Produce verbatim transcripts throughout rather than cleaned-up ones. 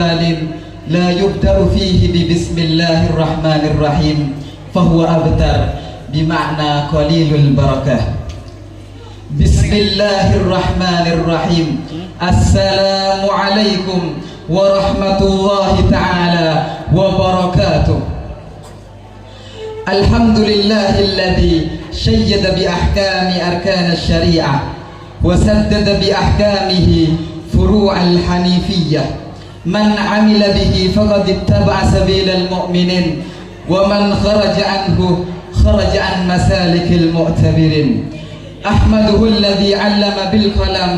لا يبدأ فيه ببسم الله الرحمن الرحيم فهو أبتر، بمعنى قليل البركة. بسم الله الرحمن الرحيم. السلام عليكم ورحمة الله تعالى وبركاته. الحمد لله الذي شيد بأحكام أركان الشريعة وسدد بأحكامه فروع الحنيفية. من عمل به فقد اتبع سبيل المؤمنين، ومن خرج عنه خرج عن مسالك المعتبرين. أحمده الذي علم بالقلم،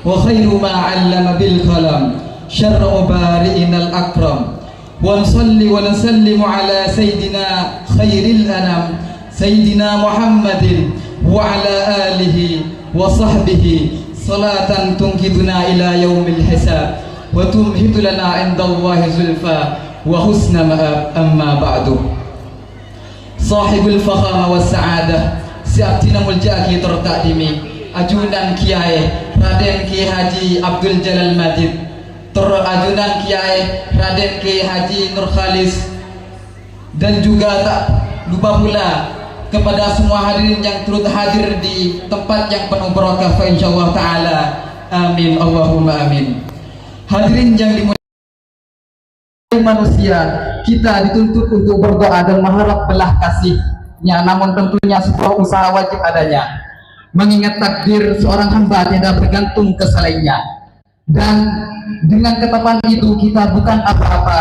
وخير ما علم بالقلم شرع بارئنا الأكرم. ونصلي ونسلم على سيدنا خير الأنام، سيدنا محمد وعلى آله وصحبه، صلاة تنقذنا إلى يوم الحساب، وتمهد لنا عند الله زلفى وحسن مآب. أما بعد. Sahibul fakhama was sa'adah, sè abdhina molja'aghi tor ta'dhimi, ajunan Kiyaè Raden Kiai Haji Abdul Jalal Majid, tor ajunan Kiyaè Raden Kiai Haji Nur Khalis, dan juga tak lupa pula kepada semua hadirin yang turut hadir di tempat yang penuh barakah, fa insyaallah ta'ala. Amin, Allahumma amin. Hadirin yang dimuliakan manusia, kita dituntut untuk berdoa dan mengharap belas kasihnya, namun tentunya sebuah usaha wajib adanya. Mengingat takdir seorang hamba tidak bergantung ke selainnya. Dan dengan ketetapan itu kita bukan apa-apa.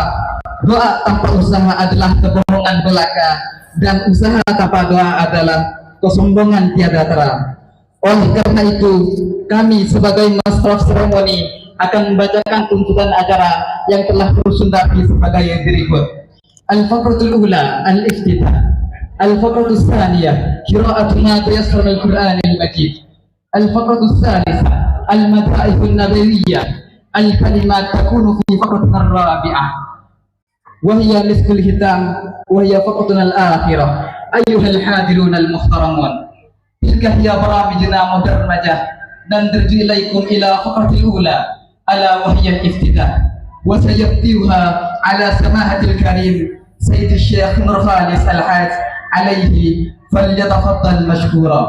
Doa tanpa usaha adalah kebohongan belaka, dan usaha tanpa doa adalah kesombongan tiada terang. Oleh karena itu, kami sebagai Master of Ceremony akan membacakan tuntutan acara yang telah tersusun rapi sebagai berikut. Al-faqratul ula, al-iftitah. Al-faqratus saniyah, qira'atu ma tayassara minal Qur'anil Majid. Al-faqratus salisah, al-madaihun nabawiyyah. Al-kalimat takunu fi faqratin rabi'ah. وهي مسك الختام، وهي فقرتنا الآخرة. أيها الحاضرون المحترمون، تلك هي برامجنا مدرجة، نندرج إليكم إلى فقرة الأولى، ألا وهي الافتتاح، وسيفتتحها على سماحة الكريم سيد الشيخ نور خالص الحاج عليه، فليتفضل مشكورا.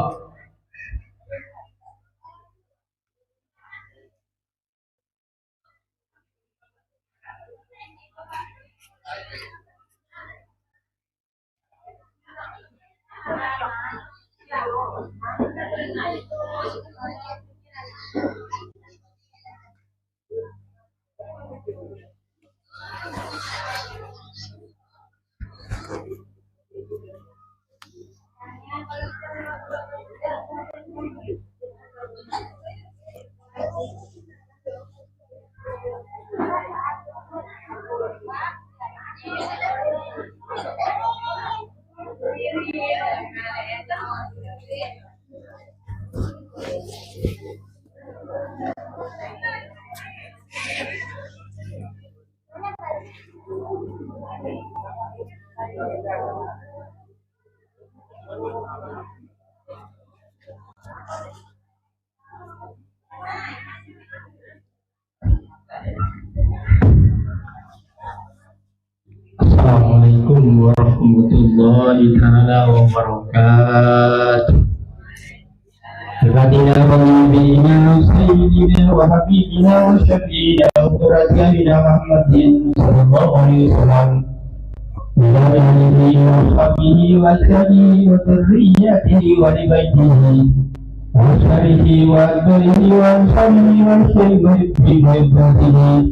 Assalamualaikum warahmatullahi taala wabarakatuh. Al-Fatihah. Sayyidina wa habibina wa syafi'ina wa qurrati a'yunina Muhammadin sallallahu alaihi wasallam. Wa ala alihi wa sahbihi wa azwajihi wa dzurriyyatihi wa ahli baitihi wa ashabihi wa atba'ihi wa ashabihi wa ashabihi wa ahli baitihi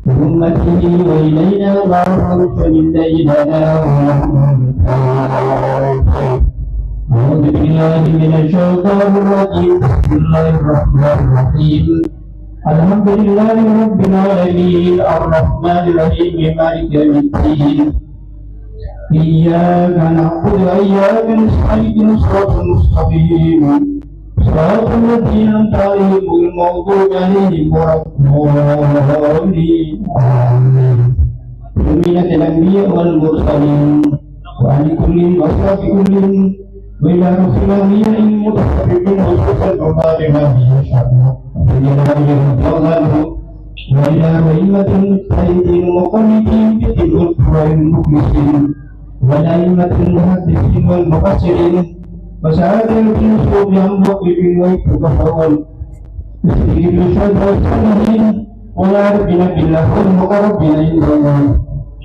wa ummatihi wa ilaina wa rasulina ilaina wa أعوذ بالله من الشيطان الرجيم. بسم الله الرحمن الرحيم. الحمد لله رب العالمين. الرحمن الرحيم. مالك يوم الدين. إياك نعبد وإياك نستعين. الصراط المستقيم. صراط الذين أنعمت عليهم غير المغضوب عليهم ولا الضالين. آمين. آمين. الأنبياء والمرسلين. وعن كل وأصحاب كل وإلى رسول الله المتصرفين خصوصا عمر بن أبي شعبة رضي الله عنه. وإلى أئمة المجتهدين المقلدين في الدين والمخلصين، والأئمة المحدثين والمفسرين، وسادة الفيلسوف والمحققين والفقهاء والصديقين والشهداء والصالحين والعارفين بالله والمقربين عند الله،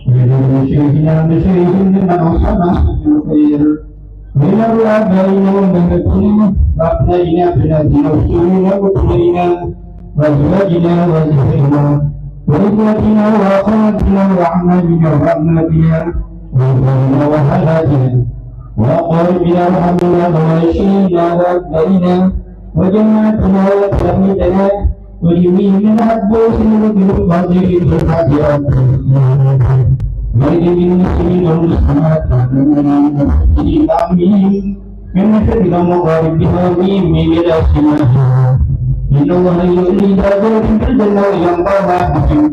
وإلى مشايخنا ومشايخهم ممن أوصانا بالخير، من آبائنا وأمهاتنا وأبنائنا وبناتنا وأسرنا وأبنائنا وأزواجنا وأزواجنا وإخوتنا وأخواتنا وأعمامنا وعماتنا وإخواننا وخالاتنا وأقاربنا وأحبابنا وعشيرتنا وأتباعنا وجماعتنا وتلاميذنا وجميع من أحب وسلم بالفاضل بالفاضلات وجميع المسلمين والمسلمات والمؤمنين والمؤمنات. آمين. من مشرقها ومغاربها ومن يمينها وشمالها. إن الله يؤلي درجات في الجنة وينفعنا بهم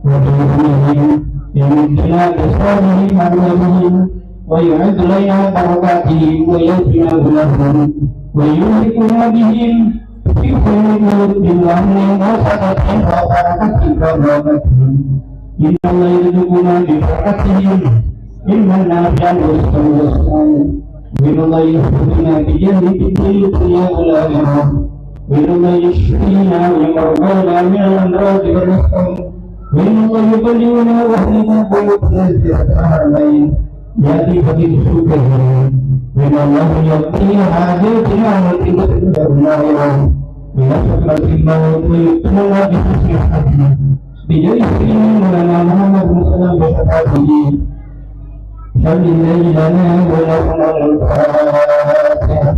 وبهم يمدنا بأسرارهم وأموالهم ويعيد علينا بركاتهم ويغفر لهم ويلحقنا بهم في خير الأرض وأمن وسعة وبركة ورحمة. إن الله يرزقنا ببركتهم علما نافعا ورزقا واسعا. وإن الله يحفظنا بجنة في الدنيا والآخرة. وإن الله يشفينا من مرضانا من الأمراض والأسقام. وإن الله يبلغنا وأهلنا بيوتنا زيارة الحرمين. يأتي فقير سوقه. وإن الله يقضي حاجاتنا وتنتهي النار. ويسكرة الموت ويكتبنا بحسن ختمة. بجاه سيدنا مولانا محمد صلى الله عليه وسلم بشفاعته. صل الليل لنا ولهم الفاتحة.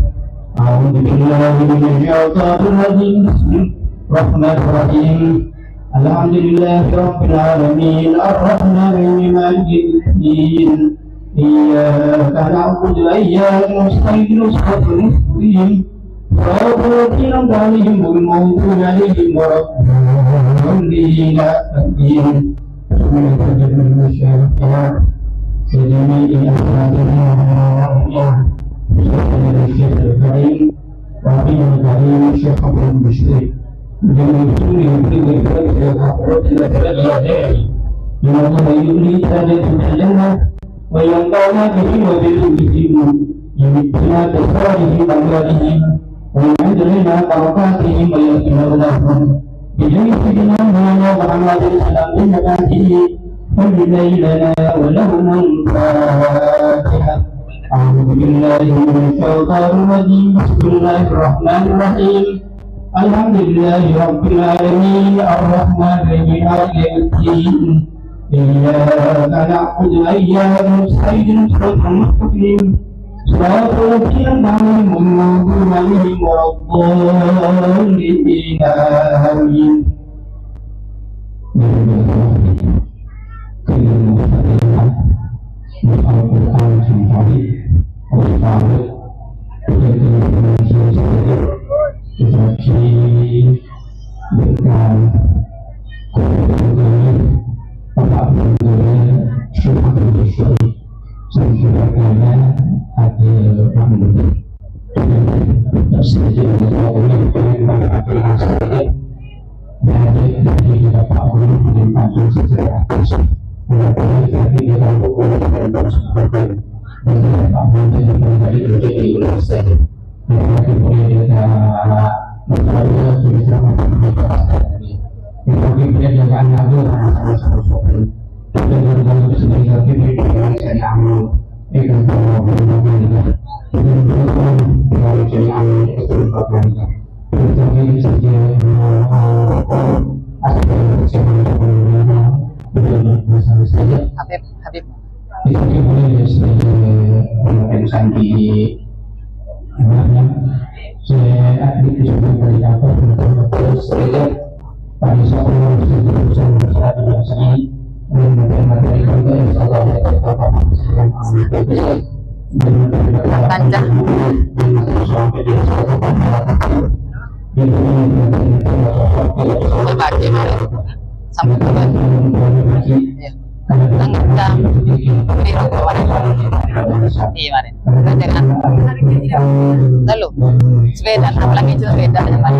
أعوذ بالله من الشيطان الرجيم. بسم الله الرحمن الرحيم. الحمد لله رب العالمين. الرحمن الرحيم. مالك يوم الدين. إياك نعبد وإياك نستعين. صراط المستقيم. صراط الذين أنعمت عليهم غير المغضوب عليهم ولا الضالين. آمين. لجميع أفرادنا وأعضائنا. الشيخ الكريم وأخينا الكريم الشيخ عبد المشرف. إن الله يولي الجنة وينفعنا بهم وبذريتهم، يمدنا بأسرارهم وأموالهم، ويعيد علينا بركاتهم ويغفر لهم. بجاه سيدنا مولانا محمد صلى الله عليه وسلم. صل الليل لنا ولهم الفاتحة. أعوذ بالله من الشيطان الرجيم. بسم الله الرحمن الرحيم. الحمد لله رب العالمين. الرحمن الرحيم. مالك يوم الدين. إياك نعبد وإياك نستعين. صراط المستقيم. صراط الذين أنعمت عليهم غير المغضوب عليهم ولا الضالين. آمين. Al-Qur'an sing tadi, Al-Qur'an, kita bagi berkat Bapak Guru, Syekh Abdul Syekh, sehingga ada Rahman. Saja Allah, Allah, Allah, Allah, Allah, Allah, Jadi, jadi kita Pak Guru dengan panjang sejarah. Mulai dari tadi kita buku dan sebagainya. Dan Pak Guru yang menjadi menjadi Indonesia. Dan lagi boleh kita berkata kita sama. Kita boleh jaga anak itu sama-sama. Dan dalam sendiri lagi di Indonesia yang itu kalau benar-benar kita berdoa kalau jangan itu. Habib, Habib. Kancah. Berbagi, mari. Sampai berbagi. Iya. Tang, tang. Biru, mari. Iya, mari. Kita jangan. Lalu, sepeda, apalagi itu sepeda, mari.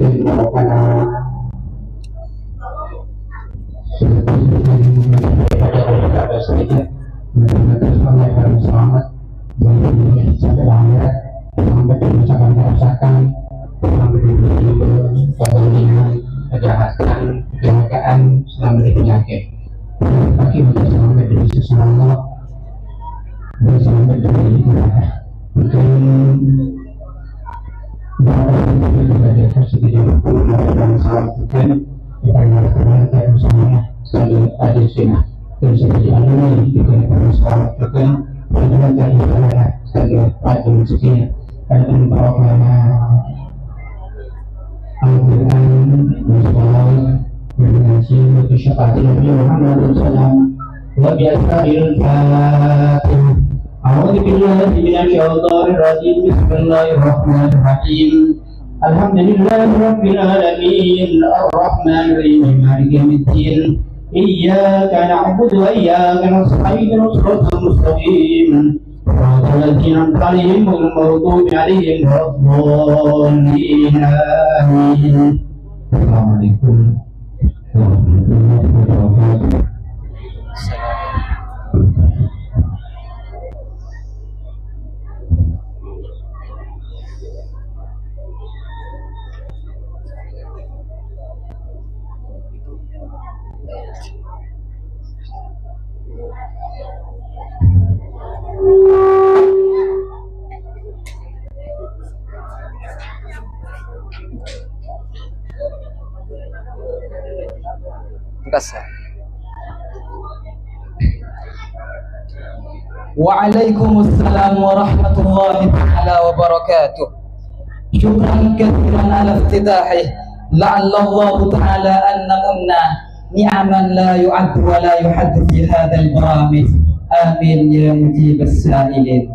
Mudah-mudahan Allah Ta'ala memberikan selamat dari dunia sampai akhirat, selamat dari kerusakan, kerusakan, selamat dari musibah, kezaliman, kejahatan, kecelakaan, selamat dari penyakit. Bagi kita selamat dari siksa Allah, dan selamat dari neraka. Mungkin وبأسرار الفاتحة. أعوذ بالله من الشيطان الرجيم. بسم الله الرحمن الرحيم. الحمد لله رب العالمين. الرحمن الرحيم. مالك يوم الدين. إياك نعبد وإياك نستعين. الصراط المستقيم. صراط الذين أنعمت عليهم غير المغضوب عليهم ولا الضالين. آمين. السلام عليكم ورحمة الله وبركاته. Entas, ya. Waalaikumsalam warahmatullahi taala wabarakatuh. Syukran katsiran ala iftitahih. La'allallahu taala an namunna ni'aman la yu'addu wa la yuhaddu fi hadzal baramij. Amin ya mujibas sa'ilin.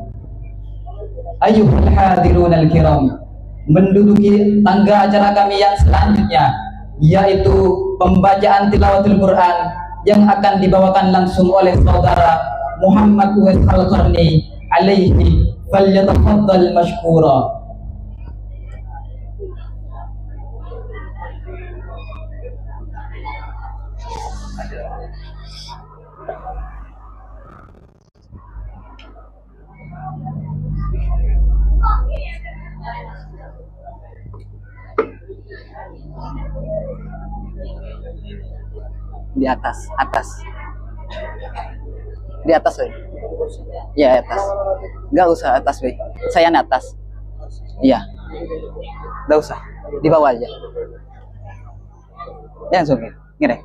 Ayyuhal hadirunal kiram, menduduki tangga acara kami yang selanjutnya, yaitu pembacaan tilawatul Quran yang akan dibawakan langsung oleh Saudara Muhammad Uwais Al-Qarni alaihi, falyatafaddal masykura. Di atas, atas. Di atas, weh. Ya, atas. Nggak usah atas, weh. Saya atas. Iya. Nggak usah. Di bawah aja. Langsung, ya. Gini.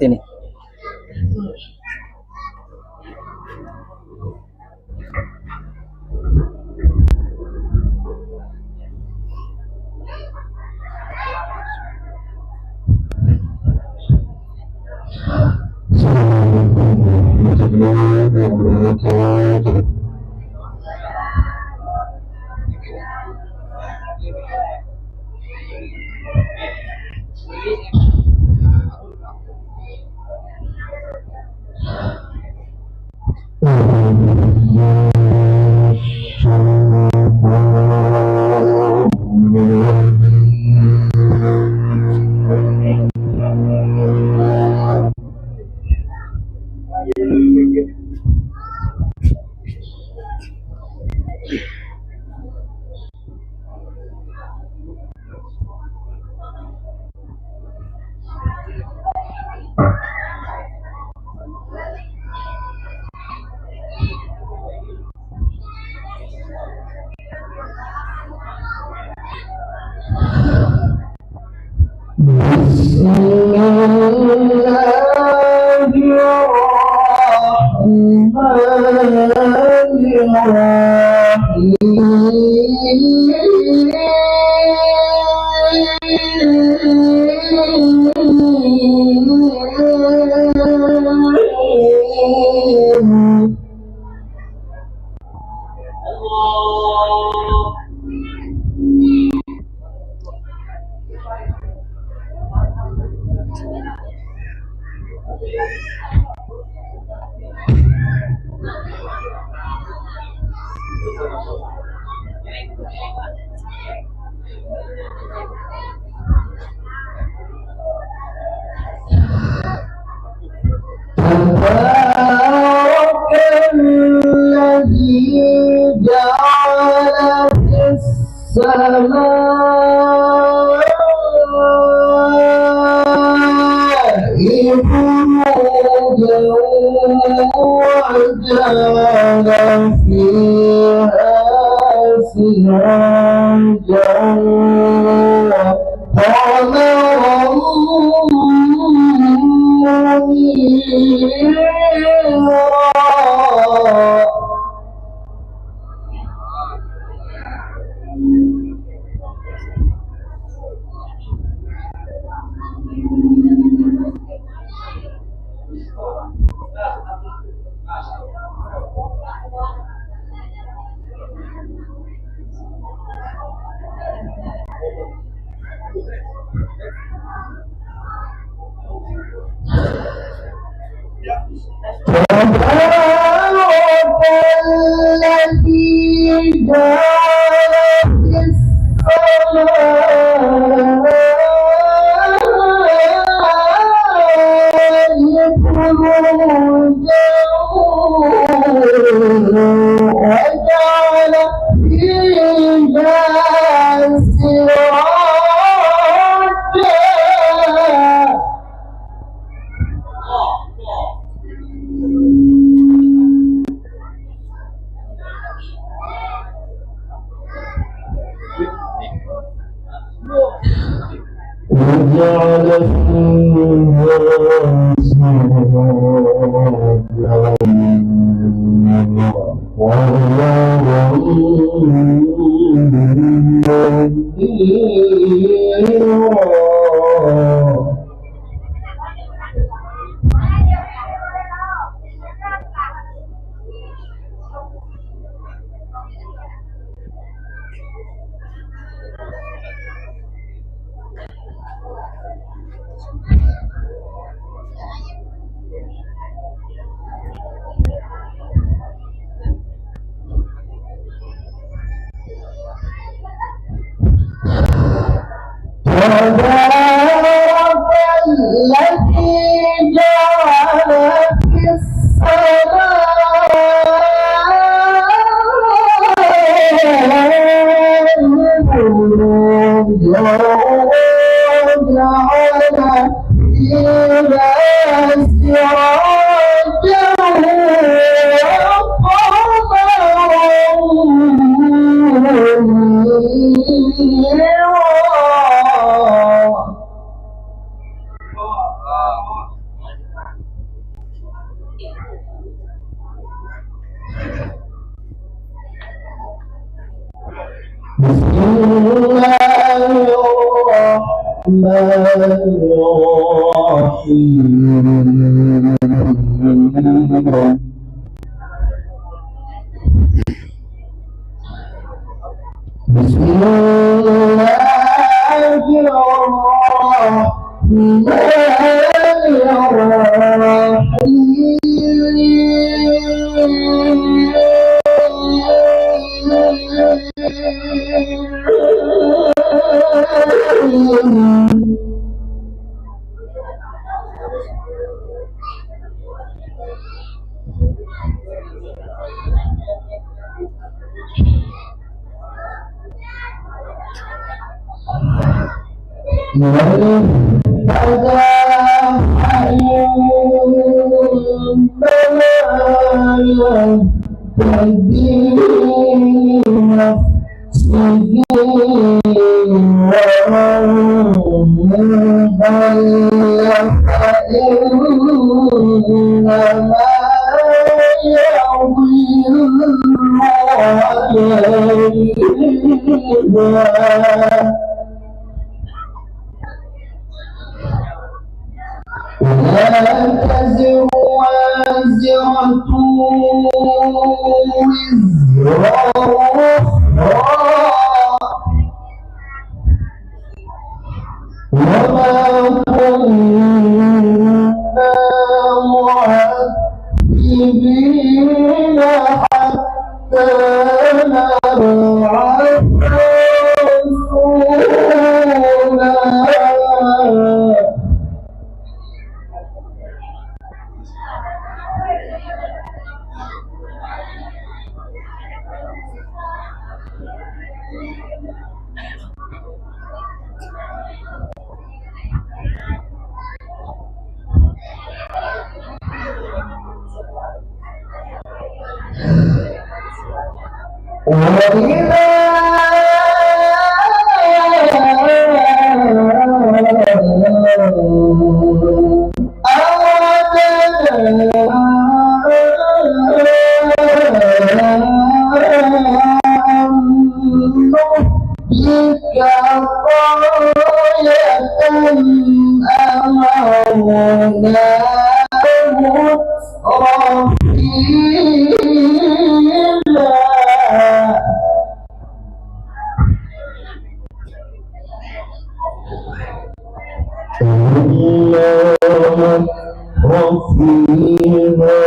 Sini. Assalamualaikum warahmatullahi wabarakatuh. بسم الله الرحمن الرحيم. تبارك الذي جعل في السماء بروجا وجعل فيها سراجا وقمرا منيرا. تبارك الذي جعل في السماء بروجا وجعل فيها سراجا. وجعل فيها سراجا وقمرا منيرا. تبارك الذي جعل في السماء بروجا وجعل فيها سراجا وقمرا الرحمن الرحيم. بسم الله الرحمن الرحيم. ولا تزر وازرة وزر أخرى، وما كنا معذبين حتى نبعث رسولا. وإذا أردنا أن نهلك قرية أمرنا مترفيها. الله فيها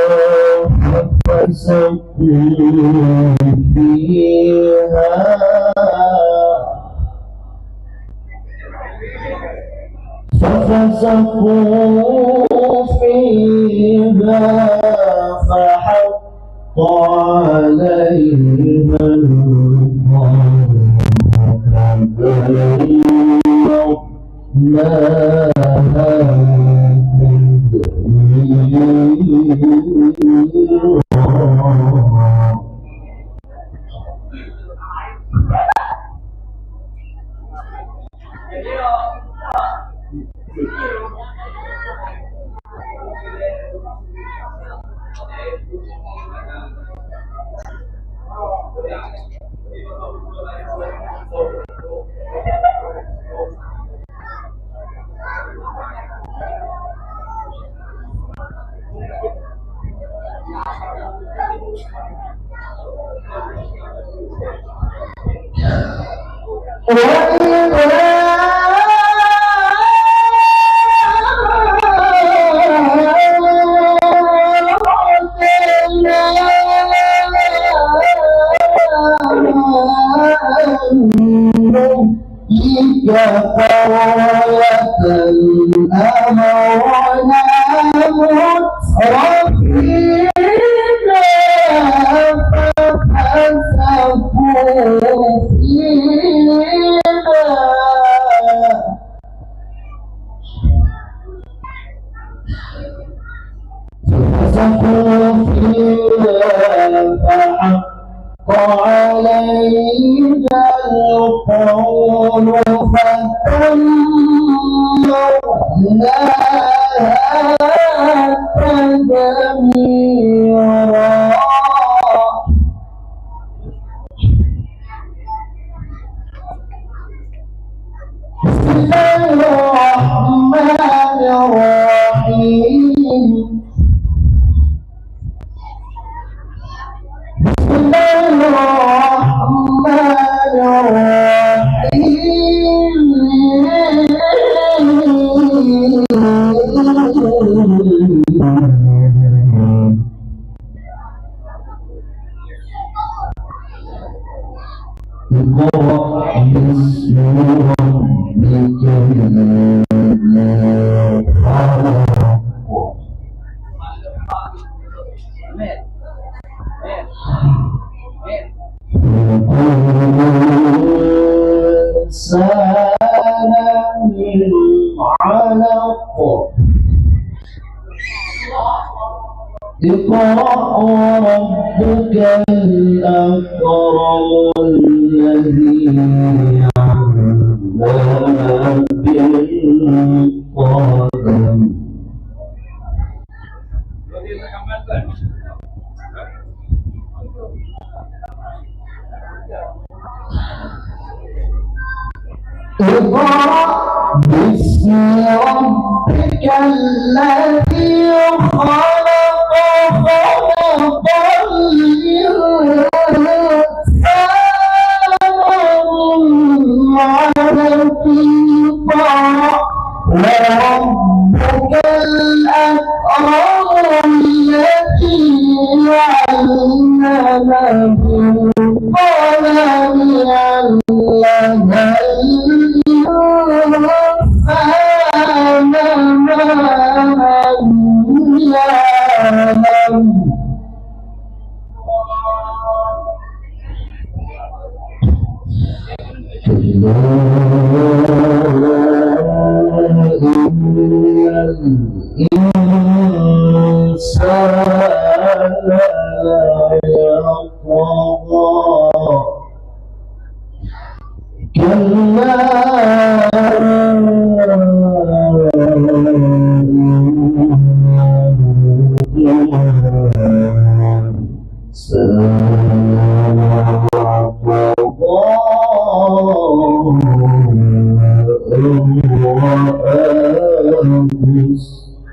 ففسقوا فيها. ففسقوا فيها فحق عليها القول فدمرناها تدميرا. تلك قرية أمرنا مترفيها ففسقوا فيها. ففسقوا فيها فحق عليها القول فدمرناها تدميرا. بسم الله الرحيم. بسم الله الرحمن الرحيم. اقرأ باسم ربك الذي خلق. خلق الإنسان من علق. اقرأ وربك الأكرم الذي علم بالقلم. اقرأ باسم ربك الذي خلق، خلق الإنسان من علق. وربك الأكرم الذي علم بالقلم، علم الإنسان ما لم يعلم. كلا إن الإنسان ليطغى. كلا إنه الإنسان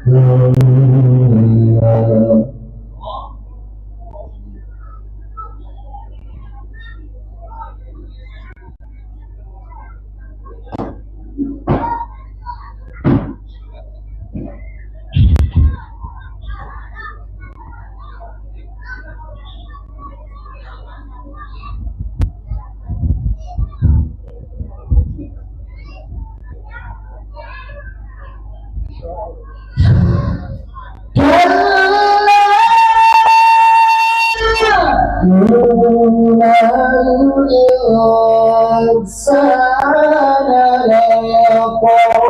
ليطغى. أن رآه استغنى.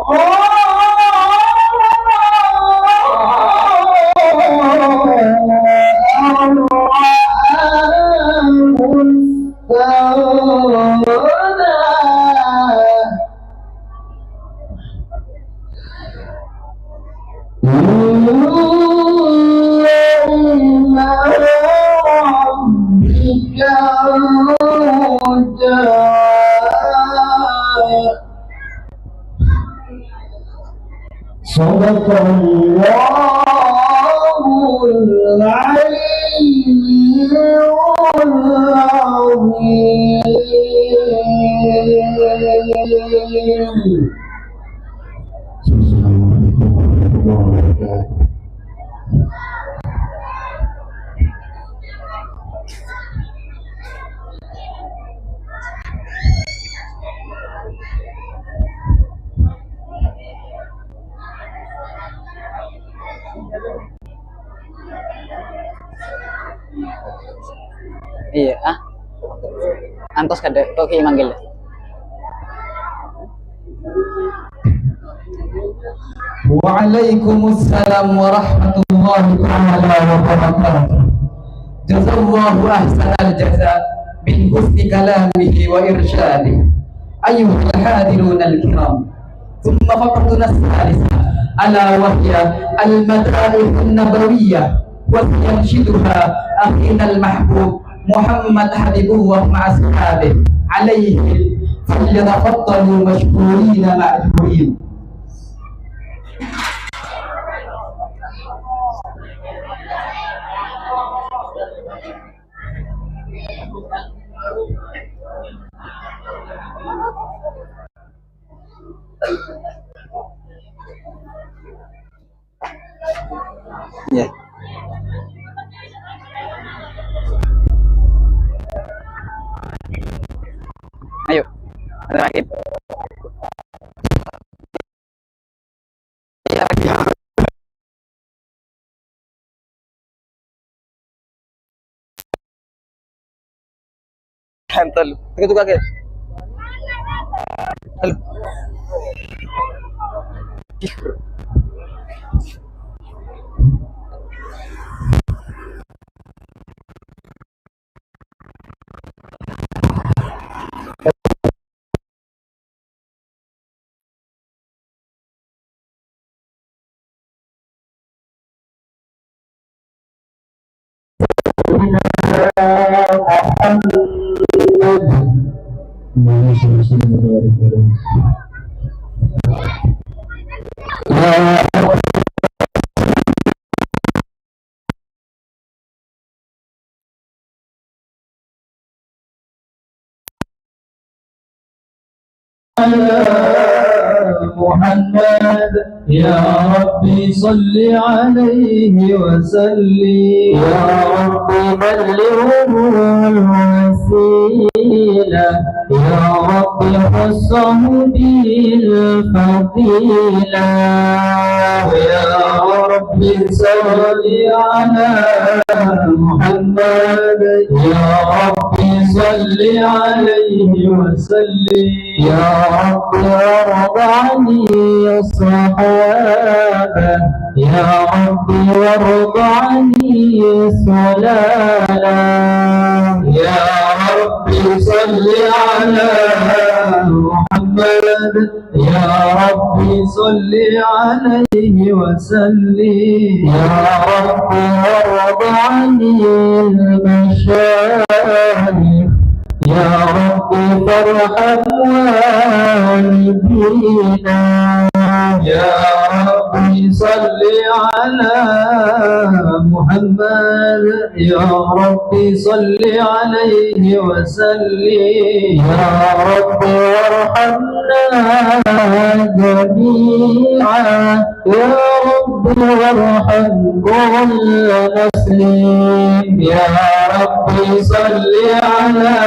كلا إن الإنسان ليطغى. أن رآه استغنى. إن إلى ربك الرجعى. صدق الله العلي العظيم. السلام عليكم ورحمة الله وبركاته. Iyâ, ah. Antos kadâ', kok ki manggil. Waalaikumsalam warahmatullahi taala wabarakatuh. Jazallahu ahsanal jaza min husni kalamihi wa irsyadih. Ayyuhal hadirunal kiram. Thumma faqratuna tsalitsah, ala wa hiya al-madaihan nabawiyyah, wa sayanshiduha akhina al-mahbub Muhammad Habibullah ma'a ashabihi, alaihi, falyatafaddalu mashkurina ma'jurin. Iya. Ayo. Terakhir. Entel. Tunggu, tunggu, oke. Halo. على محمد. يا رب صل عليه وسلم. يا رب بلغه الوسيلة. يا رب خصه بالفضيلة. يا رب صل على محمد. يا رب صل عليه وسلم. يا رب وارض عن الصحابة. يا رب وارض عن السلالة. يا رب صل على محمد. يا رب صل عليه وسلم. يا رب وارض عن المشايخ. يا رب فارحم والدينا. يا رب صل على محمد. يا رب صل عليه وسلم. يا رب وارحمنا جميعا. يا رب وارحم كل مسلم. يا رب صل على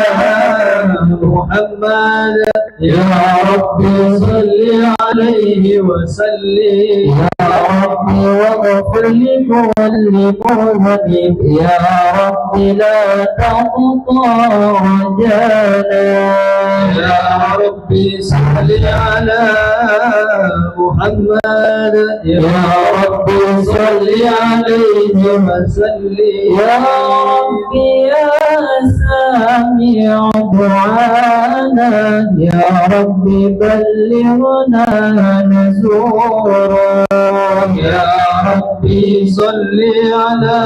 محمد. يا رب صل عليه وسلم. يا رب واغفر لكل مذنب. يا رب لا تقطع رجانا. يا رب صل على محمد. يا رب صل عليه وسلم. يا رب يا سميع دعانا، يا رب بلغنا نزورا. يا رب صل على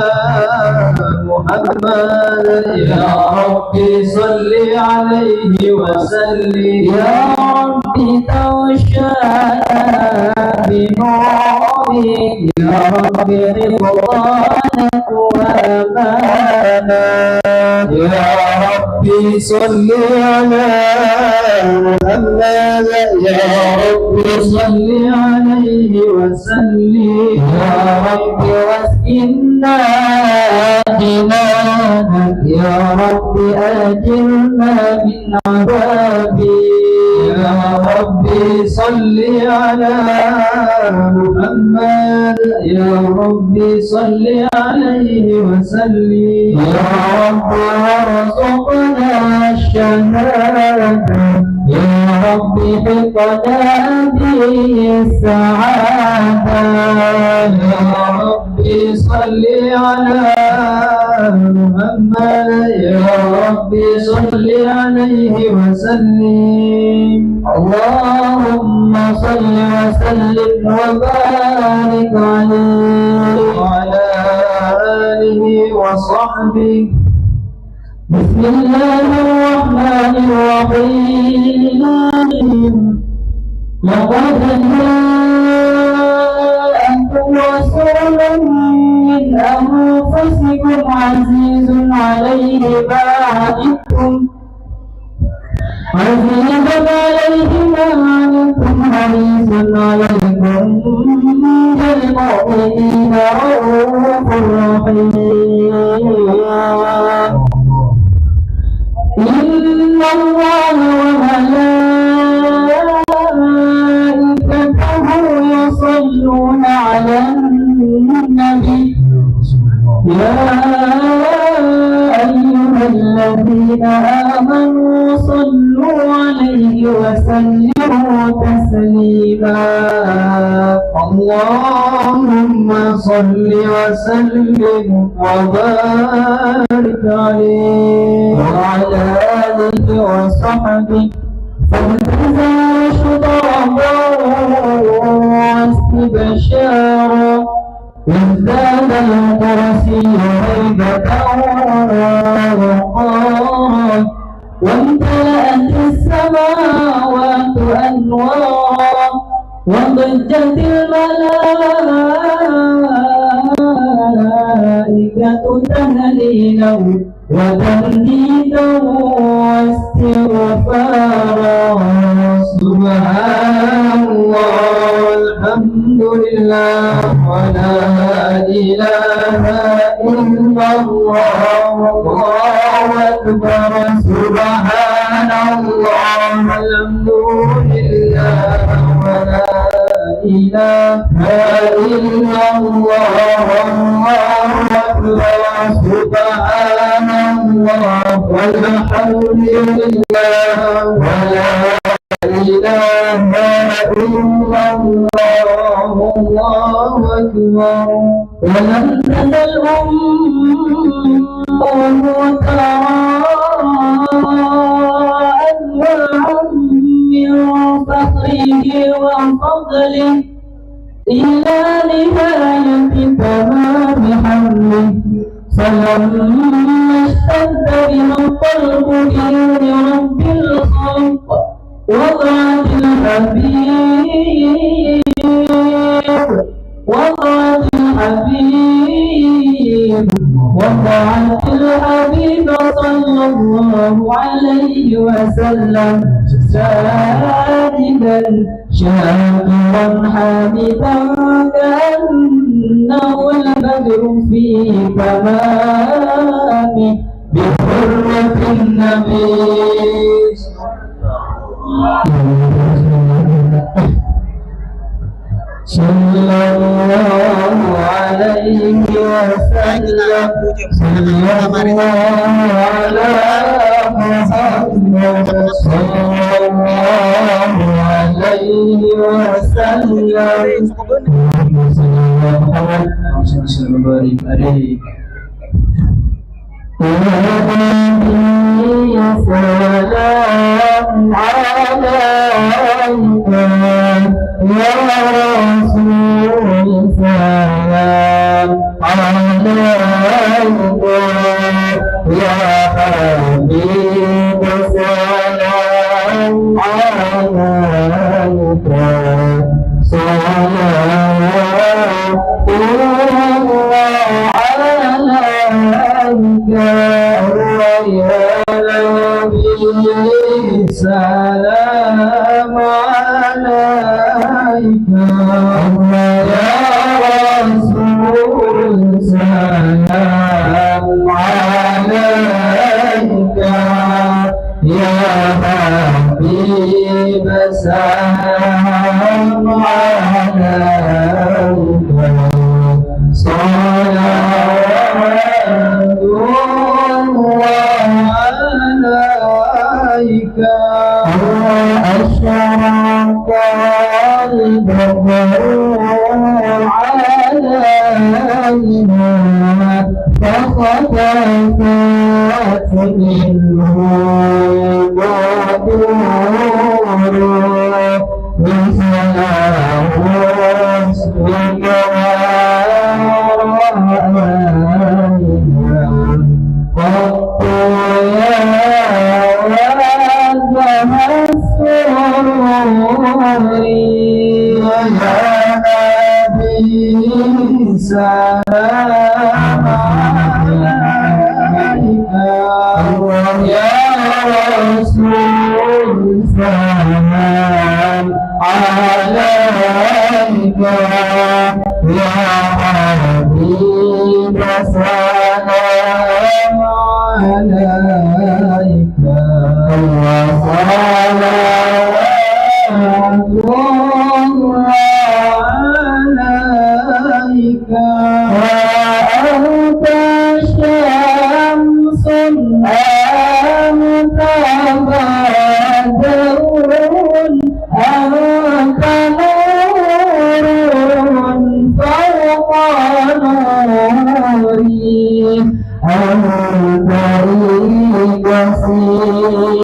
محمد. يا رب صل عليه وسلم. يا رب توشانا بنورك. يا رب رضوانك وأمانا. يا رب صل على محمد. يا رب صل عليه وسلم. يا رب واسقنا جنانك. يا رب أجرنا من عذابك. يا رب صل على محمد. يا رب صل عليه وسلم. يا رب وارزقنا الشهادة. يا رب حقنا به السعادة. يا رب صل على محمد. يا رب صل عليه وسلم. اللهم صل وسلم وبارك عليه وعلى آله وصحبه. بسم الله الرحمن الرحيم. لقد جاءكم رسول من أنفسكم عزيز عليه ما عنتم، عزيز عليه ما عنتم، حريص عليكم بالمؤمنين رءوف رحيم. إن الله وملائكته يصلون على النبي، يا أيها الذين آمنوا صلوا عليه وسلموا تسليما. اللهم صل وسلم وبارك عليه وعلى آله وصحبه، فاهتز الشطر واستبشارا، وازداد الكرسي هيبة ووقارا، وامتلأت السماوات أنوارا، وضجت الملائكة تهليلا وتمجيدا واستغفارا. سبحان الله والحمد لله ولا إله إلا الله والله أكبر. سبحان الله والحمد لله ولا إله إلا الله والله أكبر. سبحان الله والحمد لله ولا إله إلا الله والله أكبر. ولم تزل أمه ترى أنواعا من فخره وفضله إلى نهاية تمام حمله، فلما اشتد بها الطلب بإذن رب الخلق وضعت الحبيب، وضعت الحبيب، وضعت الحبيب صلى الله عليه وسلم ساجدا شاكرا حامدا كأنه البدر في تمامه بحرمة النبي. صلى الله عليه وسلم. صلى الله على محمد. صلى الله عليه وسلم. اللهم صل على محمد. اللهم صل وسلم وبارك عليه. يا نبي سلام عليك، يا رسول سلام عليك، يا حبيب سلام عليك. صلوات الله عليك يا نبي، سلام عليك يا رسول، سلام عليك يا حبيب سلام عليك، صلوات الله عليك. أشرق البدر علينا فاختفت منه البدور مثل حسنك ما رأينا قط يا وجه السرور. يا نبي سلام عليك. يا رسول سلام عليك، يا حبيب سلام عليك، وصلوات الله عليك. فأنت شمس، أنت بدر، أنت نور فوق نوري، أنت عزي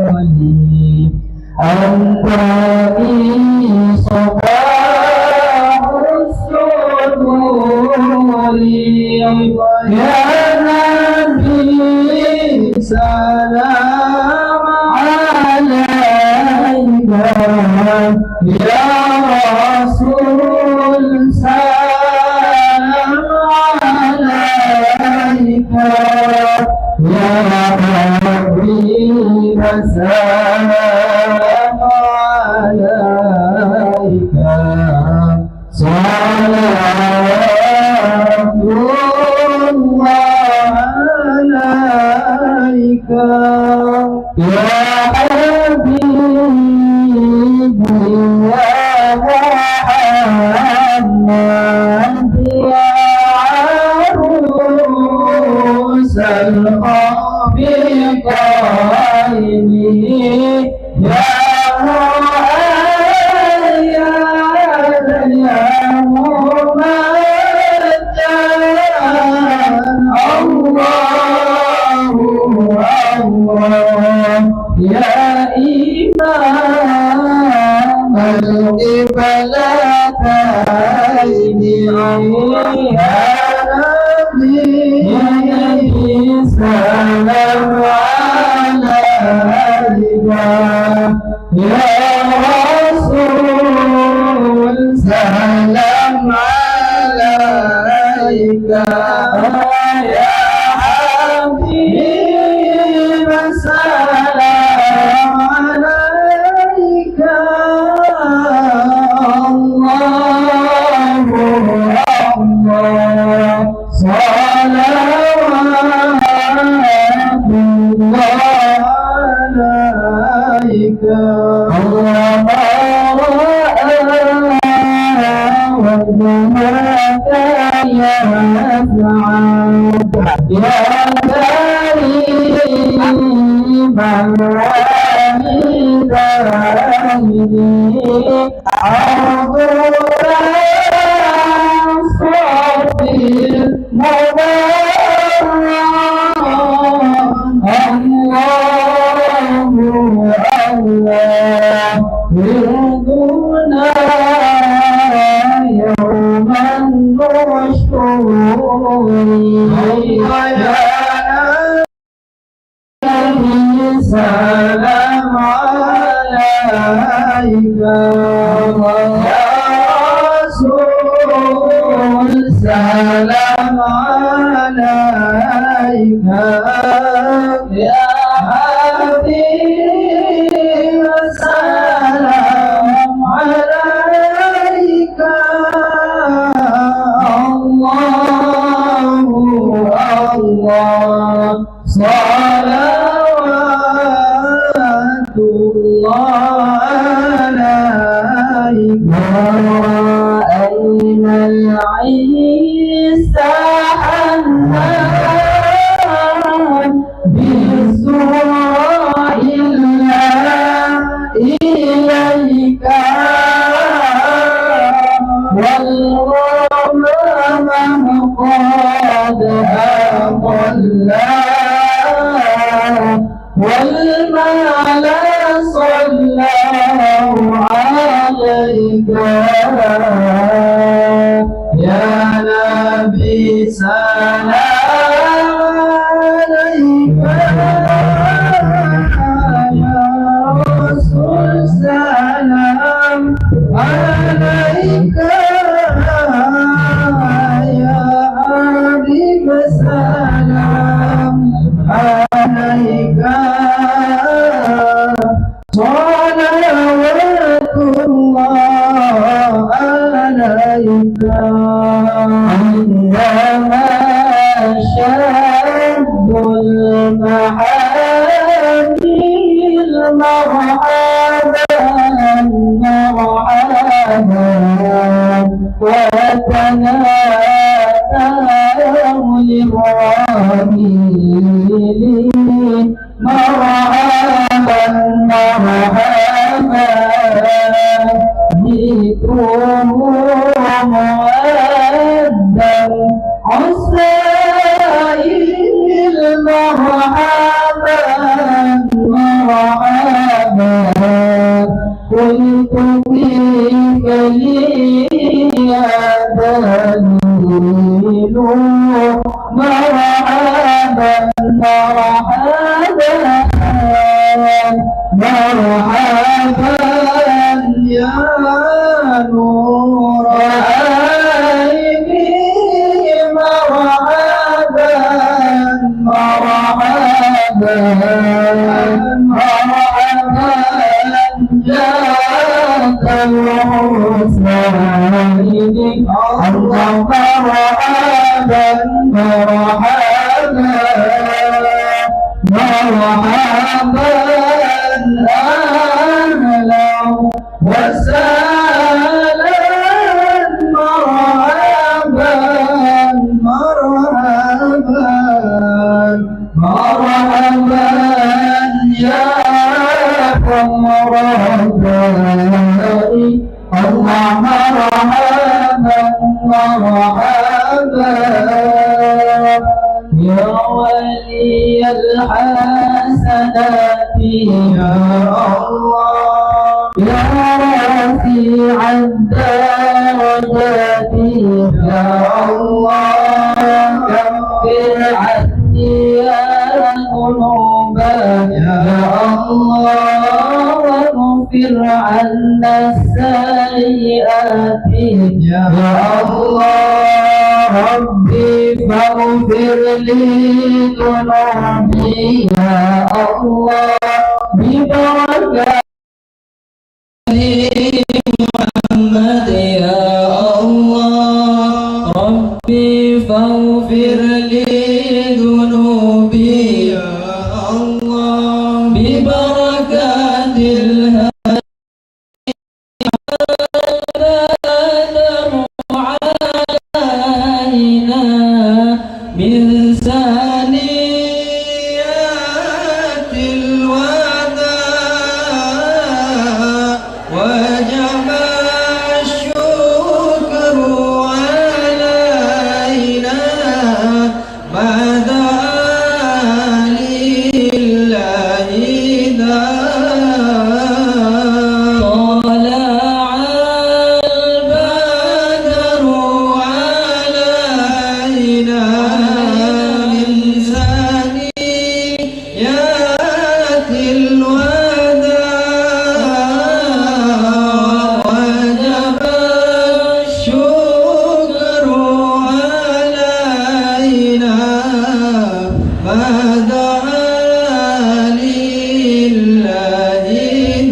وأماني. أنت لي صباح السرور. يا نبي سلام عليك، يا رسول سلام عليك، يا حبيب سلام عليك، صلوات الله عليك، يا حبيبي يا محمد، يا عروس الخفيقين، يا مؤيد يا ممجد، الله الله يا إمام القبلتين، يا نبي سلام عليك، يا رسول سلام عليك، يا حبيب سلام عليك، الله الله صلوات الله عليك. اللهم وجهك يا سعد يا كريم الرحمن. عبدك الصافي المبرأ. الله الله عندنا يوم النشور. يا نبي سلام عليك، يا رسول سلام عليك، يا حبيب سلام عليك. الله الله صلوات الله عليك. أين العيسى حنان بالسرى إلا إليك، والغمام قد أقلاه، والمال صلوا عليك. يا نبي سلام عليك، يا رسول سلام عليك، يا حبيب سلام عندما شب المحامي مرحبا، مرحبا، وتنادى للرحيل مرحبا، مرحبا، جئتم مؤدا عسائل، مرحبا، مرحبا، قلت كيف لي يا ذليل، مرحبا، مرحبا، مرحبا يا نور عيني، مرحبا، مرحبا، مرحبا يا ذا الحسنين. الله مرحبا، مرحبا، مرحبا، أهلا وسهلا، مرحبا، مرحبا، مرحبا يا قمر الداء. الله مرحبا، مرحبا يا ولي الحسنات يا الله، يا رفيع الدرجات يا الله، كفر عني يا ذنوبا يا الله، واغفر عنا السيئات يا الله، ربي فاغفر لي ذنوبي يا الله، ببركة محمد يا الله، ربي فاغفر لي ذنوبي يا الله، ببركات الهادي بدر علينا من ثنيات الوداع، وجب الشكر علينا ما دعا لله داع. طلع البدر علينا من ثنيات الوداع، وجب الشكر علينا ما دعا لله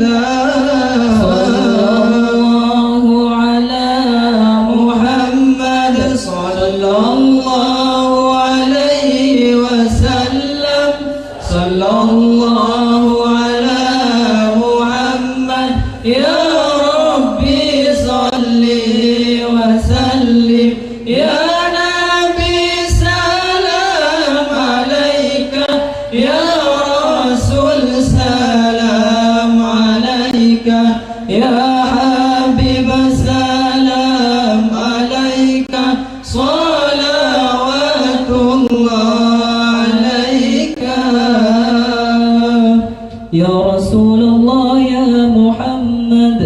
داع. صلى الله على محمد، صلى الله عليه وسلم، صلى الله على محمد. يا ربي صل وسلم، يا نبي سلام عليك، يا رسول سلام عليك، يا حبيب سلام عليك، صلوات الله عليك. يا رسول الله، يا محمد.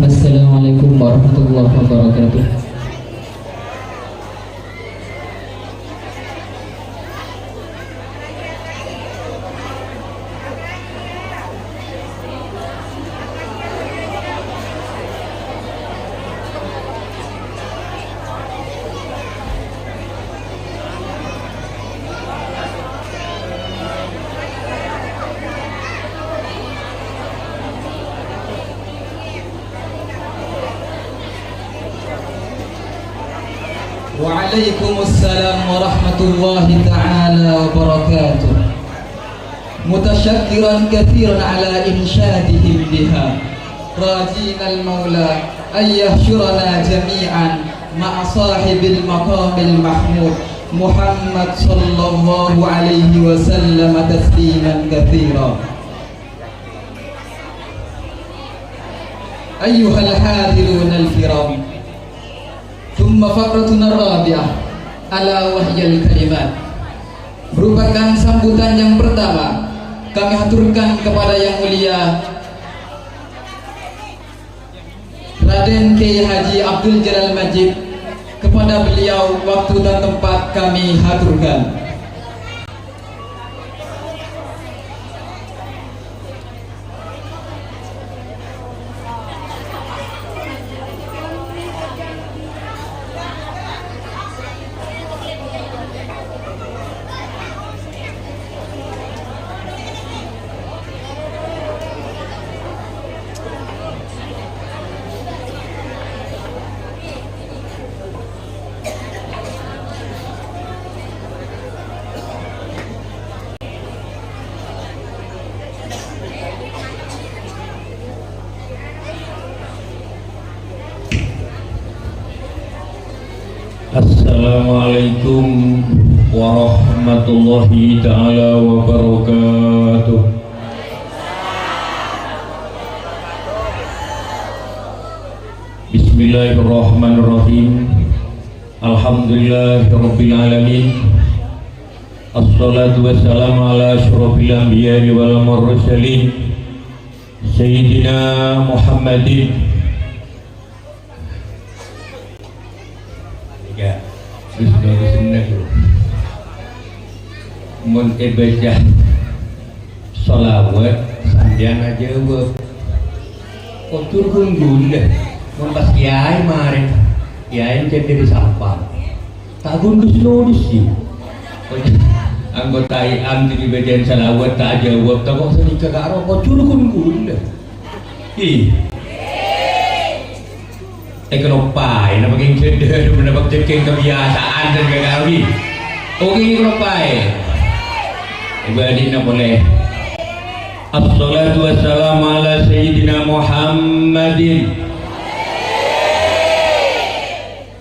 Assalamualaikum warahmatullahi wabarakatuh. وعليكم السلام ورحمة الله تعالى وبركاته. متشكرا كثيرا على إنشادهم بها، راجين المولى أن يحشرنا جميعا مع صاحب المقام المحمود محمد صلى الله عليه وسلم تسليما كثيرا. أيها الحاضرون الكرام، ثم فقرتنا الرابعة، ألا وهي الكلمات. Merupakan sambutan yang pertama kami haturkan kepada Yang Mulia Raden Kiai Haji Abdul Jalal Majid. Kepada beliau waktu dan tempat kami haturkan. Assalamualaikum warahmatullahi taala wabarakatuh. Bismillahirrahmanirrahim. Alhamdulillahirabbil alamin. Assalatu wassalamu ala asyrafil anbiya'i wal mursalin, Sayyidina Muhammadin. Enggak. Terus baru seneng, loh. Mon èbâca shalawat, sampèyan ajâwâb. Kocur ghun ghulâ. Mon pas kiai marè, kiai cèdhâ dâri Sampang. Ta' ghun dus-nodus, yâ. Anggota I A M dâri bâjâna shalawat, ta' ajâwâb, tako' sanèka karo kocur ghun ghulâ. Ih. Èkaloppaè, napa kèng cèdhâ, napa cèkèng kabiyasaan dan gagawi. Oke, èkaloppaè. Èbâlina polè. Assalatu wassalamu ala Sayyidina Muhammadin.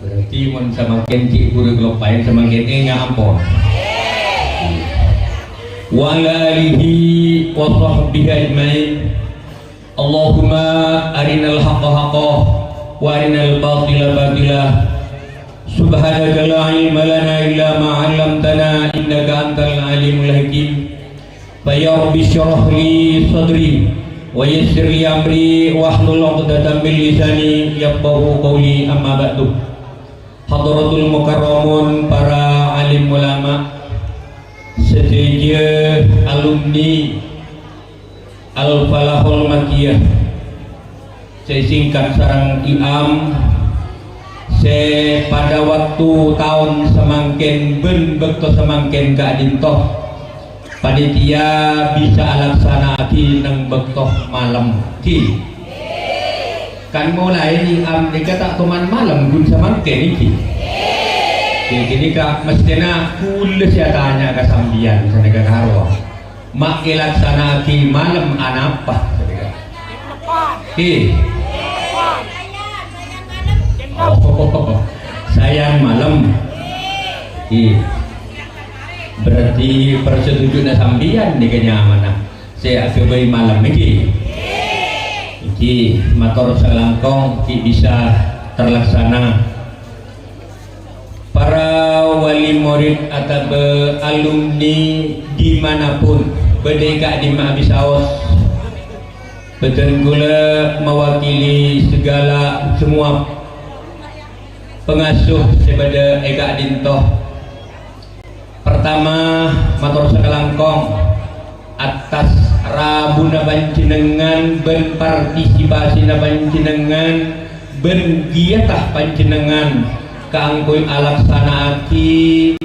Berarti mon samangkèn cè' buru èkaloppaè, samangkèn enga' ampon. Wa ala alihi wa sahbihi ajmain. Allahumma arinal haqqa haqqa wa arinal batila batila. Subhanaka la ilma lana illa ma 'allamtana innaka antal alimul hakim. Fa ya rabbi syrah li sadri wa yassir li amri wahlul 'uqdatam min lisani yafqahu qawli, amma ba'du. Hadratul mukarramun, para alim ulama, sadhâjâ alumni Al-Falahul Makkiyah, sè sèngkat sareng I A M, sè padâ bâkto taon samangkèn bân bâkto samangkèn ka'dinto, panitia bisa alaksana'aghi neng bâkto malem, ghi. Kan molaè I A M nèka ta' toman malem, ghun samangkèn, ghi. Ghi, ghânèka mesthèna kaulâ sè atanya ka sampèyan, sanèka karo. Ma' èlaksana'aghi malem anapa? Iyâ. Oh, sayan malem. Iyâ. Berarti persetujuna sampèyan nèka nyamana. Sè aghâbây malem nèka. Nèka mator salangkong ghi' bisa terlaksana. Para wali murid atabâ alumni dimanapun bâdâ è ka'dimma abisaos, bhâdhân kaulâ mewakili segala semua pengasuh sè bâdâ è ka'dinto. Pertama, mator sakalangkong. Attas rabuna panjhennengngan bân partisipasina panjhennengngan bân giyâta panjhennengngan kaangghuy alaksana'aghi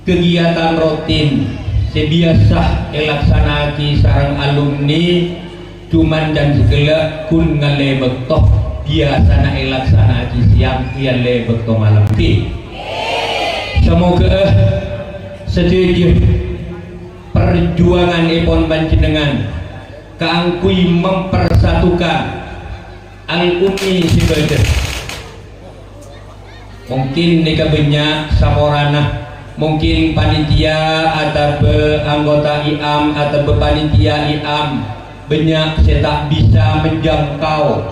kagiyâtan rutin sè biyasa èlaksana'aghi sareng alumni, cuman can saghellâ' ghun ngallè bâkto, biyasana èlaksana'aghi sèyang, èallè bâkto malem. Ghi. Moghâ'â sadhâjâ parjuwângannèpon panjhennengngan kaangghuy mempersatukan alumni sè bâdâ. Mungkin nèka bânnya' saporana, mungkin panitia atabâ anggota I A M atabâ panitia I A M bânnya' sè ta' bisa menjangkau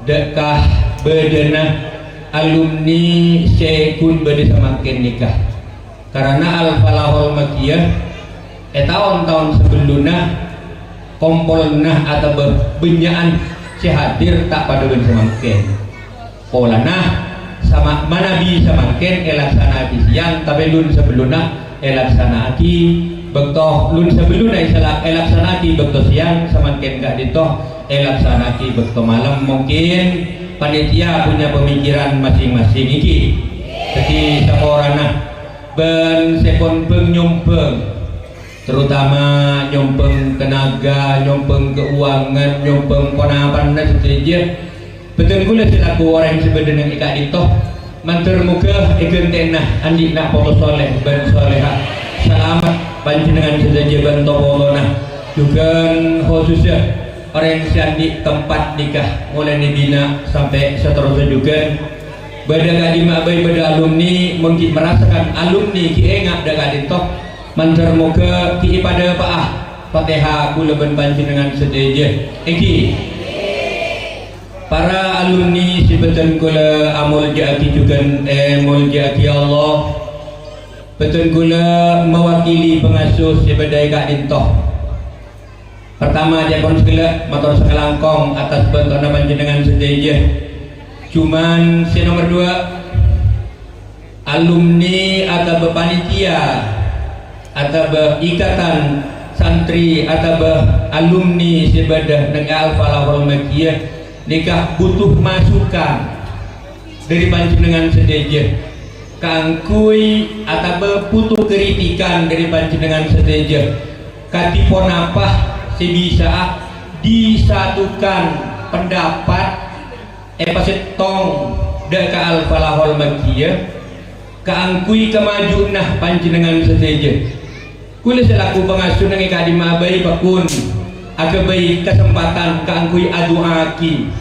dâ' ka bâdâna alumni sè ghun bâdâ samangkèn nèka. Karana Al-Falahul Makkiyah è taon-taon sabellunna, kompolanna atabâ bânnya'an sè hadir ta' padâ bân samangkèn. Polana sama-, manabi samangkèn èlaksana'aghi sèyang, tapè lun sabellunna èlaksana'aghi bâkto, lun sabellunna èsala-, èlaksana'aghi bâkto sèyang, samangkèn ka'dinto èlaksana'aghi bâkto malem. Mungkin panitia punya pemikiran masing-masing iki. Dhâddhi saporana bân sè pon bâng-nyombâng, terutama nyombâng tenaga, nyombâng keuangan, nyombâng ponapanna sadhâjâ. Bhâdhân kaulâ selaku orèng sè bâdâ neng è ka'dinto, mandhâr moghâ èghântè'ana andi' na' poto soleh bân soleha. Salamet panjhennengngan sadhâjâ bân to-potona. Jhughân khusussa orèng sè andi' tempat nèka, molaè binè' sampè' saterrossa jhughân. Bâdâ ka'dimma bhâi bâdâ alumni, mon ghi' marasakan alumni ghi' enga' dâ' ka'dinto, mandhâr moghâ ghi' èpadâpa'a Fatihah kaulâ bân panjhennengngan sadhâjâ. Èngghi. Para alumni sè bhâdhân kaulâ amoljâ'aghi jhughân, èmoljâ'aghi Allah. Bhâdhân kaulâ mewakili pangasuh sè bâdâ è ka'dinto. Pertama, jhâ' pon saghellâ' mator sakalangkong atas bhântona panjhennengngan sadhâjâ. Cuman sè nomer duwâ', alumni atabâ panitia atabâ ikatan santri atabâ alumni sè bâdâ neng Al-Falahul Makkiyah nèka butuh masukan dâri panjhennengngan sadhâjâ, kaangghuy atabâ butuh kritikan dâri panjhennengngan sadhâjâ. Kadhi ponapa sè bisa'a disatukan pendapat èpasettong dâ' ka Al-Falahul Makkiyah kaangghuy kamaju'anna panjhennengngan sadhâjâ. Kaulâ selaku pangasuh neng è ka'dimma bhâi pagghun aghâbây kasempatan kaangghuy adu'aaghi.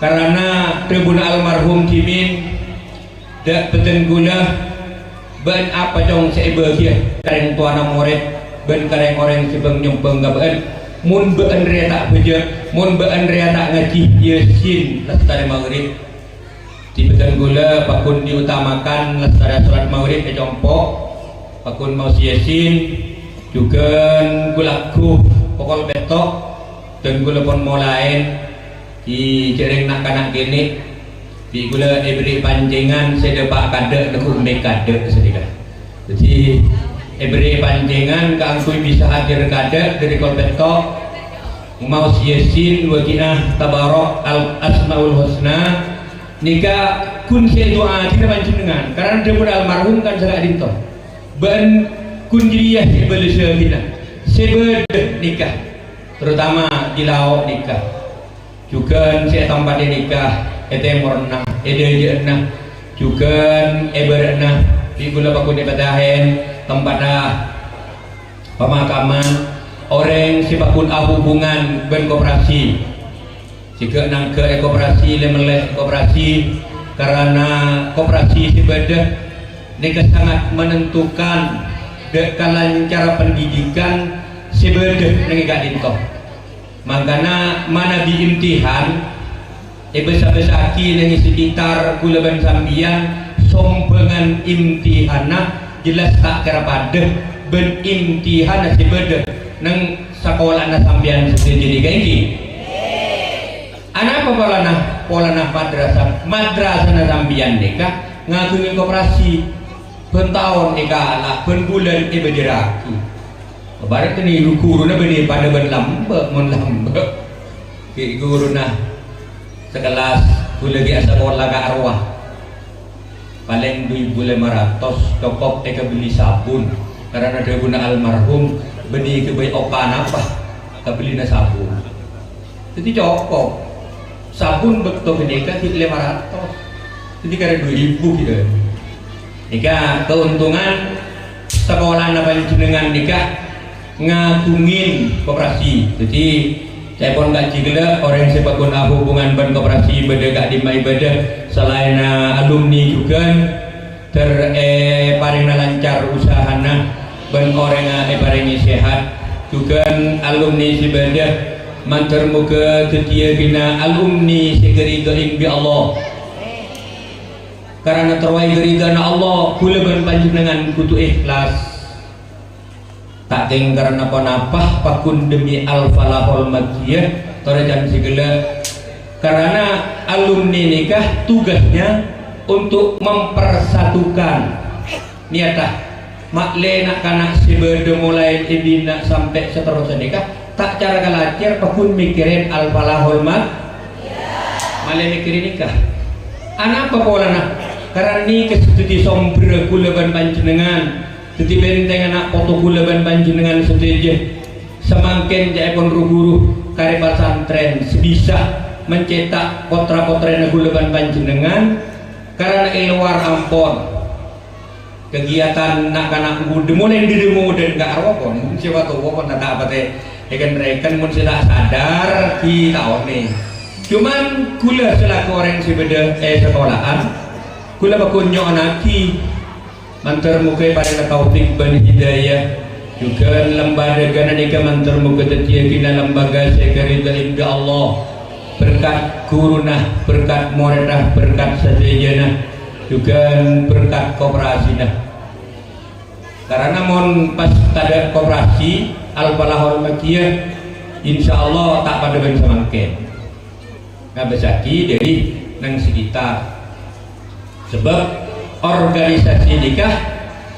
Karana dhâbuna almarhum dhimèn, dâ' bhâdhân kaulâ, bâ'ân apa, Cong, sè èbâghiyâ ka rèng towana morèd bân ka rèng-orèng sè bâng-nyombâng ka bâ'ân? Mon bâ'ân rèya ta' bhâjâ, mon bâ'ân rèya ta' ngajhi Yasin lastarè maghrib. Dhi bhâdhân kaulâ pagghun diutamakan lastarè salat maghrib è compo', pagghun maos Yasin, jhughân ghu-lagghu pokol pètto', dân kaulâ pon molaè. Dhi jhârèng na'-kana' kènè', bi' kaulâ èberri' pancèngan sè dâpa' kadâ' neggu' mè' kadâ' sanèka. Dhâddhi, èberri' pancèngan kaangghuy bisa hadir kadâ' dâri pokol pètto', maos Yasin, wâgina Tabarak al-Asmaul Husna, nèka ghun sè èdu'aaghi ka panjhennengngan, karana dhâbuna almarhum kan sè ka'dinto. Bân ghun jârèya sè èbâlâssaghina, sè bâdâ nèka, terutama è lao' nèka. Jhughân sè è tempat nèka, è tèmorra, è dâjâ'na, jhughân è bârâ'na, bi' kaulâ pagghun èpadâhèn tempatta pemakaman orèng sè pagghun ahubungan bân koperasi. Sè ghâ'-nangghâ' è koperasi, lè-mellè è koperasi, karana koperasi sè bâdâ nèka sangat menentukan dâ' kalancaran pendidikan sè bâdâ neng è ka'dinto. Mangkana manabi imtihan, èbâsa-bâsa'aghi neng è sekitar kaulâ bân sampèyan, sombhângan imtihanna jelas ta' kèra padâ bân imtihanna sè bâdâ neng sakola'anna sampèyan sadhâjâ nèka èngghi. Anapa polana? Polana madrasah, madrasahna sampèyan nèka ngaghungè koperasi. Bân taon èkala', bân bulân èbâjârâghi. Bârâ' kènè' ru-ghuruna bânnè padâ bân lambâ', mon lambâ'. Ghi' ghuruna sakellas, ghulâ ghi' asakola ka' arowa. Palèng du èbu lèma ratos cokop èkabelli sabun. Karana dhâbuna almarhum, bânnè èghâbây opa napa kabellina sabun. Dhâddhi cokop. Sabun bâkto ghânèka ghi' lèma ratos. Dhâddhi karè du èbu ghi' dhâ. Nèka kaontongan sakolana panjhennengngan nèka ngaghungin koperasi. Dhâddhi, ca'èpon kajhi ghellâ' orèng sè paggun ahubungan bân koperasi bâdâ ka'dimma ibâdâ salaènna alumni jhughân, ter-, èparèngana lancar usahana bân orèngnga èparèngè sehat. Jhughân alumni sè bâdâ, mandhâr moghâ dhâddhiyâ ghina alumni sè èkaridhâi bi' Allah. Karana terro èkaridhâna Allah, ghulâ bân panjhennengngan kodhu ikhlas. Ta' kèng karana ponapa, paggun demi al-falahul maghiyah, torè can sè ghellâ'. Karana alumni nèka tugasnya untuk mempersatukan. Niyata, ma'lè na'-kana' sè bâdâ molaè è dinna' sampè' saterrossa nèka, ta' cara kalajâr paggun mèkkèrè al-falahul mag-, ma'lè mèkkèrè nèka. Anapa polana? Karana nèka sè dhâddhi sombherra ghulâ bân panjhennengngan, dhâddhi bhenteng ana' poto ghulâ bân panjhennengngan sadhâjâ. Samangkèn ca'èpon ru-ghuru karè pasantrèn sè bisa mencetak potra-potrèna ghulâ bân panjhennengngan, karana è lowar ampon. Kegiatan na'-kana' muda, molaè dhâri muda ka' arowa pon, sè watowa pon ta' patè èken-reken mon sè ta' sadar, ghi' ta' onèng. Cuman ghulâ selaku orèng sè bâdâ è sekola'an, ghulâ paggun nyo'onnaghi, mandhâr moghâ èparèngana taufik bân hidayah. Jhughân lembaga ghânèka mandhâr moghâ dhâddhiyâ ghina lembaga sè èkaridhâi bi' Allah. Berkat ghuruna, berkat morèdda, berkat sadhâjâna, jhughân berkat koperasina. Karana mon pas tadâ' koperasi, al-falahul maghiyah, insyaallah ta' padâ bân samangkèn. Ngabâssaghi dhâri nang sekitar. Sebab organisasi nèka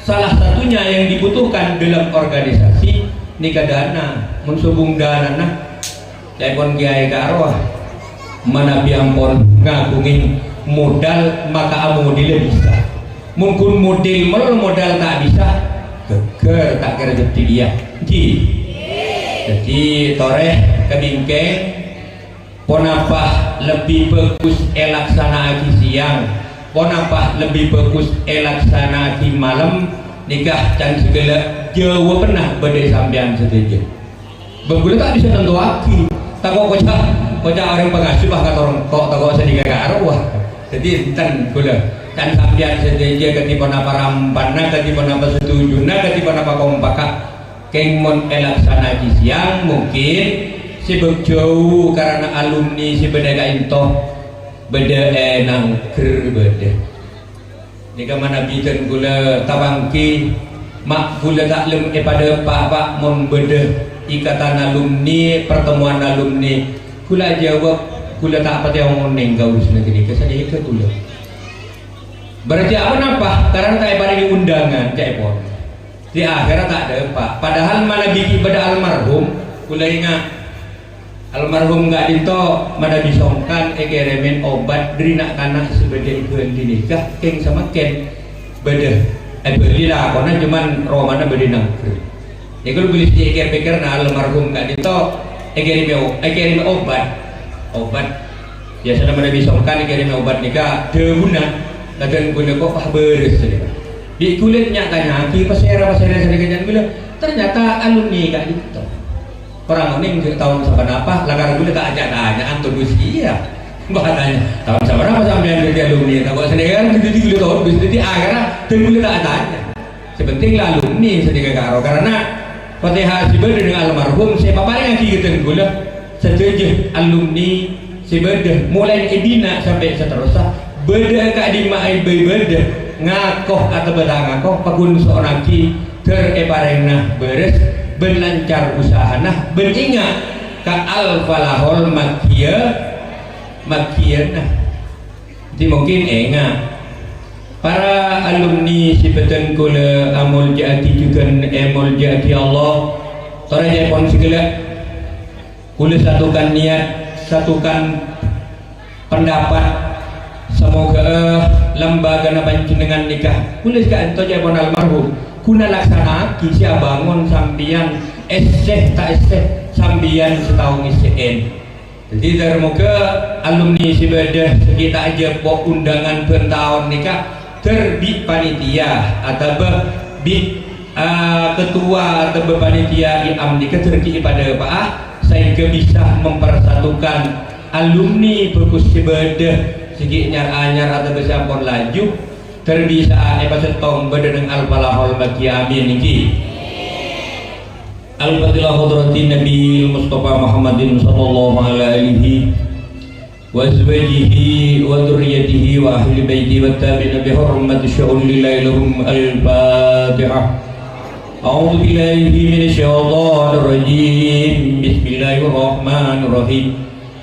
salah satunya yang dibutuhkan dalam organisasi nèka dana. Mon sobung danana, ca'èpon kèyaè ka' arowa. Manabi ampon ngaghungè modal, maka amodèla bisa. Mon ghun modèl mel modal ta' bisa, ghâggâr ta' kèra dhâddhi kèya. Èngghi. Dhâddhi torè ka bingkèng, ponapa lebbi bhâghus èlaksana'aghi sèyang, ponapa lebbi bhâghus èlaksana'aghi malem, nèka can sè ghellâ' jâwâbhânna bâdâ è sampèyan sadhâjâ. Bân ghulâ ta' bisa nantowaghi. Tako' koca', koca' orèng pangasuh pas katorong, ko' tako' sanèka ka' arowa. Dhâddhi enten ghulâ. Can sampèyan sadhâjâ kadhi ponapa rampanna, kadhi ponapa setujuna, kadhi ponapa kompakka. Kèng mon èlaksana'aghi sèyang, mungkin sè bâk jâu karana alumni sè bâdâ ka'ènto bâdâ è Nangger bâdâ. Nèka manabi dân ghulâ tapangghi, ma' ghulâ ta' lem èpadâpa', Pa', mon bâdâ ikatan alumni, pertemuan alumni. Ghulâ ajâwâb, ghulâ ta' patè onèng ka urusanna ghânèka, sanèka ghulâ. Berarti apa napa? Karana ta' èparèngè undangan, ca'èpon. Di akhèra ta' dâpa'. Padahal manabi ghi' bâdâ almarhum, ghulâ enga'. Almarhum ka'dinto manabi songkan èkèrèmè obat dâri na'-kana' sè bâdâ è Bali nèka, kèng samangkèn bâdâ è Bali lakona, cuman romana bâdâ è Nangger. Nèka ghulâ bisa èkèr-pèkèr, na, almarhum ka'dinto èkèrèmè o-, èkèrèmè obat. Obat. Biyasana manabi songkan èkèrèmè obat nèka dhâbuna, kadhâng ghulâ kok pas bârâs nèka. Bi' ghulâ nya-tanya'aghi pasèra-pasèra sè nèka can ghulâ, ternyata alumni ka'dinto. Korang onèng jâ' taon sapanapa, lakar ghulâ ta' aca'-tanya'an todus kèya. Mbah tanya, "Taon sapanapa sampèyan dhâddhi alumni?" Tako' sanèka kan dhâddhi ghulâ todus, dhâddhi akhèrra dhâng ghulâ ta' atanya. Sè penting la alumni sanèka karo, karana Fatihah sè bâdâ neng almarhum sè paparèngaghi ka dhâng ghulâ, sadhâjâ alumni sè bâdâ, molaè è dinna' sampè' saterrossa, bâdâ è ka'dimma è bâi bâdâ, ngako otabâ ta' ngako, paghun so'onnaghi, ghâr èparèngana bârâs, bân lancar usahana, bân enga' ka al-falahul maghiyah, maghiyana. Dhâddhi mungkin enga'. Para alumni sè bhâdhân kaulâ amoljâ'aghi jhughân èmoljâ'aghi Allah, torè ca'èpon sè ghellâ'. Kaulâ satukan niat, satukan pendapat, samoghâ'â lambâgâna panjhennengngan nèka, kaulâ sè ka'dinto ca'èpon almarhum, ghun alaksana'aghi sè abângon sampèyan èssè ta' èssè, sampèyan sè tao ngèssè'è. Dhâddhi, dhâr moghâ alumni sè bâdâ sè ghi' ta' ajhâpo' undangan bân taon nèka, Dhâr bi' panitia atabâ bi', eh, ketua atabâ panitia I A M nèka dhâr ghi' èpadâpa'a, saèngghâ bisa mempersatukan alumni bhâghus sè bâdâ, sè ghi' nyar-anyar atabâ sè ampon laju, dhâr bisa'a èpasettong bâdâ neng Al-Falahul Makkiyah. Amin, èngghi. Al-Fatihah hadratin Nabi Mustafa Muhammadin sallallahu alaihi wa azwajihi wa dzurriyyatihi wa ahli baitihi wa tabi'ina bi hurmati syu'un lillahi lahum. Al-Fatihah. A'udzu billahi minasy syaithanir rajim. Bismillahirrahmanirrahim.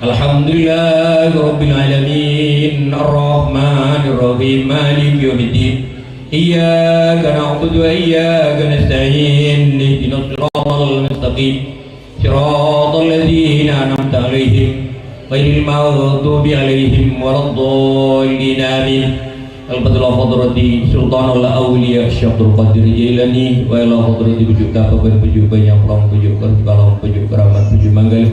Alhamdulillahi rabbil alamin. Arrahmanirrahim. Maliki yaumiddin. Iyyaka na'budu wa iyyaka nasta'in. Ihdinas siratal mustaqim. Siratal ladzina an'amta 'alaihim ghairil maghdubi 'alaihim waladdallin. Amin. Al-Fatihah hadrati Sultanul Auliya Syekh Abdul Qadir Jailani, wa ila hadrati Pucuk Tapa bân Pucuk Banyak Plong, Pucuk Kerjepalong, Pucuk Keramat, Pucuk Manggala.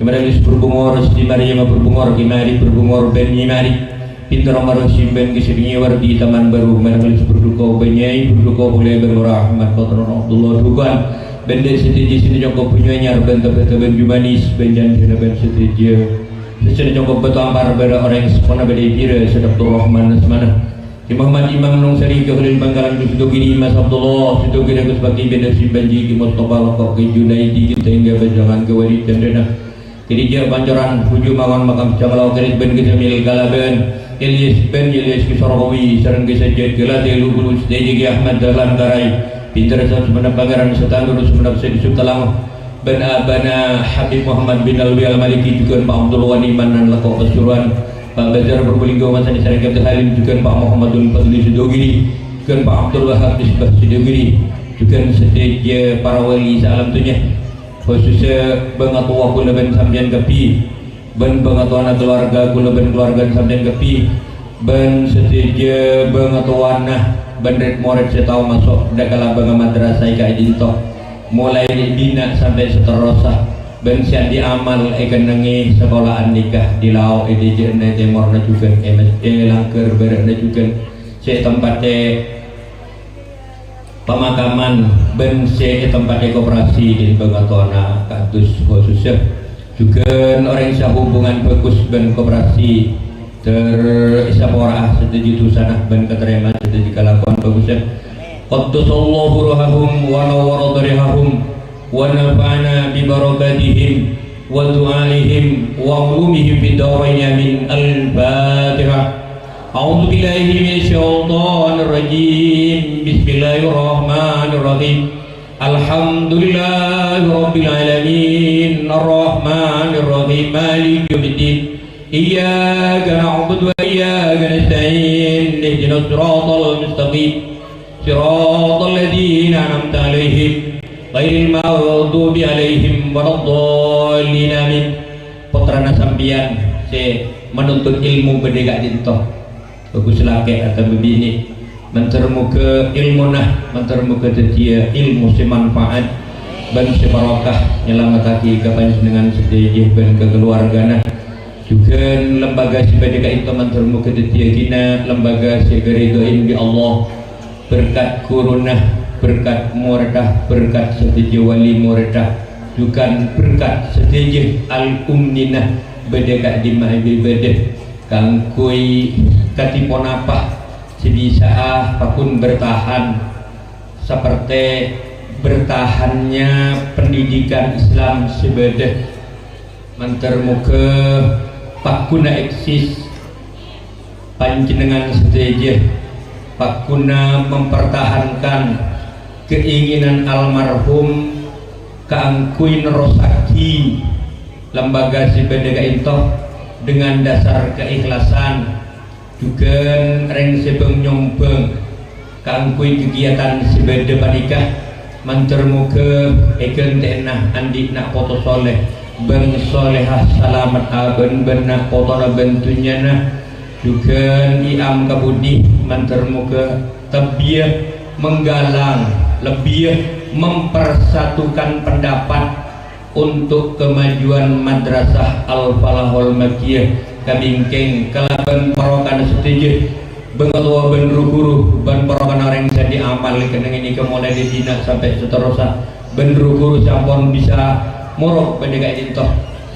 Kemari berbungor, di mari yang berbungor, kemari berbungor, bân nyemari. Pinter Ramadan simpen ke sini wardi Taman Baru, mereka lulus berduka, banyai berduka, boleh berlurah, Ahmad Patron Abdullah Dukan, bendek sedhâjâ sini nyokop punya nyar, bân tebet-tebet jumanis, bân janjana bân sedhâjâ. Sejana nyokop beto ampar, bada orang sepona beda pira, sedap Rahman asmana. Ki Muhammad Imam Nungsari, Ki Khalil Bangkalan, Ki Sidogiri, Mas Abdullah, Sidogiri, Gus Baki, benda simpen ji, Ki Mustafa, Lokok, Ki Junaidi, Ki Tengga, Bajangan, Ki Wali, Cendana. Kèdhijâ Pancoran, Bhuju Mangon, Makam Janglawa, Kèrit bân Ki Jamil kalabân Ilyas bân Ilyas Ki Sorkawi, sareng Ki Sajjad, Ki Late Lubulus, Dèjè Ki Ahmad Dahlan Karai, Pinter Sab Sumenep Pangèran Setan, Durus Sumenep Sèdi Subtalang, bân abana Habib Muhammad bin Alwi Al-Maliki, jhughân Pa' Abdul Wani Manan Lako Pasuruan, Pa' Bazar Probolinggo, Masani sareng Abdul Halim, jhughân Pa' Muhammadul Fadli Sidogiri, jhughân Pa' Abdul Wahab Misbah Sidogiri, jhughân sadhâjâ para wali saalam dhunnya. Khususnya bângatowa kaulâ bân sampèyan kabbhi, bân bângatowana kalowarga kaulâ bân kalowargana sampèyan kabbhi, bân sadhâjâ bângatowana bân red-mored sè tao maso' dâ' ka labângnga madrasah è ka'dinto, molaè è bina sampè' saterrossa, bân sè andi' amal èkennengngè sakola andika è lao, è dâjâna, è tèmorra jhughân, è mes-, è langghâr bârâ'na jhughân, sè è tempatè pamakaman bân sè è tempatè koperasi dhin bângatowana kados khususnya. Jhughân orèng sè hubungan bhâghus bân koperasi, ter-, èsapora'a sadhâjâ dhusana bân katarèma sadhâjâ kalakowan bhâghusnya. Qaddasallahu ruhahum wa nawwara dharihahum wa nafa'ana bi barakatihim wa du'aihim wa ulumihim fid darain, amin. Al-Fatihah. A'udzu billahi minasy syaithanir rajim. Bismillahirrahmanirrahim. Alhamdulillahi rabbil alamin. Arrahmanirrahim. Maliki yaumiddin. Iyyaka na'budu wa iyyaka nasta'in. Ihdinas siratal mustaqim. Siratal ladzina an'amta 'alaihim ghairil maghdubi 'alaihim waladdallin. Amin. Pottrana sampèyan sè manuntut ilmu bâdâ è ka'dinto. Bhâghus lakè' atabâ binè'. Mandhâr moghâ ilmuna, mandhâr moghâ dhâddhiyâ ilmu sè manfaat bân sè barokah, nyalamettaghi ka panjhennengngan sadhâjâ bân ka kalowargana. Jhughân lembaga sè bâdâ ka'dinto mandhâr moghâ dhâddhiyâ ghina lembaga sè èkaridhoin bi' Allah. Berkat ghuruna, berkat morèdda, berkat sadhâjâ wali morèdda, jhughân berkat sadhâjâ alumnina bâdâ ka'dimma è bâdâ kaangghuy kadhi ponapa sè bisa'a pagghun bertahan sapertè bertahannya pendidikan Islam sè bâdâ. Mandhâr moghâ pagghuna eksis panjhennengngan sadhâjâ, pagghuna mempertahankan keinginan almarhum kaangghuy nerrossaghi lembaga sè bâdâ ka'dinto dengan dasar keikhlasan. Jhughân rèng sè bâng-nyombâng kaangghuy kegiatan sè bâdâ panèka, mandhâr moghâ èghântè'ana andi' na' poto soleh bân solehah salamet abâ' bân na' potona bân dhunnyana. Jhughân I A M kabudi mandhâr moghâ tabbhiyâ menggalang, lebbi mempersatukan pendapat untuk kemajuan Madrasah Al-Falahul Makkiyah kabingkèng kalabân barokahna sadhâjâ. bângatowa bân ru-ghuru, bân para kana orèng sè andi' amal kennengngan ghânèka molaè dâri dinna' sampè' saterrossa, bân ru-ghuru sè ampon bisa morok bâdâ ka'dinto,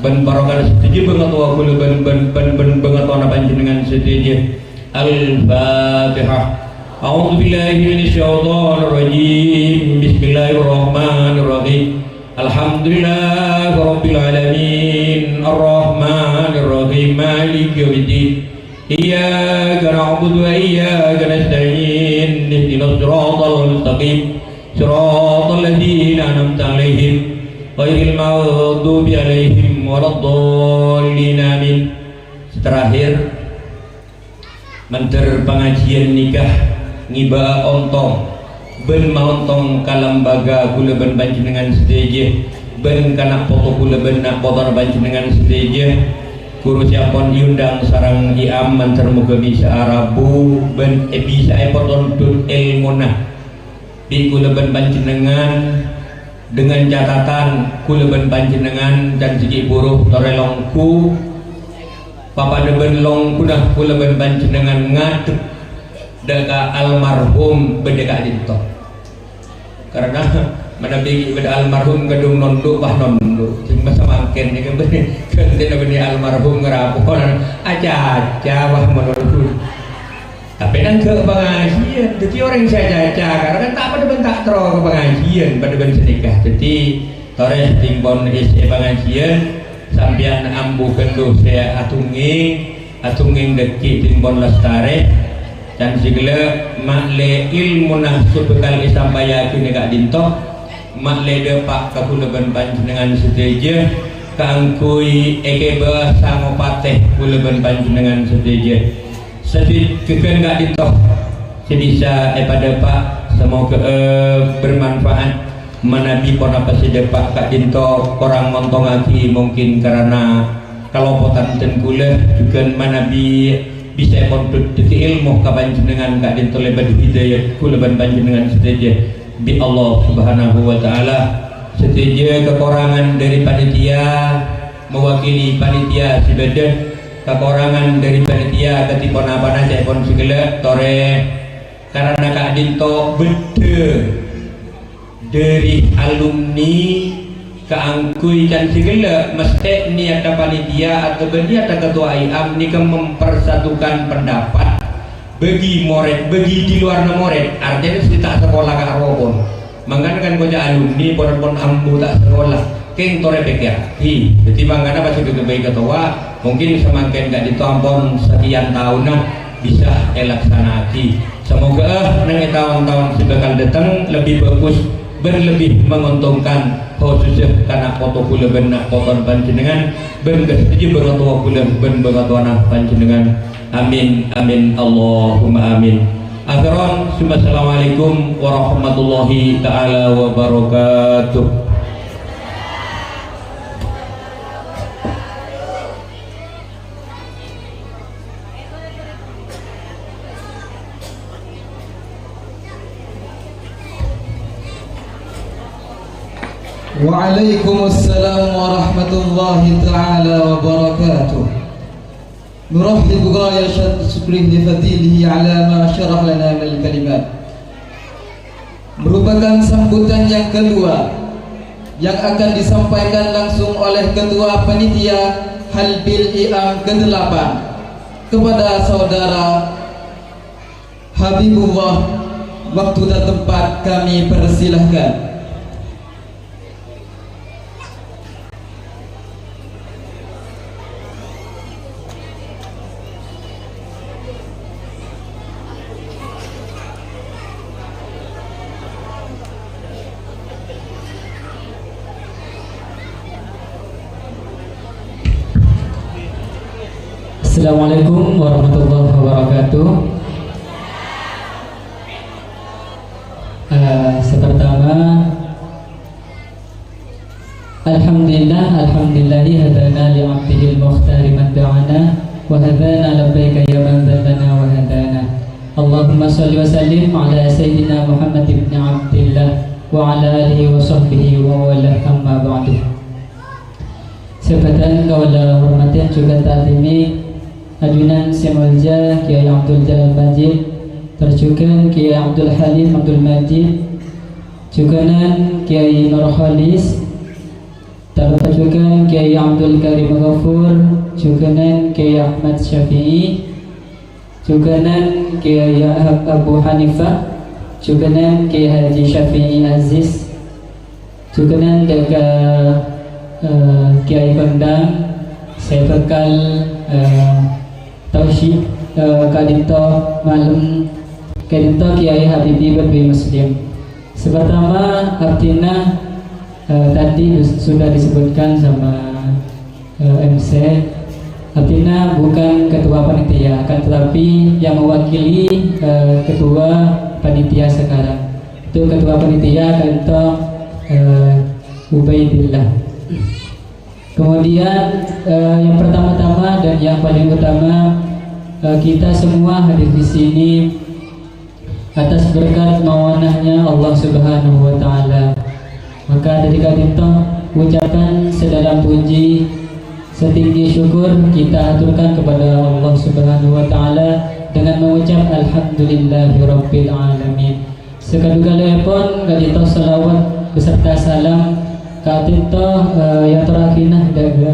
bân para kana sadhâjâ bângatowa kaulâ bân, bân, bân, bân bângatowana panjhennengngan sadhâjâ. Al-Fatihah. A'udzubillahi minasyaitonirrajim. Bismillahirrahmanirrahim. Alhamdulillahirabbil alamin. Arrahmanirrahim. Maliki yaumiddin. Iyyaka na'budu wa iyyaka nasta'in. Ihdinas siratal mustaqim. Siratal ladzina an'amta 'alaihim, ghairil maghdubi 'alaihim waladdallin. Amin. Sè terakhir, mandhâr pangajiyân nèka ngibâ'â ontong bân maontong ka lembaga kaulâ bân panjhennengngan sadhâjâ, bân ka na' poto kaulâ bân na' potona panjhennengngan sadhâjâ. Ghuru sè ampon èondhâng sareng I A M mandhâr moghâ bisa'a rabu bân è bisa'a èpatondhut èlmona bi' kaulâ bân panjhennengngan, dengan catatan kaulâ bân panjhennengngan can sè ghi' buru torè longghu, papadâ bân longghuna kaulâ bân panjhennengngan ngadhep dâ' ka almarhum bâdâ ka'dinto. Karena manabi bâdâ almarhum kadhung nondhu', wah nondhu'. Sè masa mangkèn nèka bânnè ghântèna bânnè almarhum ngarapowan. Aca-aca, wah nondhu'. Tapè nangghâ' pangajiyân. Dhâddhi orèng sè aca-aca, karena kan ta' padâ bân ta' terro ka pangajiyân, padâ bân sanèka. Dhâddhi, torè sè pon èssè pangajiyân, sampèyan ambu ghâllu sè adhungngèng, adhungngèng dhâggi' sè pon lastarè, can sè ghellâ' ma'lè èlmona sè bhâkal èsampayaghi nèka ka'dinto, ma'lè dâpa' ka kaulâ bân panjhennengngan sadhâjâ, kaangghuy èghibâ sangopatè kaulâ bân panjhennengngan sadhâjâ. Sadhi-, ghâgghân ka'dinto sè bisa èpadâpa', samoghâ, eh, bermanfaat. Manabi ponapa sè dâpa' ka'dinto korang ngontongngaghi, mungkin karana kalopotan dân kaulâ, jhughân manabi bisa èpondhut dhâddhi èlmo ka panjhennengngan ka'dinto lèbât hidayat kaulâ bân panjhennengngan sadhâjâ bi' Allah Subhanahu wa Ta'ala. Sadhâjâ kakorangan dhâri panitia, mewakili panitia sè bâdâ, kakorangan dhâri panitia kadhi ponapana ca'èpon sè ghellâ', torè karana ka'dinto bâdâ dhâri alumni kaangghuy can sè ghellâ', mastè niyatta panitia atabâ niyatta ketua I A M nèka mempersatukan pendapat bagi morèd, bagi di luarna morèd, artèna sè ta' sakola ka'rowa pon. Mangkana kan koca' alumni pon-pon ambu ta' sakola, kèng torè pèkkèraghi. Dhâddhi mangkana pas èkaghâbây ketua, mungkin samangkèn ka'dinto ampon sakian taonna bisa èlaksana'aghi. Samoghâ, eh, neng è taon-taon sè bhâkal dâteng lebbi bhâghus bân lebbi menguntungkan, khususnya ka na' poto kaulâ bân na' potona panjhennengngan, bân ka sadhâjâ bângatowa kaulâ bân bângatowana panjhennengngan. Amin, amin, Allahumma amin. Akhiran, summa assalamualaikum warahmatullahi ta'ala wabarakatuh. Waalaikumsalam warahmatullahi taala wabarakatuh. Nurahhibu ghayata syukri li fadlihi ala ma syarah lana minal kalimat. Merupakan sambutan yang kedua yang akan disampaikan langsung oleh Ketua Panitia Halbil I A M kedelapan kepada Saudara Habibullah. Waktu dan tempat kami persilahkan. Assalamualaikum warahmatullahi wabarakatuh. Eh, sè pertama, Alhamdulillah, alhamdulillahi hadana li abdihil mukhtari man da'ana, wa hadana labbaika ya man dallana wa hadana. Allahumma shalli wa sallim ala Sayyidina Muhammad ibn Abdillah wa ala alihi wa sahbihi wa wala, amma ba'du. Sè bhâdhân kaulâ hormatè jhughân ta'dhimi, Ajunan sè molja Kiai Abdul Jalal Majid, tor jhughân Kiai Abdul Halim Abdul Majid, jhughânan Kiai Nur Khalis, tor jhughân Kiai Abdul Karim Ghafur, jhughânan Kiai Ahmad Syafi'i, jhughânan Kiai Abu Hanifah, jhughânan Kiai Haji Syafi'i Aziz, jhughânan dâ' ka, eh, Kiai Kondang, sè bhâkal, eh, tausyik, eh, ka'dinto malem, ka'dinto Kiai Habibi bân Bi Muslim. Sè partama, abdhina, eh, tadi sudah disebutkan sama, eh, M C, abdhina bukan ketua panitia, akan tetapi yang mewakili, eh, ketua panitia sekarang. Itu ketua panitia ka'dinto, eh, Ubaidillah. Kemudian, eh, yang pertama-tama dan yang paling utama, eh, kita semua hadir di sini atas berkat mawanahnya Allah Subhanahu wa Ta'ala. Maka dâri ka'dinto, ucapan sedalam puji, setinggi syukur kita aturkan kepada Allah Subhanahu wa Ta'ala dengan mengucap Alhamdulillahirabbil alamin. Sakaḍuwâ kalèpon ka'dinto shalawat beserta salam ka'dinto, eh, èyatorraghina dâ' ka,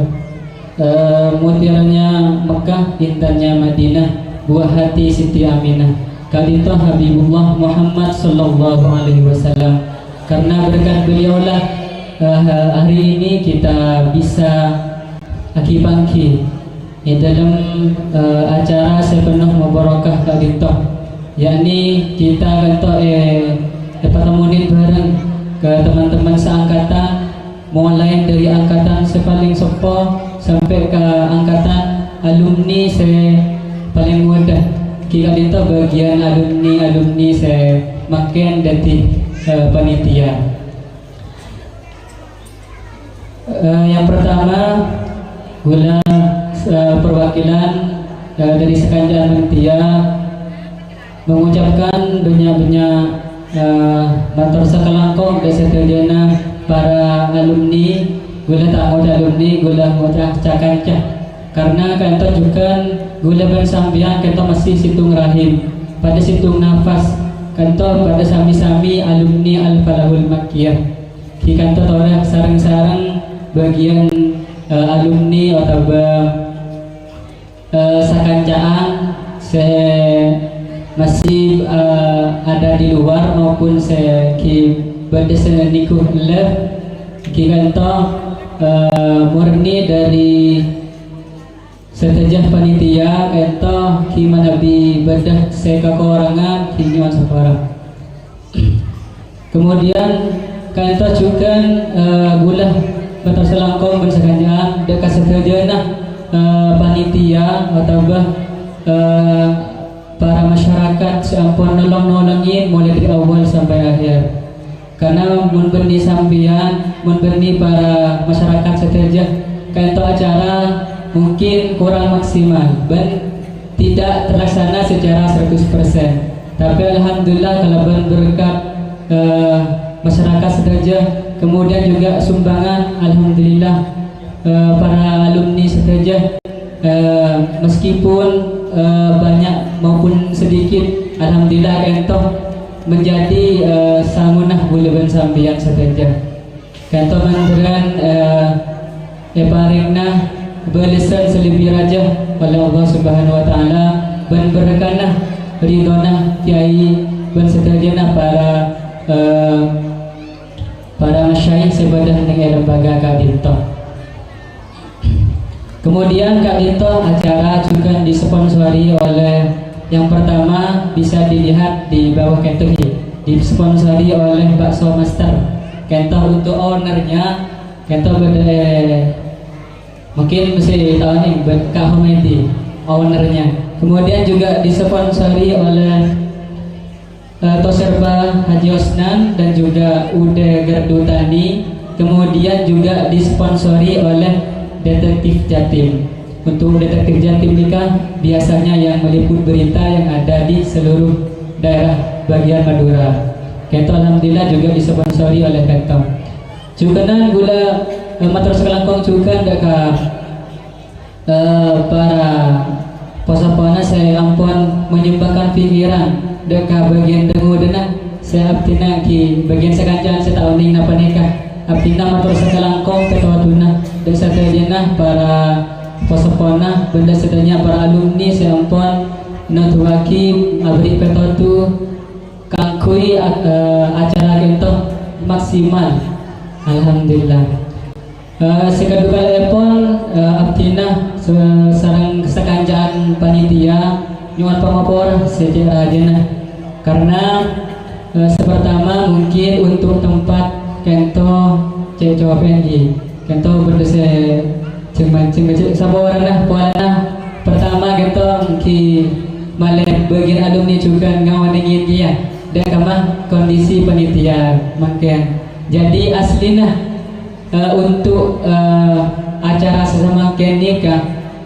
eh, mutiaranya Mekah, intannya Madinah, buah hati Siti Aminah, ka'dinto Habibullah Muhammad sallallahu alaihi wasallam. Karena berkat beliaulah, eh, hari ini kita bisa aghi-pangghi è dâlem, eh, acara sè penuh mabarokah ka'dinto, yakni kita ka'dinto, eh, èpatemmonin bhâreng ka teman-teman seangkatan, mulai dari angkatan sè palèng seppo sampè' ka angkatan alumni sè palèng modâ. Ghi' ka'dinto bâgiyân alumni-alumni sè mangkèn dhâddhi, eh, panitia. Eh, yang pertama, ghulâ, eh, perwakilan, eh, dâri sakanca'an panitia mengucapkan bânnya'-bânnya', eh, mator sakalangkong dâ' sadhâjâna para alumni, ghulâ ta' ngoca' alumni, ghulâ ngoca' ca-kanca. Karena ka'dinto jhughân ghulâ bân sampèyan ka'dinto masih sèttong rahim, paḍâ sèttong nafas, ka'dinto paḍâ sami-sami alumni Al-Falahul Makkiyah. Ghi' ka'dinto torè sareng-sareng bâgiyân, eh, alumni otabâ, eh, sakanca'an sè masih, eh, ada di luar maupun sè ghi' bâḍâ sè nèko ellè, ghi' ka'dinto, eh, murni dâri sadhâjâ panitia ka'dinto ghi' manabi bâḍâ sè kakorangan ghi' nyo'on sapora. Kemudian ka'dinto jhughân, eh, ghulâ mator sakalangkong bân sakanca'an dâ' ka sadhâjâna, eh, panitia otabâ, eh, para masyarakat sè ampon nolong-nolongè molaè dâri awwal sampè' akhèr. Karena mon bânnè sampèyan, mon bânnè para masyarakat sadhâjâ, ka'dinto acara mungkin kurang maksimal bân tidak terlaksana secara seratus persen. Tapi alhamdulillah kalabân berkat, eh, masyarakat sadhâjâ, kemudian juga sumbangan, alhamdulillah, eh, para alumni sadhâjâ, eh, meskipun, eh, banyak maupun sedikit, alhamdulillah ka'dinto menjadi, eh, sangona ghulâ bân sampèyan sadhâjâ. Ka'dinto mandhârân, eh, èparèngana bâlessan sè lebbi rajâ oleh Allah Subhanahu wa Ta'ala bân berkana ridhona Kiai bân sadhâjâna para, eh, para masyayikh sè bâḍâ neng è lembaga ka'dinto. Kemudian ka'dinto acara juga disponsori oleh, yang pertama bisa dilihat di bawah ka'dinto, disponsori oleh Bakso Master. Ka'dinto untuk ownernya, ka'dinto bâḍâ, eh, mungkin mesti tahu nih, buat Kak Humedi, ownernya. Kemudian juga disponsori oleh eh, Toserba Haji Osnan dan juga Ude Gerdutani, kemudian juga disponsori oleh Detektif Jatim. Untuk Detektif Jatim ini kan biasanya yang meliput berita yang ada di seluruh daerah bagian Madura. Ka'dinto alhamdulillah juga disponsori oleh Pemkot. Jhughân ghulâ, eh, mator sakalangkong jhughân dâ' ka eh, para Pa-sappona sè ampon manyumbangkan pikiran dâ' ka bâgiyân rèng-odâna sè abdhina ghi' bâgiyân sakanca'an sè ta' onèng napa nèka. Abdhina mator sakalangkong pètodhuna dâ' sadhâjâna para pa-sappona bân dâ' sadhâjâna para alumni sè ampon noduwaghi aberri' pètodhu kaangghuy, eh, acara ka'dinto maksimal. Alhamdulillah. Eh, sè kaduwâ kalèpon, eh, abdhina sa-, sareng sakanca'an panitia nyo'on pangopor sè cè' rajâna. Karena, eh, sè partama mungkin untuk tempat ka'dinto cè' cowèn ghi. Ka'dinto bâdâ sè jeng-manjeng cè' saporana polana partama ka'dinto ghi malè bâgiyân alumni jhughân ngaonèngè kèya. Dâ' kamma kondisi panitia mangkèn. Jadi aslina eh, untuk, eh, acara sè samangkèn nèka,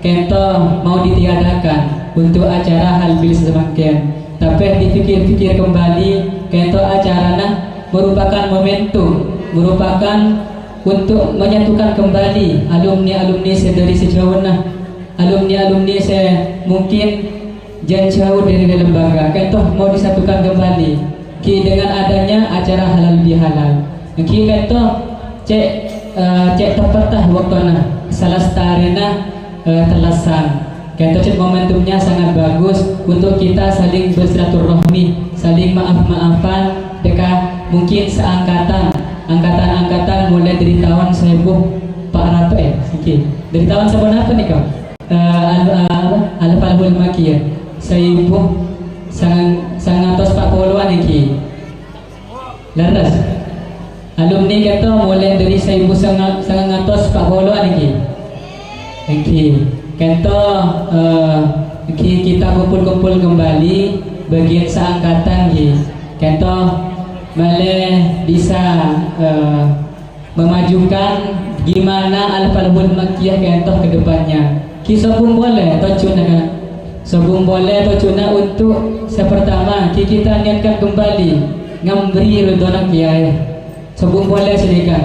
ka'dinto mau ditiadakan untuk acara halbil sè samangkèn. Tapè dipikir-pikir kembali, ka'dinto acarana merupakan momentum, merupakan untuk menyatukan kembali alumni-alumni sè dâri sajhâuna, alumni-alumni sè mungkin jhân jhâu dâri lembaga, ka'dinto mau disatukan kembali, ghi dengan adanya acara halal bihalal. Ghi ka'dinto cè', eh, cè' teppetta bâktona, salastarèna, eh, tellasan. Ka'dinto cè' momentumnya sangat bagus untuk kita saling bersilaturahmi, saling maaf-maafan, dâ' ka mungkin seangkatan, angkatan-angkatan mulai dari tahun seribu empat ratus, eh, ghi. Dari tahun sampun napa nèka? Eh, al-, eh, apa? Al-Fathul Makkiyah. Saèbu sangang-, sangang atos pa' poloan nèka. Lerres. Alumni ka'dinto molaè dâri saèbu sanga-, sangang atos pa' poloan nèka. Nèka. Ka'dinto, eh, nèka kita kumpul-kumpul kembali bâgiyân saangkatan nèka. Ka'dinto malè bisa, eh, memajukan gimana Al-Fathul Makkiyah ka'dinto ke depannya. Ghi sobung polè tojjhuna, kan? Sobung polè tojjhuna untuk sè partama, ghi kita niatkan kembali ngambri ridhona kèyaè. Sobung polè sanèka.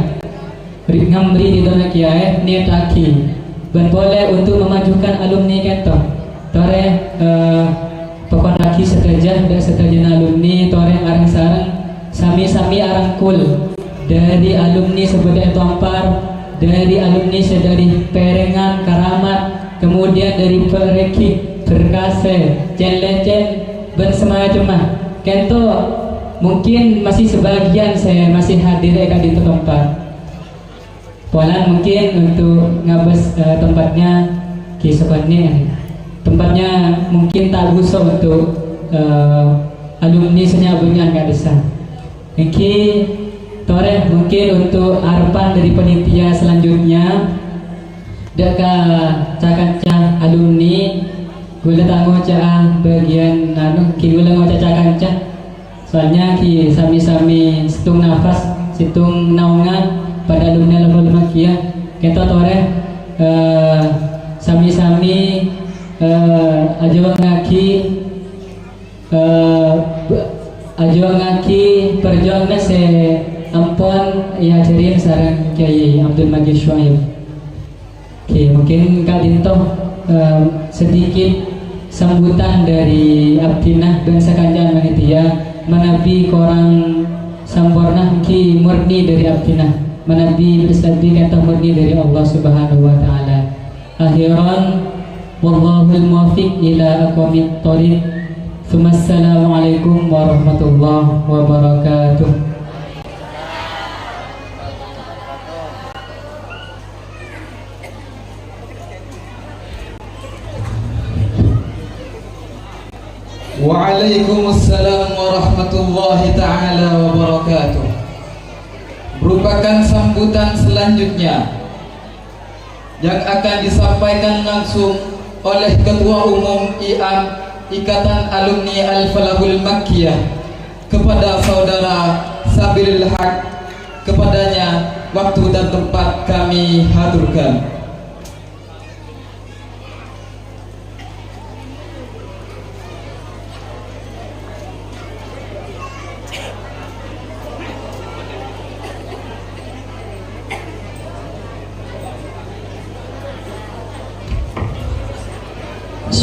Ri-, ngambri ridhona kèyaè, niataghi. Bân polè untuk memajukan alumni ka'dinto. Torè, eh, Pokon ragi sadhâjâ, dâ' sadhâjâna alumni, torè areng-sareng, sami-sami arangkul. Dâri alumni sè bâdâ è Tompar, dâri alumni sè dâri Pèrengan, Karamat, kemudian dâri Parigi, Berkasè, Cèn-Lècèn, bân samacemma. Ka'dinto mungkin masih sebagian sè masih hadir è ka'dinto Tompar. Polana mungkin untuk ngabâs, eh, tempatnya ghi sakonè'. Tempatnya mungkin ta' bhuso untuk, eh, alumni sè bânnya'an ka'dissa'. Èngghi torè mungkin untuk arebbhân dâri panitia selanjutnya, dâ' ka ca-kanca alumni, ghulâ ta' ngoca'a bâgiyân, anu, ghi ghulâ ngoca' ca-kanca. Soalnya ghi sami-sami sèttong nafas, sèttong naongan padâ alumni Al-Fathul Makkiyah. Ka'dinto torè, eh, sami-sami, eh, ajhuwângaghi, eh, b-, ajhuwângaghi parjuwânganna sè ampon èajhâri sareng Kyai Abdul Majid Syuaib. Oke, mungkin ka'dinto, eh, sedikit sambutan dâri abdhina bân sakanca'an panitia. Manabi korang samporna, ghi murni dâri abdhina. Manabi bâdâ sabbhi ka'dinto murni dâri Allah Subhanahu wa Ta'ala. Akhiran, wallahul muwaffiq ila aqwamit thoriq. Tsummassalamualaikum warahmatullahi wabarakatuh. Waalaikumsalam warahmatullahi taala wabarakatuh. Merupakan sambutan selanjutnya yang akan disampaikan langsung oleh Ketua Umum I A M, Ikatan Alumni Al-Falahul Makkiyah, kepada Saudara Sabilil Haq. Kepadanya, waktu dan tempat kami haturkan.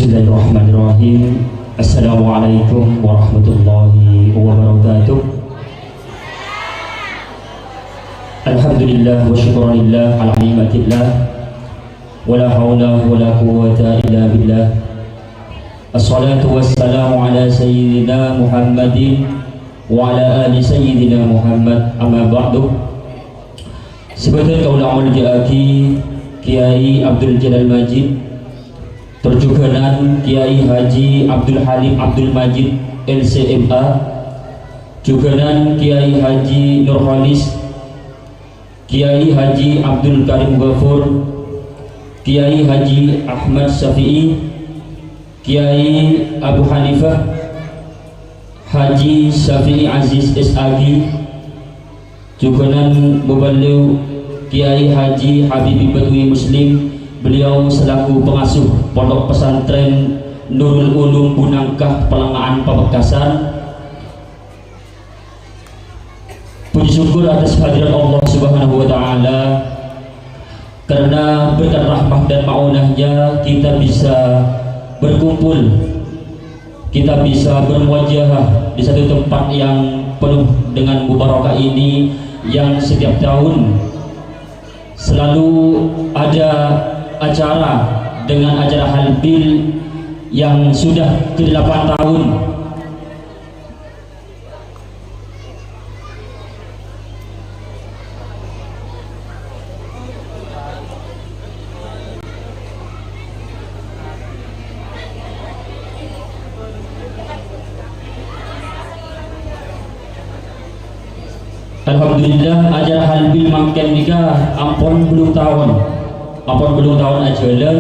Bismillahirrahmanirrahim. Assalamualaikum warahmatullahi wabarakatuh. Alhamdulillah wa syukrulillah ala ni'matillah. Wa la haula wa la quwwata illa billah. Assalatu wassalamu ala sayyidina Muhammadin wa ala ali sayyidina Muhammad, amma ba'du. Sè bhâdhân kaulâ molja'aghi Kyai Abdul Jalal Majid, tor jhughânan Kyai Haji Abdul Halim Abdul Majid, L C M A, jhughânan Kyai Haji Nurholis, Kyai Haji Abdul Karim Ghafur, Kyai Haji Ahmad Syafi'i, Kyai Abu Hanifah, Haji Syafi'i Aziz S A G, jhughânan Muballigh Kyai Haji Habibi Badwi Muslim, beliau selaku pengasuh Pondok Pesantren Nurul Ulum Bunangka Pelanga'an Pamekasan. Puji syukur atas kehadirat Allah Subhanahu wa Ta'ala, karena berkat rahmat dan ma'unahnya kita bisa berkumpul, kita bisa bermuwajahah di satu tempat yang penuh dengan mubarakah ini, yang setiap tahun selalu ada acara dengan acara halbil yang sudah kedelapan tahun. Alhamdulillah, acara halbil mangkèn nèka ampon bellung taon. Ampon bellung taon ajhâlân.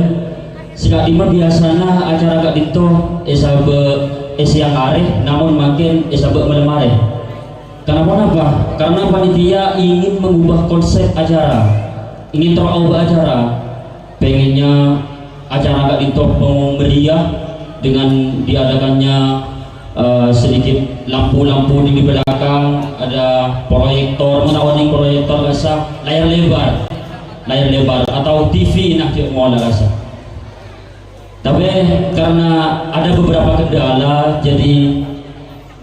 Sè ka'dimma biyasana acara ka'dinto èsabâ' è sèyang arè, namong mangkèn èsabâ' malem arè. Kenapa-napa? Karena panitia ingin mengubah konsep acara, ingin terubah acara. Pengennya acara ka'dinto pemeriah dengan diadakannya, eh, sedikit lampu-lampu di belakang, ada proyektor, menawa ning proyektor rasa layar lebar, layar lebar atau T V nah cek mau rasa. Tapi karena ada beberapa kendala, jadi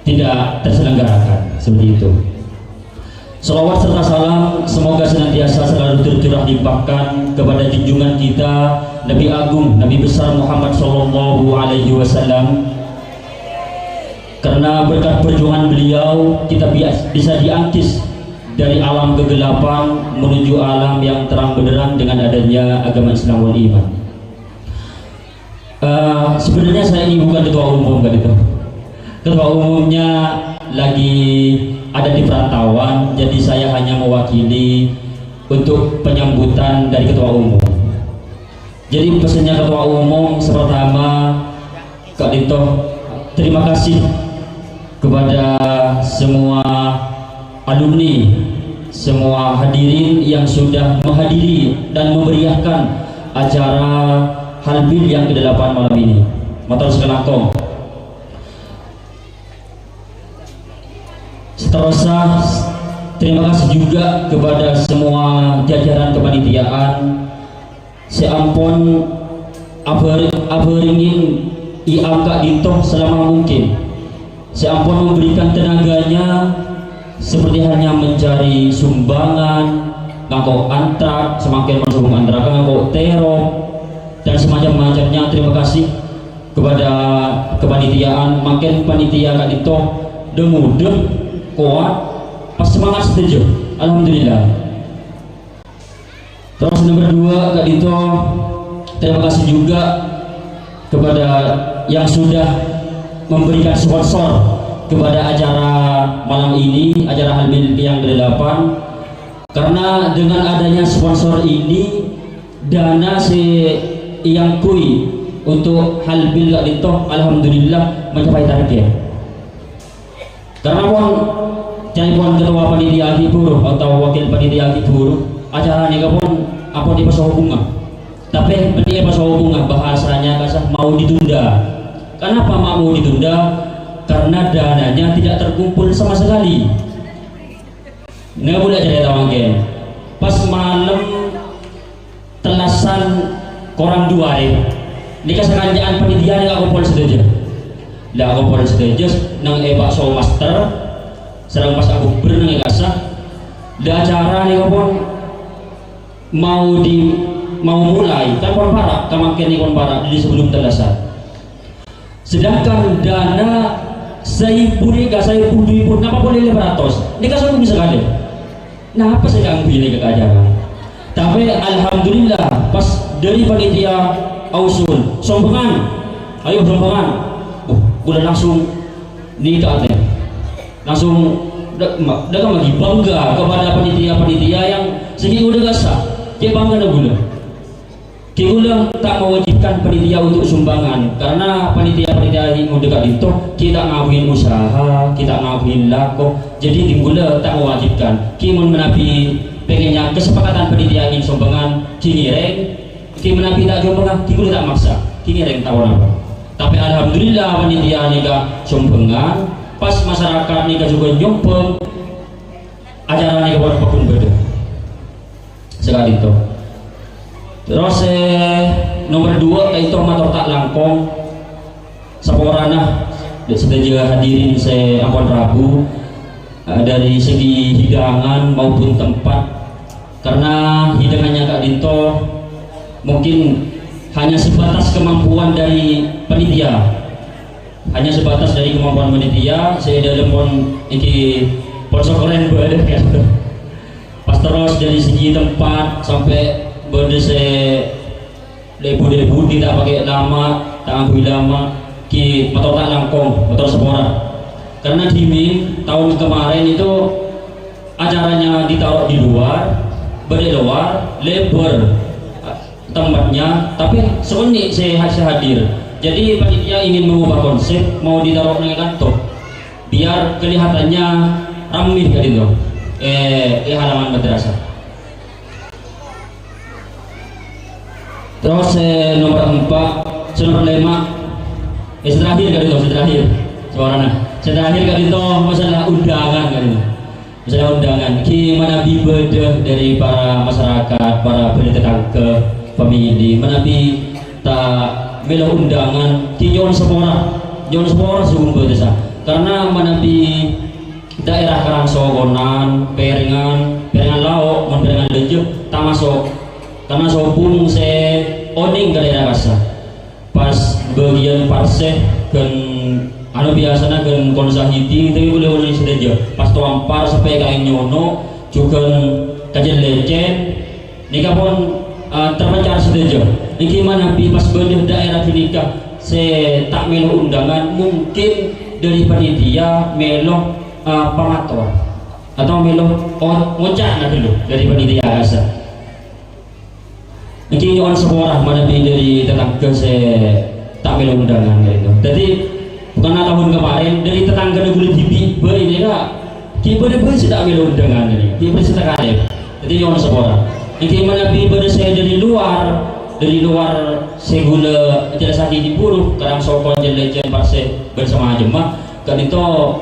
tidak terselenggarakan seperti itu. Salawat serta salam semoga senantiasa selalu tercurah limpahkan kepada junjungan kita Nabi Agung, Nabi Besar Muhammad Sallallahu Alaihi Wasallam. Karena berkat perjuangan beliau, kita bias- bisa diangkis dari alam kegelapan menuju alam yang terang benderang dengan adanya agama Islam wal iman. Eh, sebenarnya saya ini bukan ketua umum, kan itu. Ketua umumnya lagi ada di perantauan, jadi saya hanya mewakili untuk penyambutan dari ketua umum. Jadi pesannya ketua umum, pertama, Kak Dito, terima kasih kepada semua alumni, semua hadirin yang sudah menghadiri dan memeriahkan acara Halbil yang kedelapan malam ini. Matur sakalangkong. Seterusnya, terima kasih juga kepada semua jajaran kepanitiaan sè ampon abhâr-, abhârengin I A M Kak Dito selama mungkin. Sè ampon memberikan tenaganya seperti halnya mencari sumbangan, ngangko' antrak, samangkèn mon sumbangan antrak ngangko' terop, dan semacam-macamnya. Terima kasih kepada kepanitiaan, mangkèn panitia Kak Dito dâ-mudâ, kowat, pas semangat sadhâjâ. Alhamdulillah. Terus nomor dua, Kak Dito, terima kasih juga kepada yang sudah memberikan sponsor kepada acara malam ini, acara Halbil yang kedelapan. Karena dengan adanya sponsor ini, dana sè èangghuy untuk Halbil Kak Dito, alhamdulillah mencapai target. Karena pon, ca'èpon ketua panitia ghi' buru atau wakil panitia ghi' buru, acara nèka pon ampon èpasohobunga. Tapè bânnè èpasohobunga, bahasanya kasar mau ditunda. Kenapa mau ditunda? Karena dananya tidak terkumpul sama sekali. Nah, bulâ carèta mangkèn. Pas malem tellasan korang dua arè. Nèka sakanca'an panitia nèka akompol sadhâjâ. La akompol sadhâjâ neng è Pak Somaster, sareng pas abubar neng è kassa. La acara nèka pon mau di, mau mulai, kan pon para', kamangkèn nèka pon para' dâri sabellunna tellasa. Sedangkan dana saèbu nèka, saèbu du èbu, napa polè lèma ratos? Nèka sobung sakalè. Napa sè kaangghuy nèka ka acara? Tapè alhamdulillah, pas dâri panitia ausul, sombhângan. Ayo sombhângan. Uh, kaulâ langsung nèka atè. Langsung da-, ma-, da-, lagi bangga kepada panitia-panitia yang sè ghi' ngodâ kassa. Cè' bangga na kaulâ. Ghi' kaulâ ta' mewajibkan panitia untuk sumbangan, karena panitia-panitia ghi' ngodâ ka'dinto, ghi' ta' ngaghuyè usaha, ghi' ta' ngaghuyè lako. Jadi, ghi' kaulâ ta' mewajibkan. Ghi' mon manabi pèngènnya kesepakatan panitia ingin sumbangan, ghi' ngèrèng. Ghi' manabi ta' jumpangan, ghi' kaulâ ta' maksa. Ghi' ngèrèng ta' ponapa. Tapè alhamdulillah, panitia nèka sumbangan, pas masyarakat nèka jhughân nyumbang, acara nèka pon pagghun bâdâ. Saka'dinto. Terros, eh, nomer dua, ka'dinto mator ta' langkong. Saporana, dâ' sadhâjâ hadirin sè ampon rabu, eh, dari segi hidangan maupun tempat. Karena hidangannya ka'dinto mungkin hanya sebatas kemampuan dari panitia. Hanya sebatas dari kemampuan panitia, sè è dâlem pon èngghi pon sokorèn bâdâ, kan. Pas terros dâri segi tempat sampè' bâdâ sè lè-, budi-budi ta' pakè lama, ta' ngangghuy lama, ghi' mator ta' langkong, mator sapora. Karena dhimèn taon kemarin itu acaranya ditaruh di luar, bâdâ è lowar, lèbâr tempatnya, tapè sakonè' sè ha-, sè hadir. Jadi panitia ingin mengubah konsep, mau ditaruh neng kanto, biar kelihatannya ramè ka'dinto, eh, di halaman madrasah. Terros, eh, nomer empat, sè nomer lèma', eh, sè terakhir ka'dinto, sè terakhir. Saporana. Sè terakhir ka'dinto masalah undangan ka'dinto. Masalah undangan, ghi' manabi bâdâ dâri para masyarakat, para bâdâ tatangghâ, famili, manabi ta' mèlo undangan, ghi' nyo'on sapora, nyo'on sapora sobung bâdâ sa. Karena manabi daerah Karangsokonan, Pèrengngan, Pèrengngan Lao', mon Pèrengngan Lajâ, ta' maso'. Karena sobung sè onèng ka daerah kassa. Pas bâgiyân parsè ghân, anu, biyasana ghân konsahidi, tapè kaulâ onèng sadhâjâ. Pas towampar sampè' ka Èng Nyono, jhughân ka Jhâlècèn, nèka pon, eh, terpencar sadhâjâ. Èngghi manabi pas bâdâ daerah ghânèka sè ta' mèlo undangan, mungkin dâri panitia mèlo, eh, pangator atau mèlo o-, ngoca' na ghâllu dâri panitia kassa. Èngghi nyo'on sapora manabi dâri tatangghâ sè ta' mèlo undangan ka'dinto. Dâddhi, bukanna taon kamarèn, dâri tatangghâna kaulâ dhibi' bhâi nèka, ghi' bâdâ bhâi sè ta' mèlo undangan nèka, ghi' bâdâ sè takalèp. Dâddhi nyo'on sapora. Èngghi manabi bâdâ sè dâri lowar, dâri lowar sè kaulâ jelasaghi dhi' buru, Karangsokon, Jhâlècèn, Parsè, bân samacemma, ka'dinto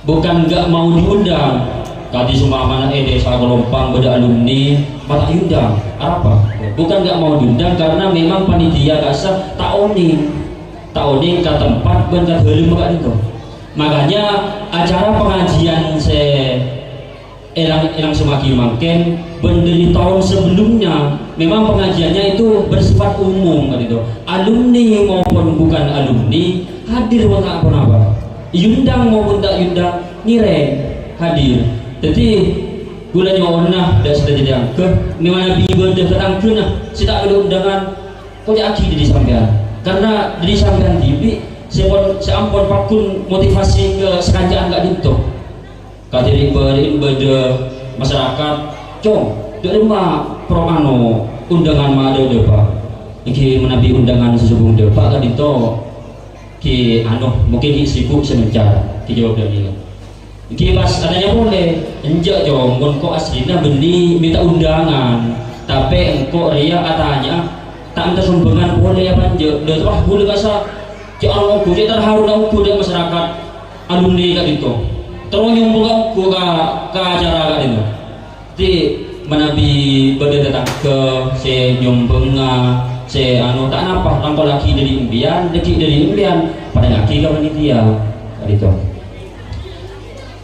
bukan nggak mau diundang. Kadhi sumpamana è Desa Kalompang bâdâ alumni, ma' ta' èundang. Arapa? Bukan nggak mau diundang, karena memang panitia kassa ta' onèng. Ta' onèng ka tempat bân ka dâlemma ka'dinto. Makanya acara pengajian sè èlang-, èlangsungnaghi mangkèn bân dâri taon sebelumnya, memang pengajiannya itu bersifat umum ka'dinto. Alumni maupun bukan alumni hadir, mon ta' ponapa. Èundang maupun ta' èundang, ngèrèng hadir. Dâddhi, kaulâ nyo'ona dâ' sadhâjâ tatangghâ, manabi bâdâ tatangghâna sè ta' mèlo undangan, koca'aghi dâri sampèyan. Karena dâri sampèyan dhibi' sè pon, sè ampon pagghun motivasi ka sakanca'an ka'dinto. Kadhi rè'-, bâ-, rè'-, bâdâ masyarakat, "Cong, dâ' remma pro-, ano, undangan ma' dâ'-, dâpa'?" Èngghi manabi undangan sè sobung dâpa' ka'dinto, ghi' ano, mungkin ghi' sibuk sè mencar, ghi' jawab dâ' iyâ. Èngghi pas atanya polè, "Enjâ', Cong, mon ko' aslina bânnè mènta undangan, tapè engko' rèya atanya, ta' mènta sombhângan polè apa enjâ'?" Dâ-, wah, kaulâ kassa' cè' ongghu, cè' terharu ongghu dâ' masyarakat alumni ka'dinto. Terro nyombhâng ongghu ka, ka acara ka'dinto. Dâddhi, manabi bâdâ tatangghâ sè nyombhângnga, sè, anu, ta' napa, langkollaghi dâri empèyan, dâgghi' dâri empèyan, parèngngaghi ka panitia. Ka'dinto.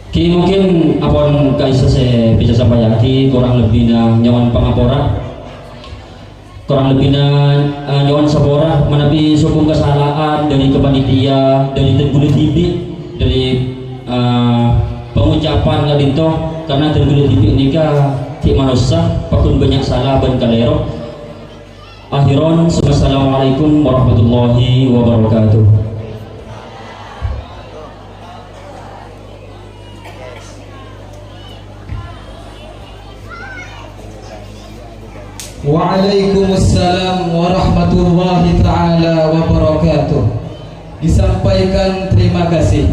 Ghi mungkin ampon ka'issa sè bisa sampayyaghi, korang lebbina nyo'on pangapora. Korang lebbina, eh, nyo'on sapora manabi sokong kasala'an dâri ka panitia, dâri tènggulâ dhibi', dâri, eh, pangocapan ka'dinto, karna tènggulâ dhibi' nèka ghi' manossa, pagghun bânnya' sala bân kalèro. Akhiran, assalamualaikum warahmatullahi wabarakatuh. Waalaikumsalam warahmatullahi taala wabarakatuh. Disampaikan terima kasih.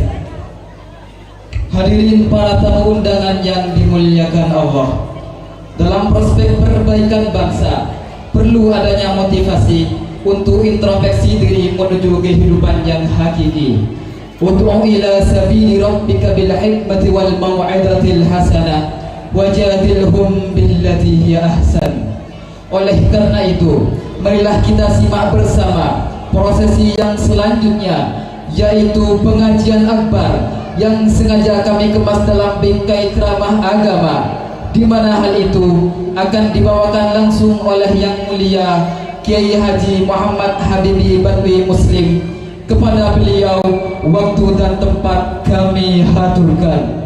Hadirin para tamu undangan yang dimuliakan Allah, dalam prospek perbaikan bangsa, perlu adanya motivasi untuk introspeksi diri menuju kehidupan yang hakiki. Ud'u ila sabili rabbika bil hikmati wal mau'izatil hasanah, wajadilhum billati hiya ahsan. Oleh karena itu, marilah kita simak bersama prosesi yang selanjutnya, yaitu pengajian akbar yang sengaja kami kemas dalam bingkai ceramah agama, di mana hal itu akan dibawakan langsung oleh Yang Mulia Kiai Haji Muhammad Habibi Badwi Muslim. Kepada beliau, waktu dan tempat kami haturkan.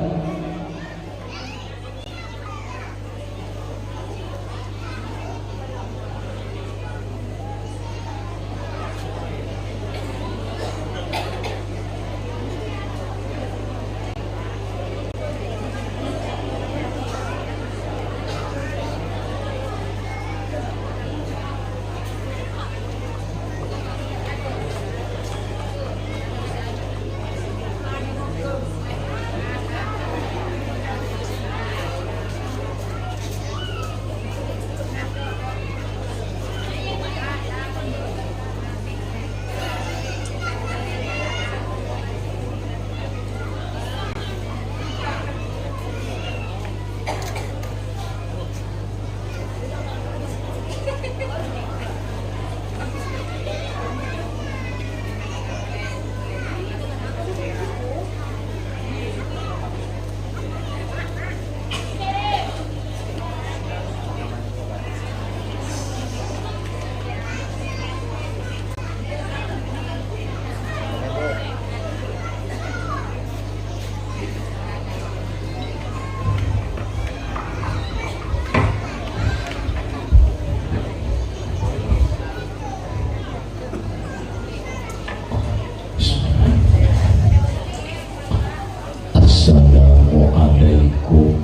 Assalamualaikum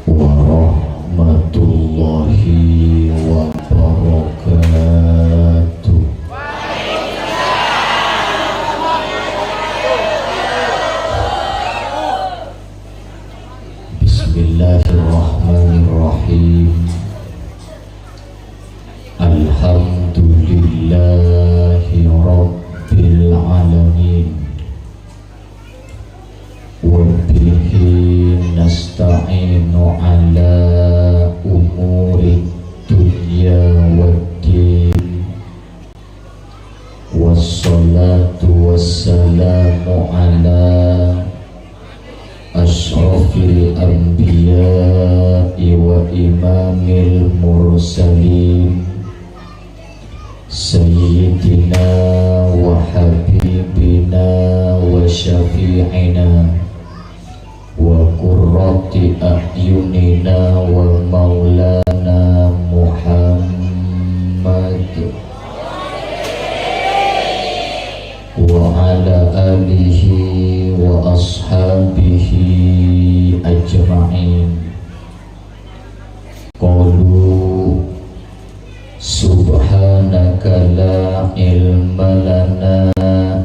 warahmatullahi wabarakatuh. Bismillahirrahmanirrahim. Alhamdulillahi rabbil alamin. Wa bihi nasta'inu ala umuri dunya waddin. Wassalatu wassalamu ala asyrafil anbiya'i wa imamil mursalin, sayyidina wa habibina wa syafi'ina wa qurrati a'yunina wa maulana Muhammad wa ala alihi wa ashabihi ajma'in. Qalu, subhanaka la ilma lana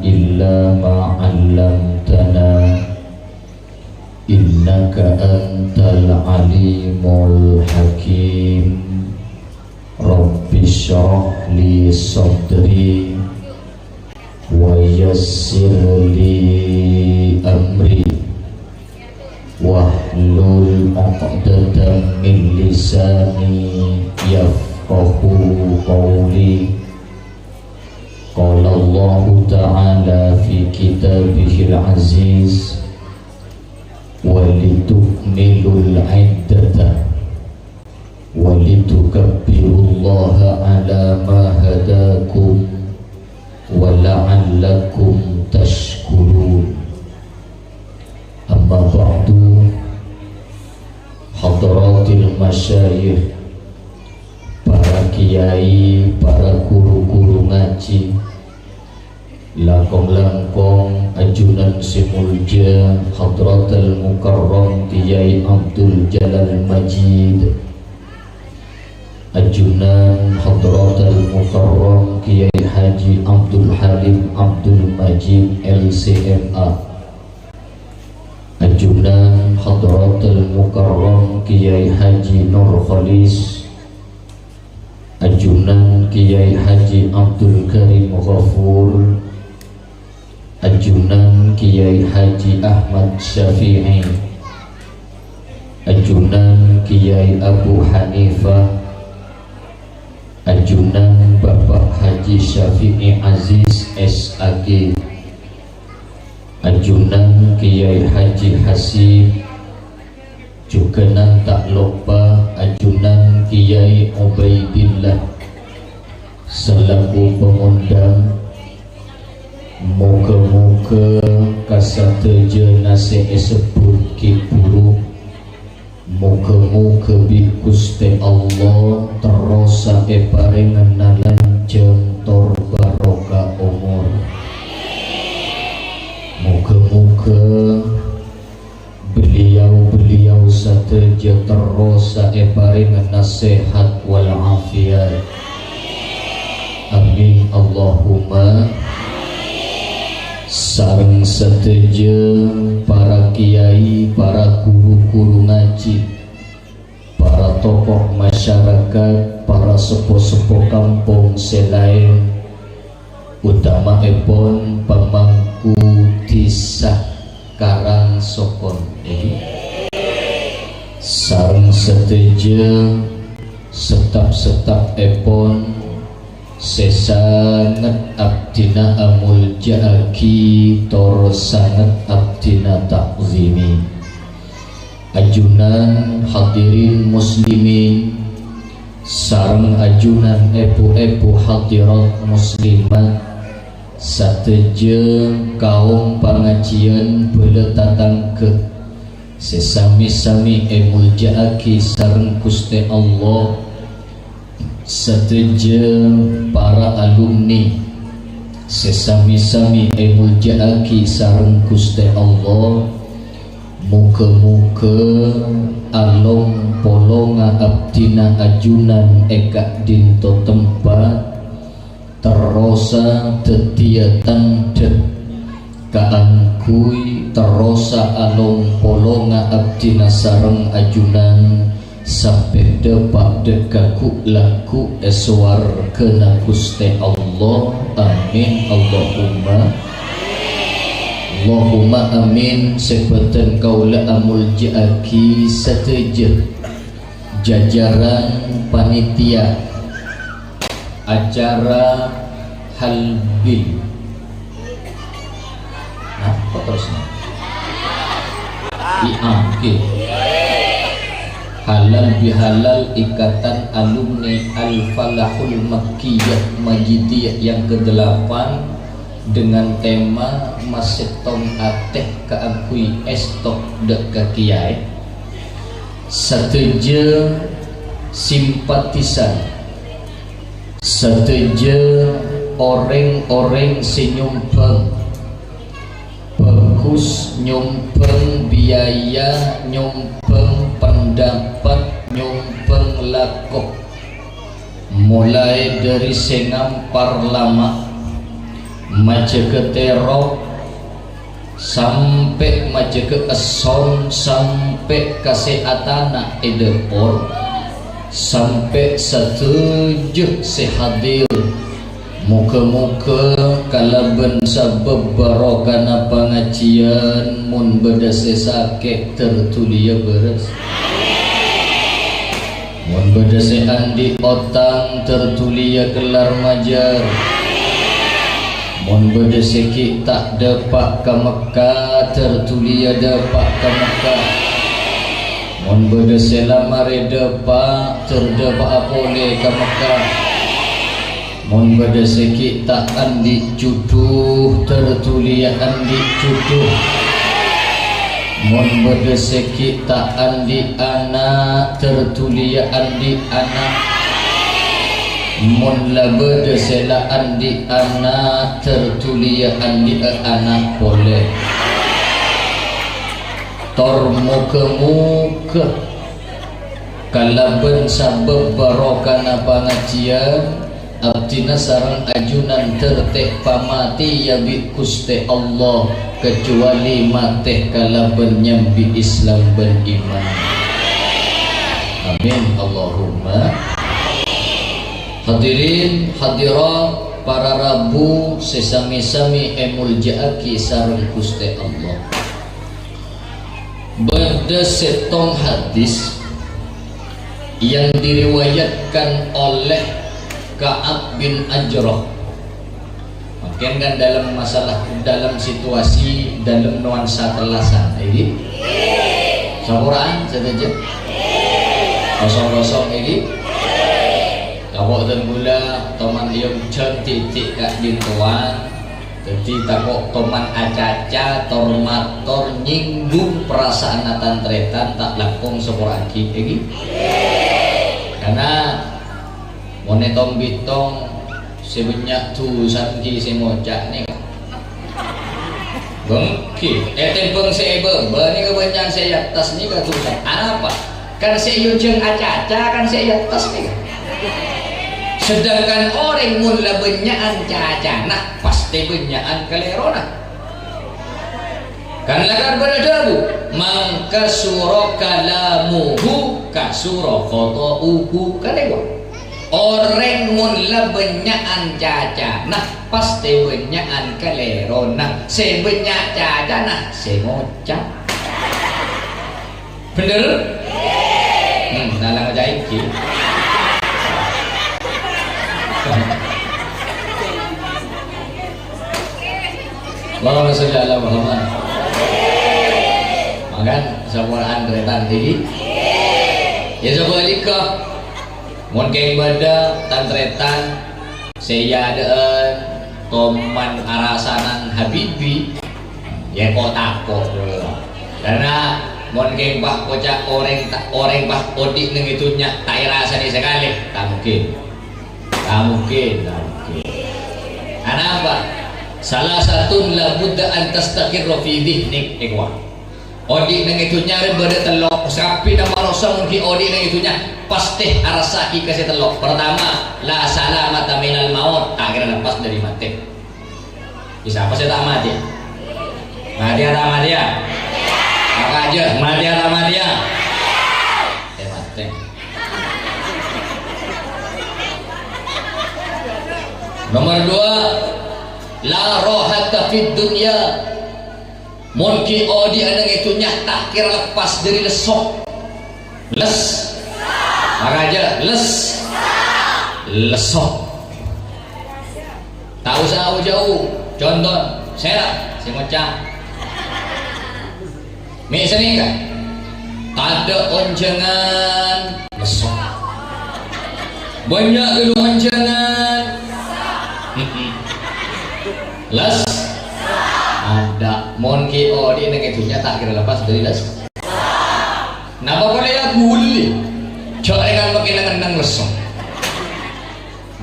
illa ma 'allamtana, innaka antal alimul hakim. Rabbi shrah li sadri wa yassir li amri, wahlul 'uqdatam min lisani yaf Yafqahu qawli. Qala Allahu ta'ala fi kitabihil aziz, "Walitukmilul iddata, walitukabbirullaha ala ma hadakum, wa la'allakum tashkurun." Amma ba'du, hadratil masyayikh, para kiai, para guru-guru ngaji, langkong-langkong ajunan sè molja Hadratal Mukarram Kiai Abdul Jalal Majid, ajunan Hadratal Mukarram Kiai Haji Abdul Halim Abdul Majid, L C M A. Ajunan Hadratal Mukarram Kiai Haji Nur Khalis, ajunan Kiai Haji Abdul Karim Ghafur, ajunan Kiai Haji Ahmad Syafi'i, ajunan Kiai Abu Hanifah, ajunan Bapak Haji Syafi'i Aziz, S A G, ajunan Kiai Haji Hasib, jhughân ta' loppa ajunan Kiai Ubaidillah selaku pangondhâng. Moghâ-moghâ kasadhâjâna sè èsebbhut ghi' bhuru, moghâ-moghâ bi' Ghustè Allah terrosa èparèngana lanjhâng tor barokah omor. Moghâ-moghâ beliau-beliau sadhâjâ terrosa èparèngana sehat wal afiat. Amin, Allahumma. Sareng sadhâjâ para kiai, para guru-guru ngaji, para tokoh masyarakat, para seppo-seppo kampong sè laèn, utamaèpon pamangku dhisa Karangsokon, èngghi, sareng sadhâjâ setap-setapèpon sè sanget abdhina amolja'aghi tor sanget abdhina ta'zimi. Ajunan hadirin muslimin sareng ajunan èbhu-èbhu hadirat muslimat, sadhâjâ kaom pangajiyân bhâlâ tatangghâ sè sami-sami èmolja'aghi sareng Ghustè Allah, sadhâjâ para alumni sè sami-sami èmolja'aghi sareng Ghustè Allah, moghâ-moghâ along-polonga abdhina ajunan è ka'dinto tempat terrosa dhâddhiyâ tandhâ kaangghuy terrosa along-polonga abdhina sareng ajunan sampè' dhâpa' dhâ' ka ghu'-lagghu' è sowarghâna Ghustè Allah. Amin, Allahumma. Allahumma amin. Sè bhâdhân kaulâ amolja'aghi sadhâjâ jajaran panitia acara halbil. Apa terusnya? I A G. Halal bihalal Ikatan Alumni Al-Falahul Makkiyah Majidiyah yang kedelapan dengan tema Masèttong Atè Kaangghuy Èsto Dhâ' Ka Kèyaè. Sadhâjâ simpatisan, sadhâjâ orèng-orèng sè nyombhâng, bhâghus nyombhâng biaya, nyombhâng pandhâpât, nyombhâng lako, molaè dhâri sè ngampar lama', majâgâ tèrok, sampè' majâgâ èsson, sampè' kasèhatanna è dâpor, sampè' sadhâjâ sè hadir. Moghâ-moghâ kalabân sabâb barokana pangajiyân, mon bâdâ sè sakè', ter dhuliyâ bârâs. Mon bâdâ sè andi' otang, tertuliyâ kellar majâr. Mon bâdâ sè ghi' ta' dâpa' ka Mekka, tertuliyâ dâpa' ka Mekka. Mon bâdâ sè la marè dâpa', ter dâpa'a polè ka Mekka. Mon bâdâ sè ghi' ta' andi' jhudhu, tertuliyâ andi' jhudhu. Mon bâdâ sè ghi' ta' andi' ana', tertuliyâ andi' ana'. Mon la bâdâ sè la andi' ana', tertuliyâ andi'â ana' polè. Tor moghâ-moghâ kalabân sabâb barokana pangajiyân, abdhina sareng ajunan ter tè' pamatèya bi' Ghustè Allah, kajhâbhâli matè kalabân nyambi Islam bân iman. Amin, Allahumma. Hadirin, hadirat, para rabu sè sami-sami èmoljâ'aghi sareng Ghustè Allah. Bâdâ sèttong hadis yang diriwayatkan oleh Ka'ab bin Ajrah. Mungkin kan dalam masalah, dalam situasi, dalam nuansa tellasan, ini. Saporaan sadhâjâ? Kosong-kosong, ini. Kapo dan gula, toman iyom jhân titik kak dintuan. Dhâddhi tako' toman acaca, tor mator nyinggung perasaanna tan-tarètan, ta' langkong sapora'aghi, èngghi? Karna mon ètong-bitong sè bânnya' dusana ghi' sè ngoca' nèka. Bengki, ètèmbhâng sè è bâbâ nèka bânnya'an sè è attas nèka dusa. Anapa? Kan sè èonjhâng acaca, kan sè è attas nèka. Sedangkan orèng mon la bânnya'an cacana, pastè bânnya'an kalèrona. Kan lakar bâdâ dhâbu, "Man kasura kalamuhu, kasura khata'uhu." Kan èwa. Orèng mon la bânnya'an cacana, pastè bânnya'an kalèrona. Sè bânnya' cacana, sè ngoca'. Bhender? Hmm, nalang jâ' èngghi. Allahumma sholli ala Muhammad. Mangkana sapora'an tarètan èngghi. Ya, sabhâligghâ. Mon kèng bâdâ tan-tarètan sè èyadâ'ân toman arasanan Habibi, ya, ko'-tako'. Karna mon kèng pas koca' orèng ta-, orèng pas odi' neng è dhunnya ta' èrasanè sakalè, ta' mungkin. Ta' mungkin, ta' mungkin. Anapa? Salasatun la budda an tastaqirra fi dhihnik, èkowa. Odi' neng è dhunnya rè bâdâ tello', sakabbhina manossa mon ghi' odi' neng è dhunnya, pastè arassa'aghi ka sè tello'. Pertama, la salamata minal maut, ta' kèra lepas dâri matè. Sapa sè ta' matè? Matè ta' matè? Apa aja, matè ta' matè? Eh, matè. Nomor dua, la rohata fid dunya. Mon ghi' odi'â neng è dhunnya ta' kèra lepas dâri lesso. Les. Mara jâ, les. Lesso. Ta' osa jâu-jâu. Conto, sèra sè ngoca'. Mè' sanèka. Tadâ' onjhângan. Lesso. Bânnya' ghâllu onjhângan. Mm-mm. Les. Adâ', mon ghi' odi' neng è dhunnya ta' kèra lepas dâri les. Napa polè la ghuli? Jhâ' rèng kan makkè neng-enneng lesso.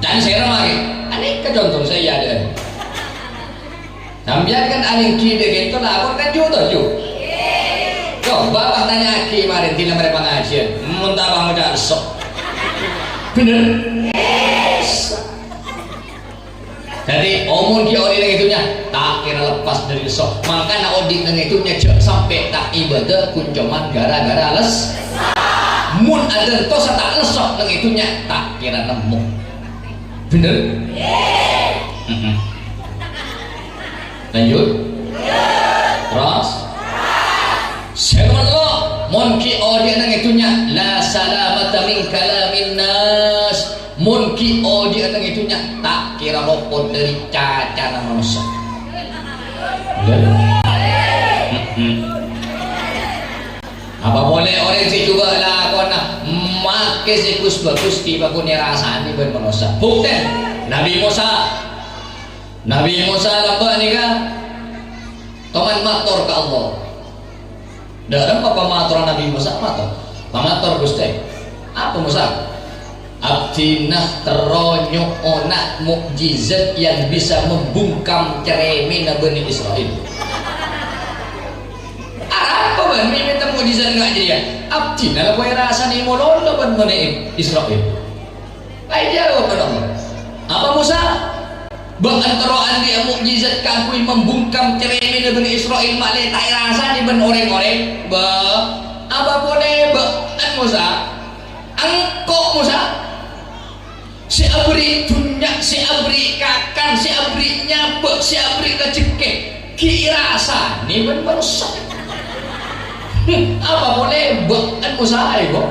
Dan sèra marè. Anèka conto sè èyadâ'ân. Sampèyan kan alèngghi dâ' ghâpanèka lapor kan jhuto, jhu? Coba pas tanya'aghi marè, dina marè pangajiyân. Mon ta' pas ngoca' lesso. Bhender? Dhâddhi, mon ghi' odi' neng è dhunnya, ta' kèra lepas dâri lesso. Mangkana odi' neng è dhunnya jhâ' sampè' ta' ibâdâ, ghun coma ghârâ-ghârâ les-, mon adântosa ta' lesso neng è dhunnya, ta' kèra nemmo. Bhender? Mm-mm. Lanjut. Terros. Sè nomor tello', mon ghi' odi' neng è dhunnya, la salamata min kalamin nas. Mon ghi' odhi'na neng è dhunnya, ta' kèra lopot dhâri cacana manossa. Apa polè orèng sè jhubâ' lakona makè sè gus-bagus ghi' pakon èrasanè bân manossa. Bhuktèn, Nabbhi Mosa. Nabbhi Mosa lambâ' nèka toman mator ka Allah. Dâ' remma pamatorra Nabbhi Mosa mator. Pamator, "Ghustè, apa Mosa?" "Abdhina terro nyo'ona mukjizat yang bisa membungkam cermènna Bani Isra'il." "Arapa bâ'na mè' mènta mukjizat nga' jârèya?" "Abdhina la kowa èrasanè malolo bân Bani Isra'il." Pas èjâwâb bân Allah, "Apa Mosa? Bâ'na terro andi'â mukjizat kaangghuy membungkam cermènna Bani Isra'il ma'lè ta' èrasanè bân rèng-orèng? Bâ, apa polè bâ'na Mosa? Engko' Mosa sè aberri' dhunnya, sè aberri' kakan, sè aberri' nyabâ', sè aberri' rajhekkè, ghi' èrasanè bân manossa. Apa polè bâ'na Mosa, èko?"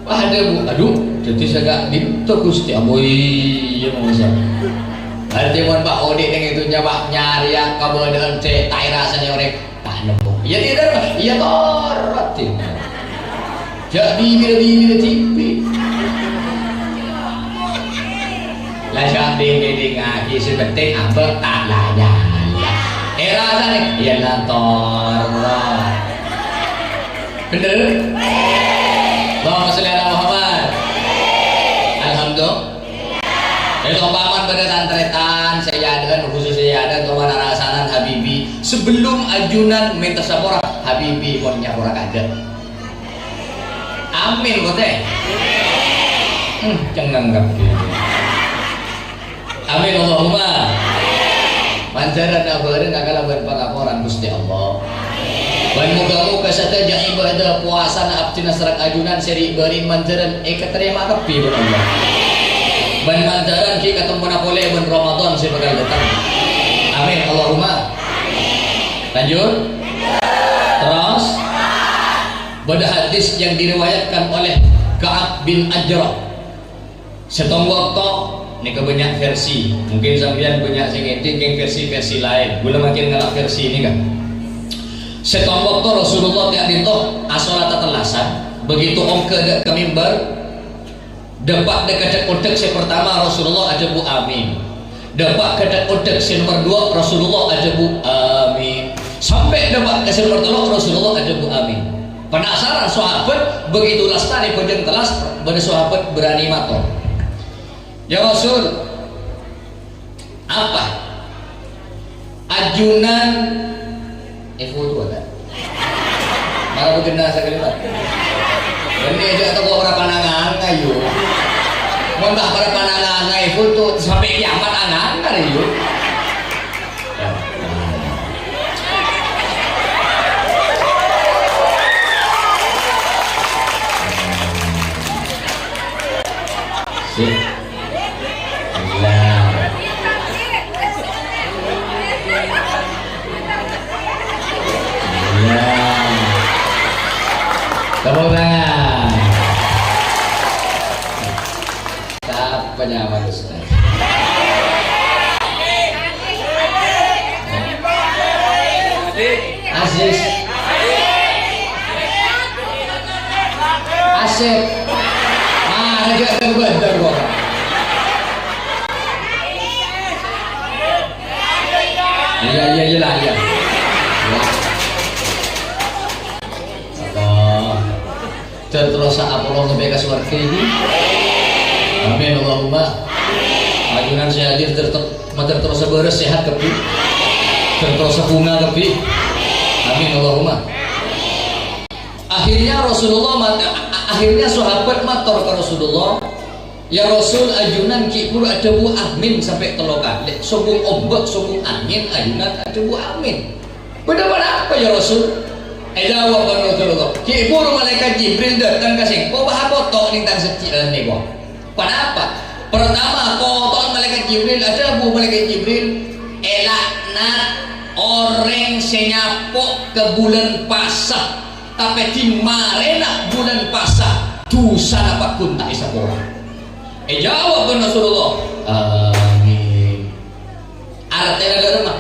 Wah, adhâbu, "Adhu, dhâddhi sè ka'dinto, Ghustè Allah." "Iyâ, mangsa." Berarti mon Pak Odi neng è dhunnya, Pak, nyarèya kabâdâ'ân sè ta' èrasanè orèng, ta' nemmo. Iyâ, tidak, iyâ, torot, tidak. Jhâ' bibir-bibir tipi. La, jhâ' ding-dingngaghi, sè penting abâ' ta' la nyala. Èrasanè, iyâ, la torot. Bhender? Allahumma sholli ala Muhammad. Alhamdulillah. Ètompama bâdâ tan-tarètan sè èadâ'ân, khusus sè èadâ'ân, toman arasanan Habibi. Sebelum ajunan mènta sapora, Habibi pon nyapora kaadâ'. Amin, kote. Hmm, cengngeng kabbhi. Amin, Allahumma. Manjhârân abhâreng kalabân pangaporan Ghustè Allah. Bân moghâ-moghâ sadhâjâ ibadah powasana abdhina sareng ajunan sè ri'-bâri'in manjhârân èkatarèma kabbhi bân Allah. Bân manjhârân ghi' katemmona polè bân Ramadan sè bhâkal dâteng. Amin, Allahumma. Lanjut. Terros. Bâdâ hadis yang diriwayatkan oleh Ka'ab bin Ajrah. Sèttong bâkto, nèka bânnya' versi. Mungkin sampèyan bânnya' sè ngèdhing kèng versi-versi laèn. Ghulâ makin ngala' versi nèka. Sèttong bâkto Rasulullah ka'dinto asolat tellasan, begitu ongghâ dâ' ka mimbar, dâpa' dâ' ka dhâk-ondhâk sè partama Rasulullah adhâbu, "Amin." Dâpa' ka dhâk-ondhâk sè nomer duwâ', Rasulullah adhâbu, "Amin." Sampè' dâpa' ka sè nomer tello', Rasulullah adhâbu, "Amin." Penasaran sahabat, begitu lastanè bhâjâng tellas, bâdâ sahabat berani mator, "Ya Rasul, apa ajunan," eh, foto ada. Mara bhâjâng nasa kalimat. Bânnè jhâ' toko para panangan, ayo. Mon bâ' para panangan, ayo, foto sampè' kiamat angan, ayo. Sip. Iya. Iya. Tepuk tangan. Sapa nyaman, Ustaz? Aziz. Asep. Ah, ada juga ada bandar kok. Iya, iya, iya lah, iya. Ya. Allah. Terrosa apolong sampè' ka sowarghâ, ghi. Amin, Allahumma. Ajunan sè hadir ter-, ter-, terrosa bârâs, sehat kabbhi. Terrosa bhunga kabbhi. Amin, Allahumma. Akhirnya Rasulullah mat-, a-, a-, akhirnya sahabat mator ka Rasulullah, "Ya Rasul, ajunan ghi' bhuru adhâbu amin sampè' tello kalè. Sobung ombâk, sobung angèn, ajunan adhâbu amin. Bâdâ ponapa, ya Rasul?" Èjâwâb bân Rasulullah, "Ghi' bhuru Malaèkat Jibril dâteng ka sèngko', bâ' akoto' neng tang seddi'ân nèko." Ponapa? Partama, koto'na Malaèkat Jibril, adhâbu Malaèkat Jibril, "Èlaknat orèng sè nyapo' ka bulân pasa." Tapè ḍing marèna bulân pasa, dhusana pagghun ta' èsapora. Èjâwâb bân Rasulullah, "Amin." Artèna ḍâ'remma,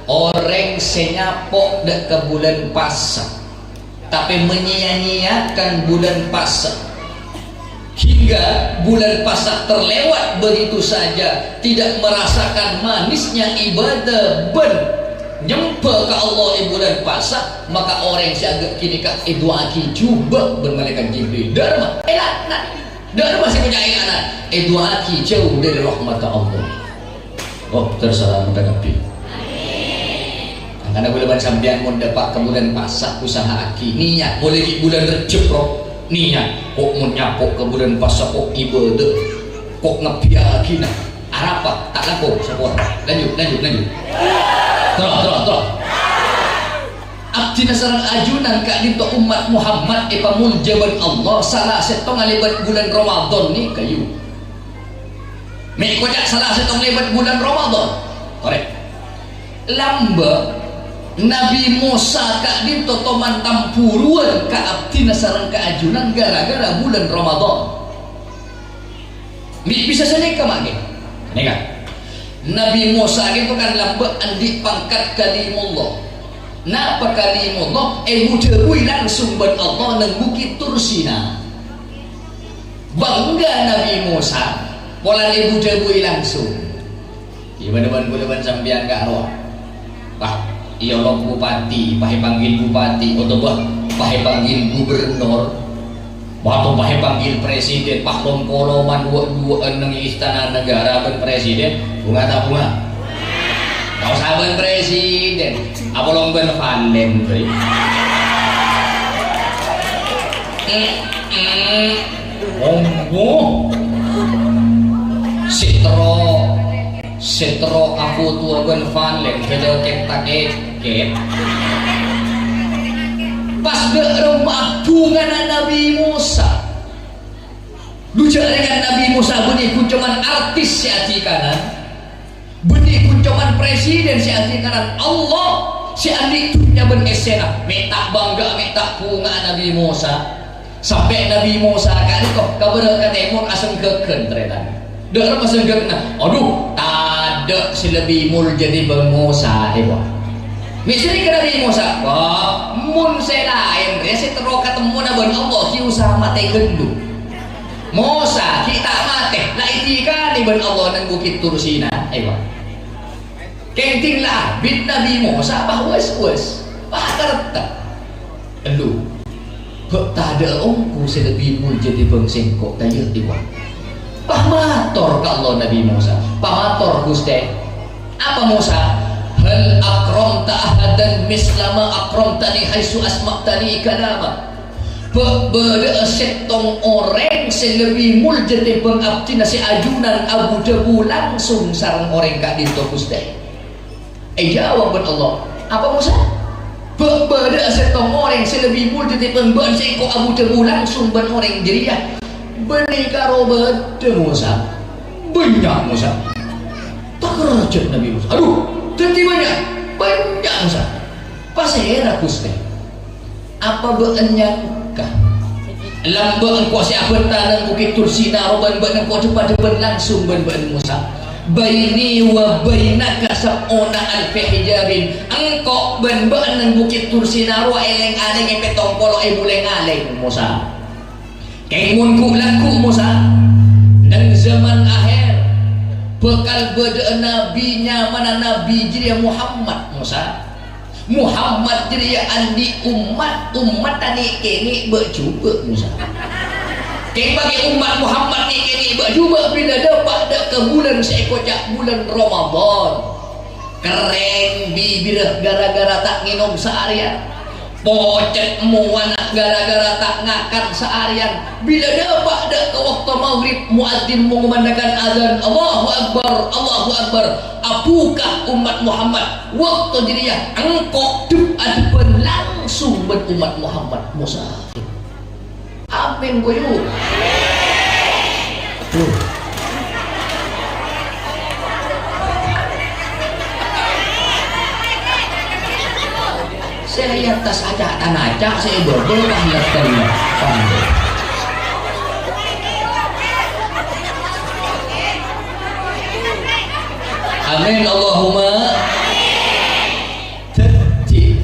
orèng sè nyapo' ḍâ' ka bulân pasa, tapè menyia-nyiakan bulân pasa, hingga bulân pasa terlewat begitu saja, tidak merasakan manisnya ibadah bân nyembâ ka Allah è bulân pasa, maka orèng sè aghâ' ghânèka èdu'aaghi jhubâ' bân malaèkat Jibril. Ḍâ'remma, èlaknat. Ḍâ'remma sè èkoca' èlaknat, èdu'aaghi jhâu ḍâri rahmatta Allah. Oh, terserah kabbhi. Mangkana kaulâ bân sampèyan mon ḍâpa' ka bulân pasa, usaha'aghi. Niyat, polè ghi' bulân Rejjeb, ro. Niyat, ko' mon nyapo' ka bulân pasa, ko' ibadah, ko' ngabbhiyâghi, nah. Arapa? Ta' lako, sapora. Lanjut, lanjut, lanjut. Terro, terro, terro. Abdhina sareng ajunan ka'ḍinto ommat Muhammad èpamoljâ bân Allah, sala sèttongnga lèbât bulân Ramadan nèka, yu. Mè' koca' sala sèttong lèbât bulân Ramadan. Torè. Lambâ' Nabbhi Mosa ka'ḍinto toman tambhuruwân ka abdhina sareng ka ajunan ghârâ-ghârâ bulân Ramadan. Mè' bisa sanèka, ma' ghi? Nèka. Nabbhi Mosa ghi' kan lambâ' anḍi' pangkat Kalimullah. Napa Kalimullah? Èbudhâbuwi langsung bân Allah neng Bukit Tursina. Bângga Nabbhi Mosa, polana èbudhâbuwi langsung. Iyâ, bân-bân kaulâ bân sampèyan ka'rowa. Pas èolok bupati, pas èpanggil bupati, otabâ pas èpanggil gubernur, bâto pas èpanggil presiden, pas lom-koloman wâ'-duwâ'ân neng istana negara bân presiden, bhunga ta' bhunga? Ta' osa bân presiden, apolong bân Valen, bhâi. Mm-mm. Monggo. Sè terro, sè terro afotoa bân Valen, ghâllu kèt-takèkèt. Pas ḍâ' remma bhungana Nabbhi Mosa. Ḍu jâ' rèng Nabbhi Mosa bânnè ghun coma artis sè adikanan. Bânnè ghun coma presiden sè adikanan Allah sè anḍi' dhunnya bân essèna. Mè' ta' bângga, mè' ta' bhunga Nabbhi Mosa. Sampè' Nabbhi Mosa ka'ḍinto kabârâ' ka tèmor asengghâghân, tarètan. Ḍâ' remma asengghâghânna, adhu, taḍâ' sè lebbi moljâ tèmbhâng Mosa, èwa. Mè' sanèka Nabbhi Mosa, wah, mon sè laèn rèya sè terro katemmona bân Allah, ghi' osa matè ghâllu. Mosa ghi' ta' matè, la ètikanè bân Allah neng Bukit Tursina, èwa. Kèng ḍing la abit Nabbhi Mosa, pas wes-wes, pas karetta. Elu, bâ' taḍâ' ongghu sè lebbi moljâ tèmbhâng sèngko', ta' iyâ, èwa. Pas mator ka Allah Nabbhi Mosa, pas mator, "Ghustè, apa Mosa? Hal akramta ahadan misla ma akramtani haitsu asma'tani kalamak?" Bâ-, bâḍâ'â sèttong orèng sè lebbi moljâ tèmbhâng abdhina sè ajunan abu-dhâbu langsung sareng orèng ka'ḍinto, Ghustè? Èjâwâb bân Allah, "Apa, Mosa? Bâ-, bâḍâ'â sèttong orèng sè lebbi moljâ tèmbhâng bâ'na sèngko' abu-dhâbu langsung bân orèng jârèya?" "Bânnè karo bâḍâ, Mosa." "Bânnya', Mosa." Takerjhât Nabbhi Mosa. "Adhu, dhâddhi bânnya'?" "Bânnya', Mosa." "Pasèra, Ghustè?" "Apa bâ'na nyangka lambâ' engko' sè abhânta neng Bukit Tursina, rowa bân bâ'na engko' ḍhâpa-ḍhâbân langsung bân bâ'na, Mosa? Baini wa bainaka sab'una alfa hijabin. Engko' bân bâ'na neng Bukit Tursina rowa èlèng-alèngè pèttong polo èbu lèng-alèng, Mosa." Kèng mon ghu-, lagghu', Mosa, neng zaman akhèr bhâkal bâḍâ'â nabbhi nyamana nabbhi jârèya Muhammad, Mosa. Muhammad jârèya anḍi' ommat, ommatta nè'-kènè' bâ' jhubâ', Mosa. Kèng bâgi ommat Muhammad nè'-kènè' bâ' jhubâ' bilâ ḍâpa' ḍâ' ka bulân sè èkoca' bulân Ramadan. Kerrèng bibirra ghârâ-ghârâ ta' ngènom saarèyan. Pocet mowana ghârâ-ghârâ ta' ngakan saarèyan. Bilâ ḍâpa' ḍâ' ka bâkto maghrib, muadzin mangomandâ'âghi adzan, "Allahu Akbar, Allahu Akbar." Abhuka ommat Muhammad. Bâkto jârèya engko' ḍhâp-aḍhâbân langsung bân ommat Muhammad, Mosa. Amin, ghu, yu. Duh. Sè è attas aca'-tanaca', sè è bâbâ pangletten. Amin, Allahumma. Dhâddhi,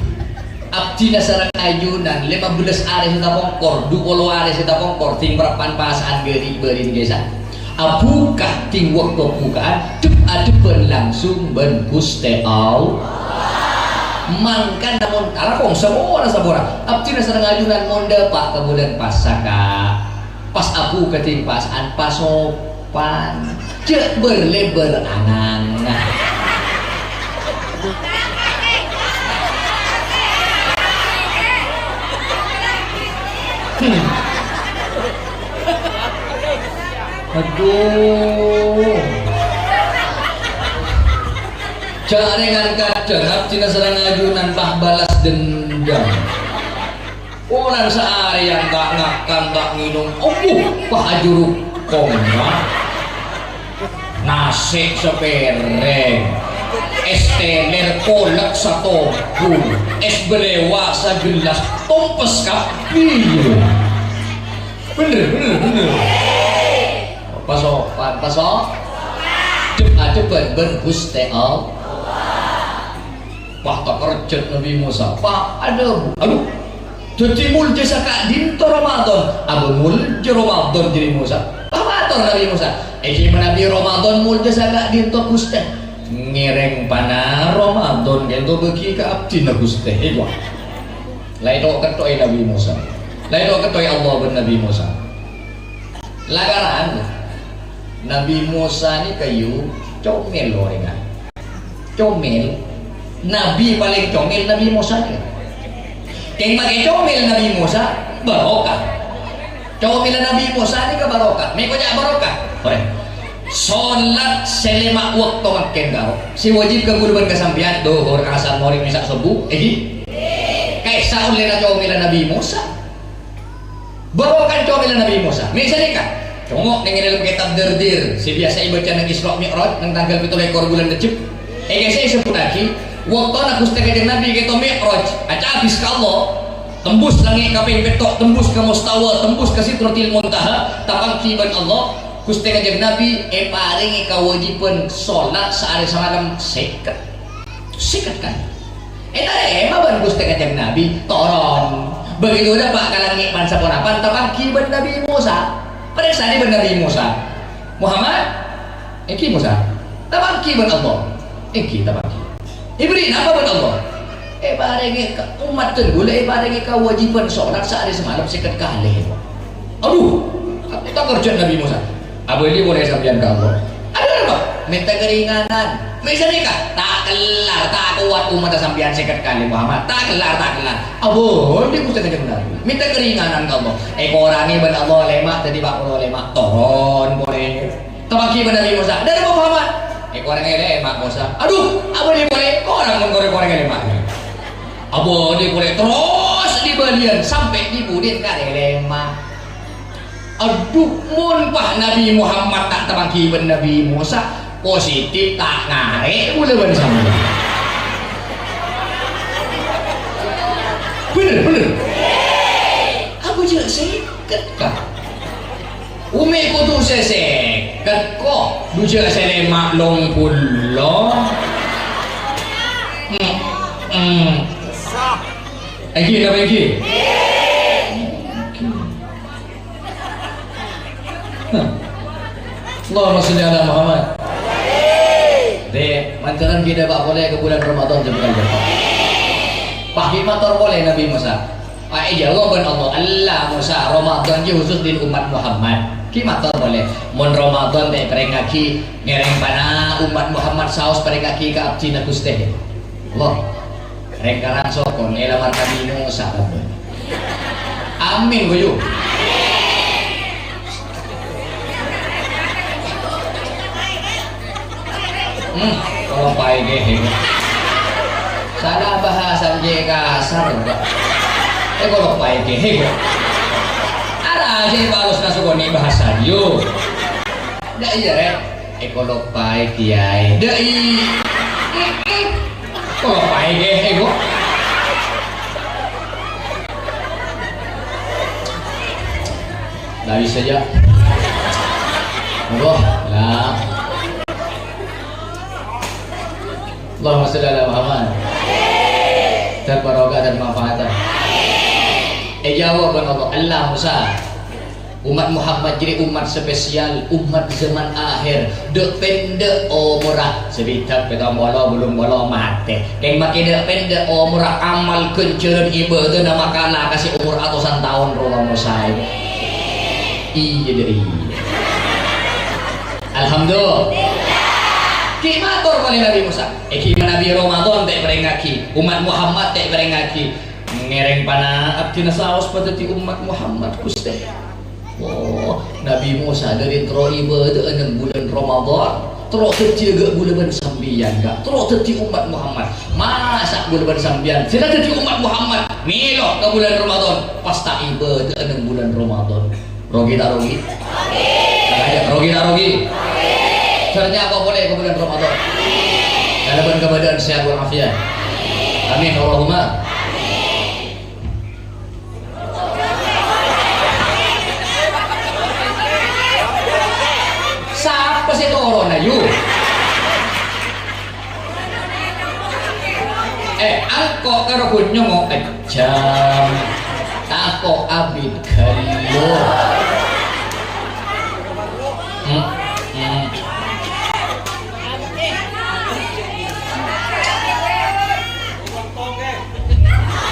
abdhina sareng ajunan lèma bellâs arè sè tapongkor, du polo arè sè tapongkor, dhing parappa'na pasa'an ghâri' bâri' nèka, sa. Abhuka dhing bâkto bhuka'an, dhep-adhebbhân langsung bân Ghustè Allah. Mangkana mon kalabong sapora-sapora, abdhina sareng ajunan mon dâpa' ka bulân Pasaka. Pas abhuka dhing pasa'an, pasopan. Jhâ' bâr-lèbâr angan. Hmm. Aduh. Jhâ' rèngan kadhâng abdhina sareng ajunan pas balas dendam. Polana saarèyan ta' ngakan, ta' ngènom, opo, pas ajuruk koma. Nasè' sapèrèng, ès tèlèr kolak satobung, ès bâlèwa sagellas, tompes kabbhi. Bhender, bhender, bhender. Pasopan, paso-, dhep-adhebbhân bân Ghustè Allah. Wah, takerjhât Nabbhi Mosa. Wah, adhâbu, "Adhu, dhâddhi molja saka'dinto Ramadan?" Abâ, molja Ramadan, jârèya Mosa. Wah, mator Nabbhi Mosa, "Èngghi manabi Ramadan molja saka'dinto, Ghustè." "Ngèrèng pana Ramadan ka'dinto bâgi ka abdhina, Ghustè." Èwa. La èto-ketto'è Nabbhi Mosa. La èto-ketto'è Allah bân Nabbhi Mosa. Lakaran, Nabbhi Mosa nèka yu comèl orèngnga. Comèl. Nabbhi palèng comèl Nabbhi Mosa nèka. Kèng makè comèl Nabbhi Mosa, barokah. Comèlla Nabbhi Mosa nèka barokah. Mè' koca' barokah. Orèng. Solat sè lèma' bâkto mangkèn karo. Sè wajib ka kaulâ bân ka sampèyan, dhuhur, asar, maghrib, isya, subuh, èngghi. Ka'issa' ollèna comèlla Nabbhi Mosa. Barokah comèlla Nabbhi Mosa. Mè' sanèka, congo' neng è dâlem kètab Dardir, sè biyasa èbâca neng Isra Mi'raj, neng tangghâl pètto lèkor bulân Rejjeb. È kèsè èsebbhuttaghi, bâktona Ghustè Kanjeng Nabbhi kèto Mi'raj, acabis ka Allah, tembus langngè' kapèng pètto', tembus ka Mustawa, tembus ka Sidratil Muntaha, tapangghi bân Allah, Ghustè Kanjeng Nabbhi èparèngè kawâjibhân solat saarè samalem sèket. Sèket kalè. Ètarèma bân Ghustè Kanjeng Nabbhi, toron. Begitu dâpa' ka langngè' pan-saponapan, tapangghi bân Nabbhi Mosa. Parèksanè bân Nabbhi Mosa. "Muhammad, èngghi Mosa, tapangghi bân Allah?" "Èngghi, tapangghi." "Èbâri' napa bân Allah?" "Èparèngè ka ommat dhân kaulâ, èparèngè kawâjibhân solat saarè samalem sèket kalè." Adhu, takerjhât Nabbhi Mosa. Abâli polè sampèyan ka Allah. Adhu, napa? Mènta karinganan. Mè' sanèka, ta' kellar, ta' kowat ommatta sampèyan sèket kalè, Muhammad. Ta' kellar, ta' kellar. Abâli Ghustè Kanjeng Nabbhi. Mènta karinganan ka Allah. Èkorangè bân Allah lèma' dhâddhi pa' polo lèma'. Toron polè. Tapangghi bân Nabbhi Mosa. Dhâri Muhammad. Èkorangè lèma', Mosa. Adhu, abâli polè. Korang mon korè-korangè lèma'. Abâli polè. Terros dibâliyân sampè' dibudin karè lèma'. Adhu, mon pas Nabbhi Muhammad ta' tapangghi bân Nabbhi Mosa, positif ta' ngarè' kaulâ bân sampèyan. Bhender, bhender. Abâ jhâ' sèket, Ka'. Umè kodhu sè sèket, ko'. Dhu jhâ' sè lèma' long polo. Hmm, hmm. Èngghi napa èngghi? Allahumma sholli ala Muhammad. Dek, mancaran kita bâk polè ka bulân Ramadan jhâ' bhâkal jhâ'. Pas ghi' mator polè Nabbhi Mosa. Pas èjâwâb bân Allah, "Ella Mosa, Ramadan jiyâ khusus dhin ommat Muhammad." Ghi' mator polè, "Mon Ramadan ta' èparèngngaghi, ngèrèng pana ommat Muhammad saos parèngngaghi ka abdhina Ghustè." Allah. Rèng Karangsok kon èlamar Nabbhi Mosa, Rabbana. Amin, ghuyu. Hmm, kalopaè kèhè. Sala bhâsa jhâ' kasar, Pak. Eh, kalopaè kèhè, Pak. Ara jhâ' balos nasokonè bhâsa, yo. Dâ' iyâ, Rè. Eh, kalopaè, Kèyaè. Dâ' i-, mm-mm. Kalopaè kèhè, Bu. Habis saja. Monggo. Lah. Allahumma sholli ala Muhammad. Dan barokah dan manfaat. Èjâwâb bân Allah. Ella Musa. Umat Muhammad jârèya umat spesial, umat zaman akhir. Dâ' pendâ' omorra, sabidhâk, pèttong polo, bâllung polo, matè. Kèng makè dâ' pendâ' omorra, amal ghânjhârân ibâdâna makala ka sè omor atosan taon rowa mosaè. Iyâ, dâ' iyâ. Alhamdulillah. Ghi' mator polè Nabbhi Musa. È, ghi' Nabbhi Ramadan ta' èparèngaghi, umat Muhammad ta' èparèngaghi. Ngèrèng pana abdhina saos padâddhi umat Muhammad, Ghustè. Oh, Nabbhi Musa dâri terro ibâdâ'â neng bulân Ramadan, terro dhâddhiyâ ghâ' bulâ bân sampèyan, Ka'. Terro dhâddhi umat Muhammad. Masa' bulâ bân sampèyan sè ta' dhâddhi umat Muhammad mèlo ka bulân Ramadan, pas ta' ibâdâ'â neng bulân Ramadan? Rogi ta' rogi? Ayo, rogi ta' rogi? Sèrnya apa polè ka bulân Ramadan? Kalabân kabâdâ'ân sehat wal afiat. Amin, Allahumma. Sapa sè toron, ayo? Eh, angko' karo ghun nyongngo' kejjhâm. Tako' abit ghâllu. Hmm, hmm.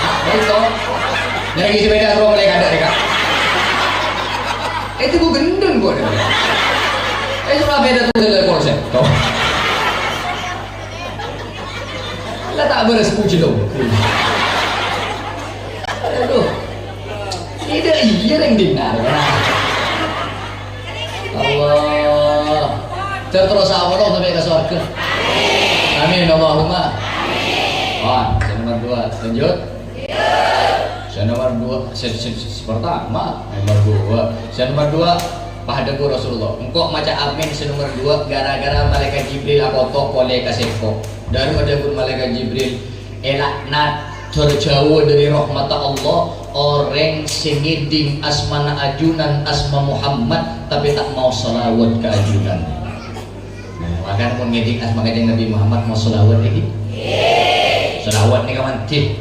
Hah? Itu. Nyarè sepeda terus mulai kadek, Kak. Itu gua gendeng gua deh. Eh, cuma beda tuh dari polsek. Tuh. Lah, ta' bârâs puji dong. Aduh. Tidak iya yang dengar. Allah. Terus Allah sampai ke surga. Amin, Allahumma. Wah, sè nomor dua. Lanjut. Sè nomor dua, sè, sè, sè, sè pertama, nomor dua. Sè nomor dua, padâ bi' Rasulullah. Engko' maca amin sè nomor dua gara-gara malaikat Jibril akoto' polè ka sèngko'. Dâri adhâbu malaikat Jibril, "Èlaknat, dâr jhâu dâri rahmatta Allah, orèng sè ngèdhing asmana ajunan, asma Muhammad, tapè ta' maos shalawat ka ajunan." Nah, makana mon ngèdhing asma Kanjeng Nabi Muhammad, maos shalawat iki. Shalawat nèka mandhi.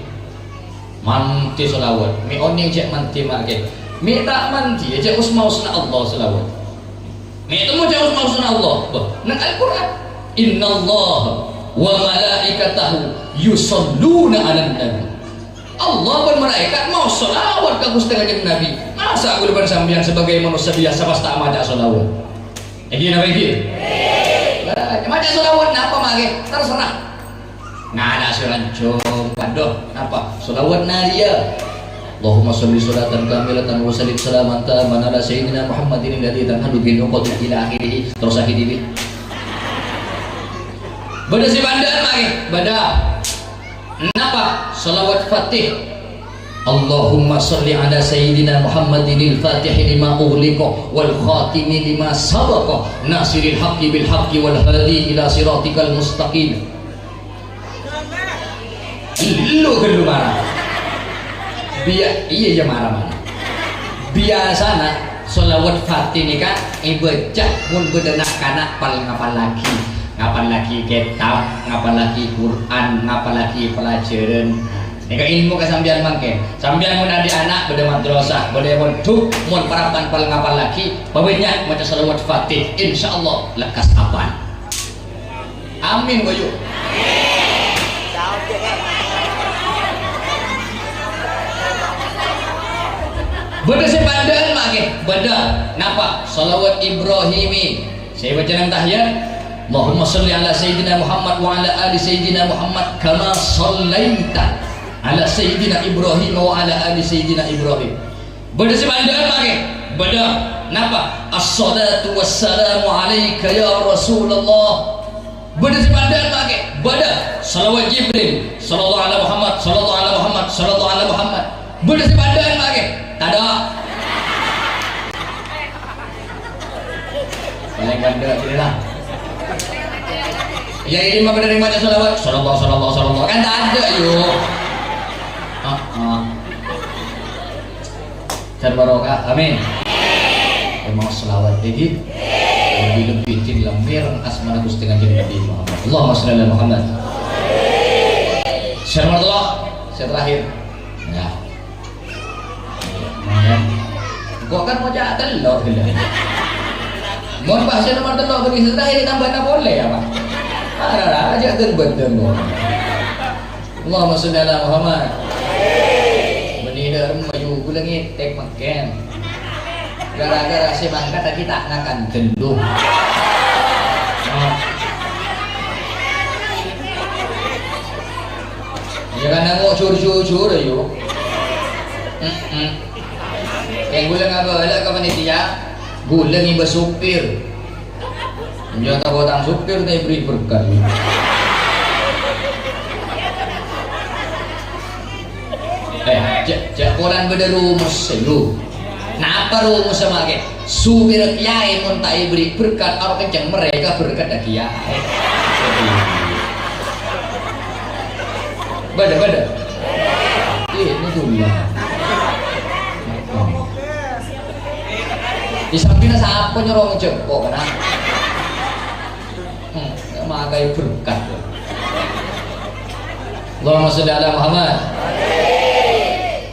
Mandhi shalawat. Mè' onèng cè' mandhi, ma' kè. Mè' ta' mandhi, cè' asma-, asmaosna Allah shalawat. Mè' temmo cè' asma-, asmaosna Allah. Bâh, neng Al-Qur'an. "Innallaha wa malaikatahu yusholluna 'alan nabi." Allah bân malaèkat maos shalawat ka Ghustè Kanjeng Nabi. Masa' kaulâ bân sampèyan sebagai manossa biyasa pas ta' maca shalawat? Èngghi napa èngghi? Lah, maca shalawat napa, ma' kè? Terserah. Ngala' sè rancong, padâ napa? Shalawat nariyah. Allahumma shalli shalatan kamilatan wa sallim salaman tamman ala sayyidina Muhammadin alladzi tanhalu bihi al-'uqadu ila akhirih. Terus akhirnya. Bâdâ sè pandâ'ân, ma' kè? Bâdâ. Napa? Shalawat Fatih. Allahumma shalli ala sayyidina Muhammadinil Fatihi lima ughliqa wal khatimi lima sabaqa nasiril haqqi bil haqqi wal hadi ila siratikal mustaqim. Lu ghâllu mara. Biya-, iyâ, iyâ, mara, mara. Biyasana shalawat Fatih nèka èbâca mon bâdâ na'-kana' pal-ngapallaghi. Ngapallaghi kètab, ngapallaghi Qur'an, ngapallaghi pelajaran. Nèka ilmu ka sampèyan mangkèn. Sampèyan mon andi' ana' bâdâ madrasah, bâdâ mondhuk, mon parappa'na pal-ngapallaghi, pabânnya' maca shalawat Fatih, insyaallah lekkas apal. Amin, Boyu. Bâdâ sè pandâ'ân, ma' kè? Bâdâ. Napa? Shalawat Ibrahimi. Sè èbâca neng tahiyat, "Allahumma shalli ala Sayyidina Muhammad wa ala ali Sayyidina Muhammad kama shallaita ala Sayyidina Ibrahim wa ala ali Sayyidina Ibrahim." Bâdâ sè pandâ'ân, ma' kè? Bâdâ. Napa? "Assalatu wassalamu alaika ya Rasulullah." Bâdâ sè pandâ'ân, ma' kè? Bâdâ. Shalawat Jibril, sallallahu ala Muhammad, sallallahu ala Muhammad, sallallahu ala Muhammad. Bâdâ sè pandâ'ân, ma' kè? Tadâ'. Palèng kandhâ' jârèya, lah. Yâ, ini mah bhender maca shalawat. Shallallahu, shallallahu, shallallahu. Kan tadâ', yo. Heeh. Dan barokah. Amin. Maos shalawat, ya, Ji. Lebbi-lebbi din lamèr asmana Ghustè Kanjeng Nabi Muhammad. Allahumma shalli ala Muhammad. Sè nomer tello', sè terakhir. Ya. Nah, ya. Kok kan ngoca' tello', ghellâ'. Mon pas sè nomer tello' bânnè sè terakhir, tambâna polè, ya, Pak? Ara-ara, ajâ' den-bâdân, kok. Allahumma shalli ala Muhammad. Bânnè dâ' remma, yu, ghulâ ngètèk mangkèn. Gara-gara sè mangkat lagi ta' ngakan ghâllu. Ya kan, nangok jur-jujur, ayo. Mm-mm. Kèng ghulâ ngabâlâ ka panitia, ghulâ ngibâ supir. Nyata bhâtang supir ta' èberri' berkat. Eh, jâ', jâ' korang bâdâ rumus, lu. Napa rumus sama kè? Supir kèyaè mon ta' èberri' berkat, aro kenceng mereka berkat dâ' kèyaè. Bâdâ, bâdâ. Iyâ, ini dunia. Di sampingnya sapa nyoro ngejeppo, kana? Hmm, makai berkat. Allahumma sholli ala Muhammad.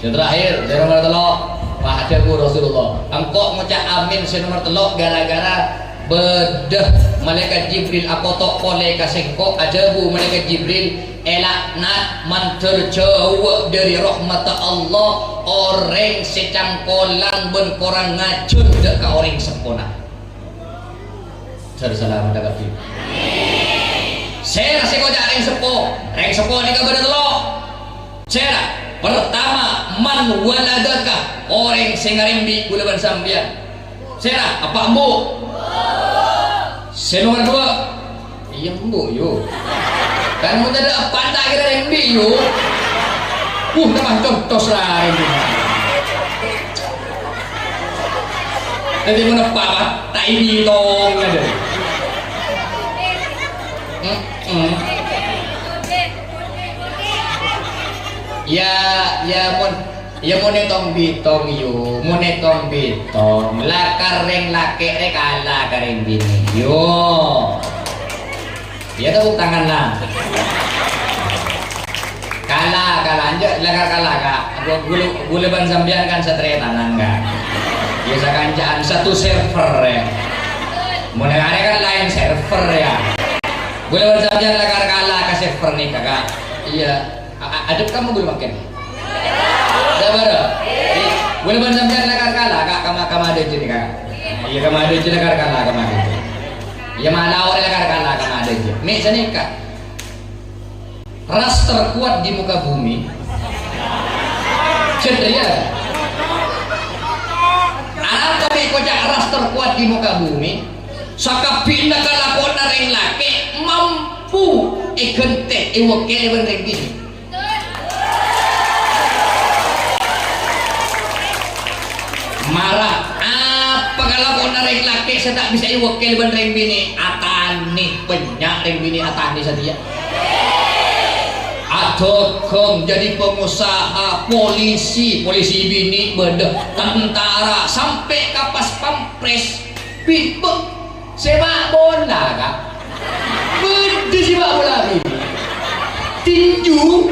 Yang terakhir, sè nomer tello', pas adhâbu Rasulullah. Engko' ngoca' amin sè nomer tello' gara-gara bâdâ Malaikat Jibril akoto' polè ka sèngko', adhâbu Malaikat Jibril, "Èlaknat, mandhâr jhâuwâ dâri rahmatta Allah orèng sè cangkolang bân korang ngajhân dâ' ka orèng seppona." Sar salamet kabhi. Sèra sè ngoca' rèng seppo? Rèng seppo nèka bâdâ tello'. Sèra? Pertama, man waladaka, orèng sè ngarembi' ghulâ bân sampèyan. Sèra? Eppa' embu'? Sè nomer duwâ'? Iyâ, embu', yu. Kan mon tadâ' eppa' ta' kèra rembi', yu. Uh, tambah contos ra rembi'. Dhâddhi mon eppa', Pak, ta' èbitong, adâ. Mm-mm. Ya, ya, mon Iyâ, mon ètong-bitong, yu, mon ètong-bitong, lakar rèng lakè' rè kala ka rèng binè', yu. Iyâ, tepuk tangan, la. Kala, kala, enjâ', lakar kala, Kak. Ghulâ, ghulâ, ghulâ bân sampèyan kan sataretanan, Kak. Iyâ, sakanca'an satu server, ya. Mon arè kan laèn server, ya. Ghulâ bân sampèyan lakar kala ka server nèka, Kak. Iyâ. A-, a-, adep kamu ghulâ mangkèn. Sabar. Ghulâ bân sampèyan lakar kala, Kak, kama-, kama adâ' jâ' nèka, Kak. Iyâ, kama adâ' jâ' lakar kala, kama adâ' jâ'. Iyâ, mala orèng lakar kala, kama adâ' jâ'. Mè' sanèka. Ras terkuat di muka bumi. Jârèya. Arapa mè' koca' ras terkuat di muka bumi? Sakabbhiyânna kalakowanna rèng lakè' mampu èghântè, èwakèlè bân rèng binè'. Mara, apa kalakowanna rèng lakè' sè ta' bisa èwakèl bân rèng binè'? Atanè, bânnya' rèng binè' atanè satèya. Adhâghâng, jadi pengusaha, polisi, polisi binè' bâdâ, tentara, sampè' ka pas pampres, bibek. Sepak bola, Kak. Bâdâ sepak bola binè'. Tinju.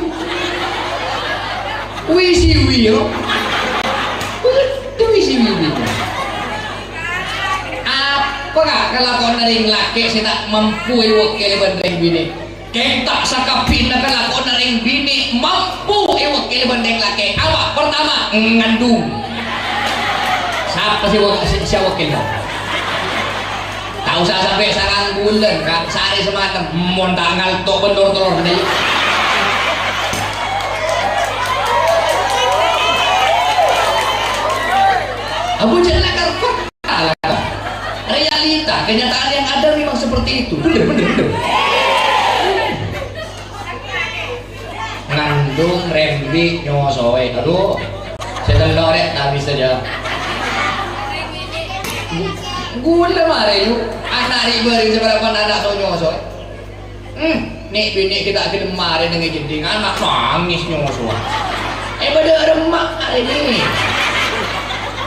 Wisiwi, yo. Bâdâ wisiwi binè'. Apa, Kak, kalakowanna rèng lakè' sè ta' mampu èwakèlè bân rèng binè'? Kèng ta' sakabbhiyânna kalakowanna rèng binè' mampu èwakèlè bân rèng lakè'. Apa? Pertama, ngandung. Sapa sè wa-, sè, sè wakèl, Kak? Ta' osa sampè' sangang bulân, Kak. Saarè samalem, mon ta' ngalto' bân lor-telorna, yâ. Abu Jahal lakar Realita, kenyataan yang ada memang seperti itu. Bener, bener, bener. Ngandung, rembi', nyosoè. Aduh. Sè tello' rè, ta' bisa jawab. Gu-, ghulâ marè, yu. Ana' rè bâreng sabârâmpan ana' so nyosoè. Hmm, nè'-binè' ghi' ta' ghellem marè neng è jeddhing, ana' nangès nyosowa. È, bâdâ remma' arè nè.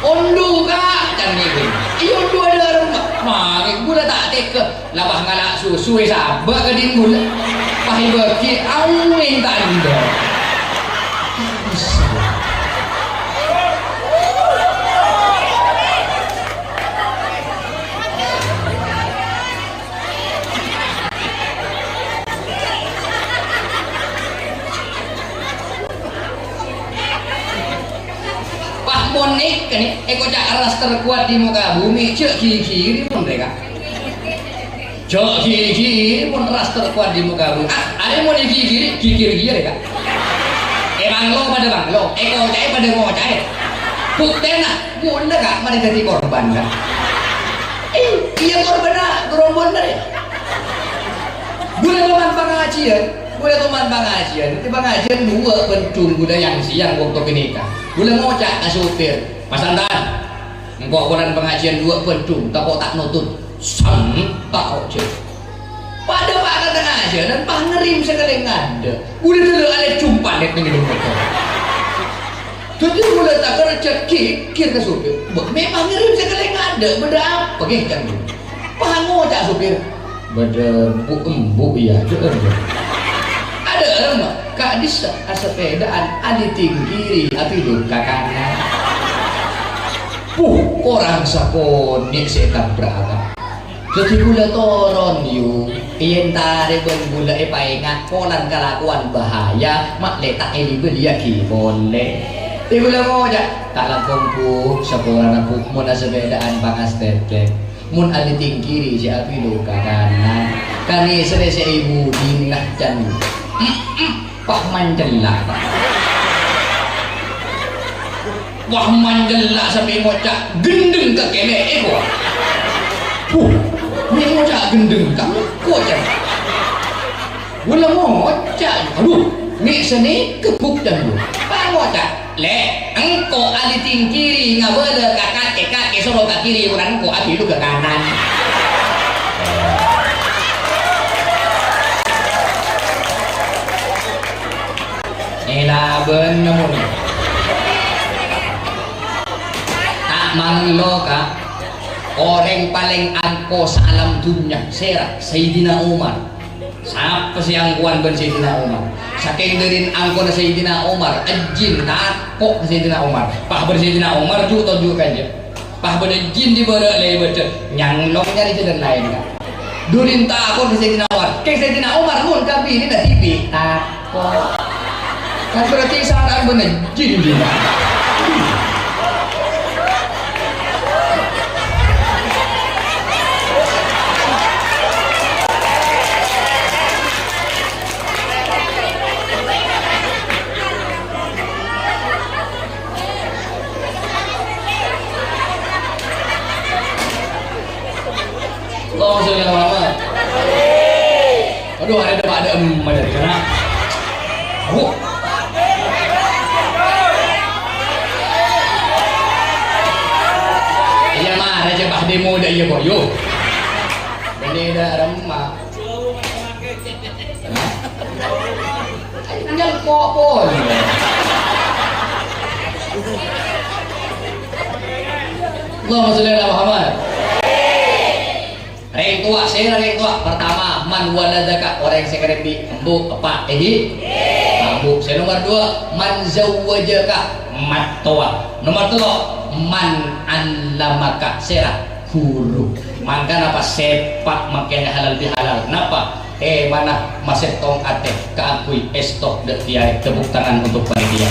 Ondu, Ka', can ngèbâ. Iyâ, ondu adâ' remma. Mangkèn bulâ ta' tèka. La pas ngala' susu, èsabâ' ka dhin bulâ. Pas èbâgi, aung mènta endâ'. Pas mon nèka nè, èkoca' ras terkuat di muka bumi, jhâ' ghighiri mon rèka. Jhâ' ghighiri mon ras terkuat di muka bumi. Ah, arè mon èghighiri, ghighir ghiyâ rèka. Èbânglo padâ bânglo, èkoca'è padâ ngoca'è. Buktèna, Bulâ, Ka', marè dhâddhi korban, Ka'. Eh, iyâ, korbanna gerombol nèka. Bulâ toman pangajiân, bulâ toman pangajiân. Dhâddhi pangajiân duwâ' bân dhung bulâ yang-sèyang bâkto ghânèka. Bulâ ngoca' ka sopir, "Mas Antan, engko' polana pangajiân duwâ' bân dhung, tako' ta' notut." "Santa', Jhâ'." Padâ pakadhâ ngajhânan, pas ngerrim sakalè ngadâ'. Bulâ dâlâ alè jumpa nèt neng è dhâlem motor. Dhâddhi bulâ ta' kerja ghighir ka sopir. "Bâh, mè' pas ngerrim sakalè ngadâ', bâdâ apa, ghi, can?" Pas ngoca' sopir, "Bâdâ bu'-embu' iyâ, jhâ'." Adâ' remma, ka'dissa' asepèdaan, adhi' tingkiri, apilu ka kanan. Puh, korang sakonè' sè ètabrak. Dhâddhi bulâ toron, yu, èentarè bân bulâ èpaènga' polana kalakowan bahaya, ma' lè ta' èlibâliyâghi polè. È bulâ ngoca', "Ta' langkong, Bu, saporana, Bu, mon asepèdaan pangastètè. Mon adhi' tingkiri sè apilu ka kanan. Kanèserrè sè èbudina, can." Pas mancella'. Wah, mancella' sampè' ngoca' ghendheng ka kènè', èko. Huh, mè' ngoca' ghendheng ka, koca'. Bulâ ngoca', "Adhu, mè' sanèka bhuktèna, Bu." Pas ngoca', "Lè', engko' adhi' tingkiri ngabâlâ ka kakè, kakè soro ka kiri, polana engko' apilu ka kanan." Èla bân nemmo. Ta' manglo, Ka'. Orèng palèng angko saalam dhunnya, sèra? Sayyidina Umar. Sapa sè angkowan bân Sayyidina Umar? Sakèng dâri angkona Sayyidina Umar, jin tako' ka Sayyidina Umar. Pas bâdâ Sayyidina Umar, ju' tojjhu' kanja. Pas bâdâ jin dibârâ' lèbât, nyanglong nyarè jhâlân laèn, Ka'. Durin tako' ka Sayyidina Umar. Kèng Sayyidina Umar mon ka binèna dhibi' tako'. Kan berarti sara'an bânnè jin, jin. Allahumma sholli ala Muhammad. Aduh, ada depan ada em, ada kena. Aduh. Iya mah, ada coba demo dah iya boyo. Ini dah remah. Nyangko' pon. Allahumma sholli ala Muhammad. Rèng towa, sèra rèng towa. Pertama, man waladaka, orèng sè karèmbi embu', eppa', èghi? Embu'. Sè nomor dua, man zawwajaka, mattowa. Nomor tello', man allamaka, sèra? Ghuru. Mangkana pas sèpa' makènè halal bihalal. Napa? Èmana masèttong atè kaangghuy èsto dâ' tiyarè. Tepuk tangan untuk panitia.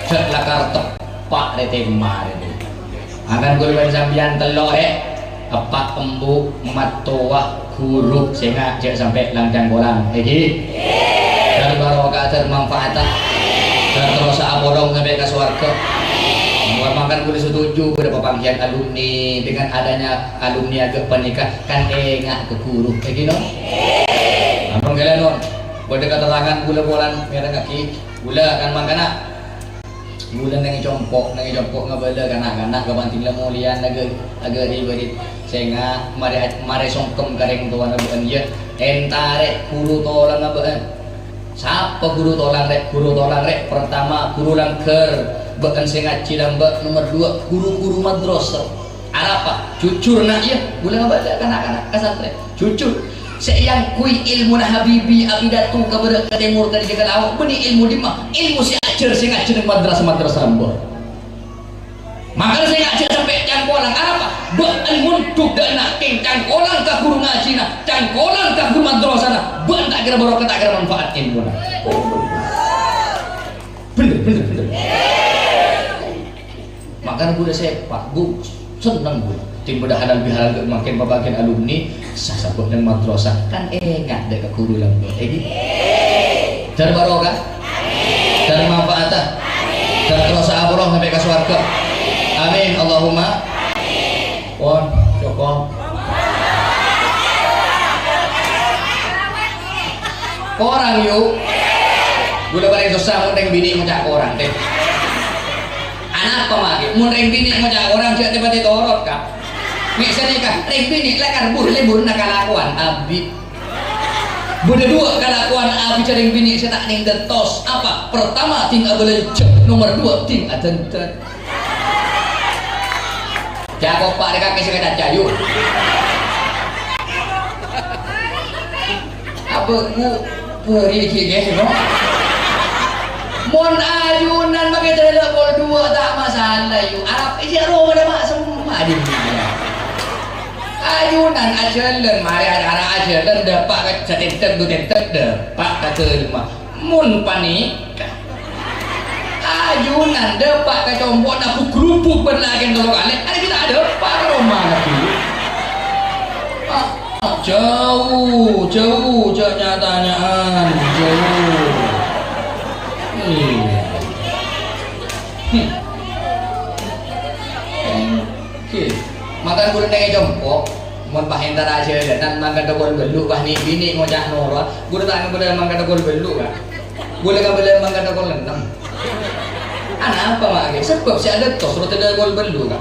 Jhâ' lakar teppa' rè tèma rè. Akan ghuru bân sampèyan tello' rè. Eppa', embu', mattowa, ghuru, sènga' jhâ' sampè' lang-cangkolang, èghi? Dâr barokah, dâr manfaat, dâr terrosa apolong sampè' ka sowarga. Mangkana ghulâ setuju bâdâ papangghiyân alumni, dengan adanya alumni aghâ' panèka kan ènga' ka ghuru, èghi, no? Ampon ghâlânon, bâdâ katerrangan ghulâ polana mèrengngaghi, ghulâ kan mangkana. Ghulâ neng è compo', neng è compo' ngabâlâ ka na'-kana' ghâpanèka la molèyan aghâ-, aghâri bâri'. Sènga' marè, marè songkem ka rèng towana bâ'ân, iyâ. Èntarè ghuru tolèngnga bâ'ân. Sapa ghuru tolang, Rèk? Ghuru tolang, Rèk, pertama ghuru langghâr, bâ'na sè ngajhi lambâ', nomer dua ghuru-ghuru madrasah. Arapa? Jujur, na', iyâ. Bulâ ngabâlâ na'-kana' ka santrè. Jujur. Sè èangghuy èlmona Habibi, Abidatu, ka bârâ', ka tèmor, ka dâjâ, ka lao', bânnè èlmo dimma? Èlmo sè ajhâr, sè ngajhâr neng madrasah-madrasah lambâ'. Mangkana sè ngajhâr sampè' cangkolang, arapa? Bâ'na mondhuk dâ' enna' kèng cangkolang ka ghuru ngajhina, cangkolang ka ghuru madrasana, bâ'na ta' kèra barokah, ta' kèra manfaat èlmona. Bhender, bhender, bhender. Mangkana bulâ sèpa', Bu, senneng bulâ. Tim bâdâ halal bihalal mangkèn pabâgiyân alumni, sasabâ neng madrasah, kan enga' dâ' ka ghuru lambâ', èngghi? Dâr barokah? Dâr manfaata? Dâr terrosa apolong sampè' ka sowarghâ? Amin, Allahumma. Pon, cokop. Korang, yu. Bulâ palèng sossa mon rèng binè' ngoca' korang, tè. Anapa, Ma'? Mon rèng binè' ngoca' korang, jhâ' tè-patè torot, Ka'. Mè' sanèka, rèng binè' lakar bur-lèburna kalakowan abit. Bâdâ duwâ' kalakowan abit rèng binè' sè ta' nèng dâttos. Apa? Pertama, ding abâlânjhâ. Nomer duwâ', ding adhândhât. Jakob pa' rè kakè sè kacaca, yu. Abâ' bu, bâri' ghi' ghi', no? Mon ajunan makè dâlâ pol duwâ' ta' masalah, yu. Arapa isi roma dâ' ma' semma' dhi. Ajunan ajhâlân, marè acara ajhâlân, dâpa' ka satèntek, du tèntek, dâpa' ka dâlemma. Mon panèka, ajunan dâpa' ka compo'na bu-grubuk bân lakèn tello kalè, arè ghi' ta' dâpa' ka roma lagi. Ah, jhâu, jhâu, jhâ' nya-tanya'an, jhâu. Iyâ. Hmm. Oke. Matan bulâ neng è compo', mon pas èntara ajhâlânan mangkana kol bâllu', pas nè'-binè' ngoca' noro', bulâ ta' ngabâlâ mangkana kol bâllu', Ka'. Bulâ ngabâlâ mangkana kol ennem. Anapa, Ma', ghi? Sabâb sè adâttos ro tadâ' kol bâllu', Ka'.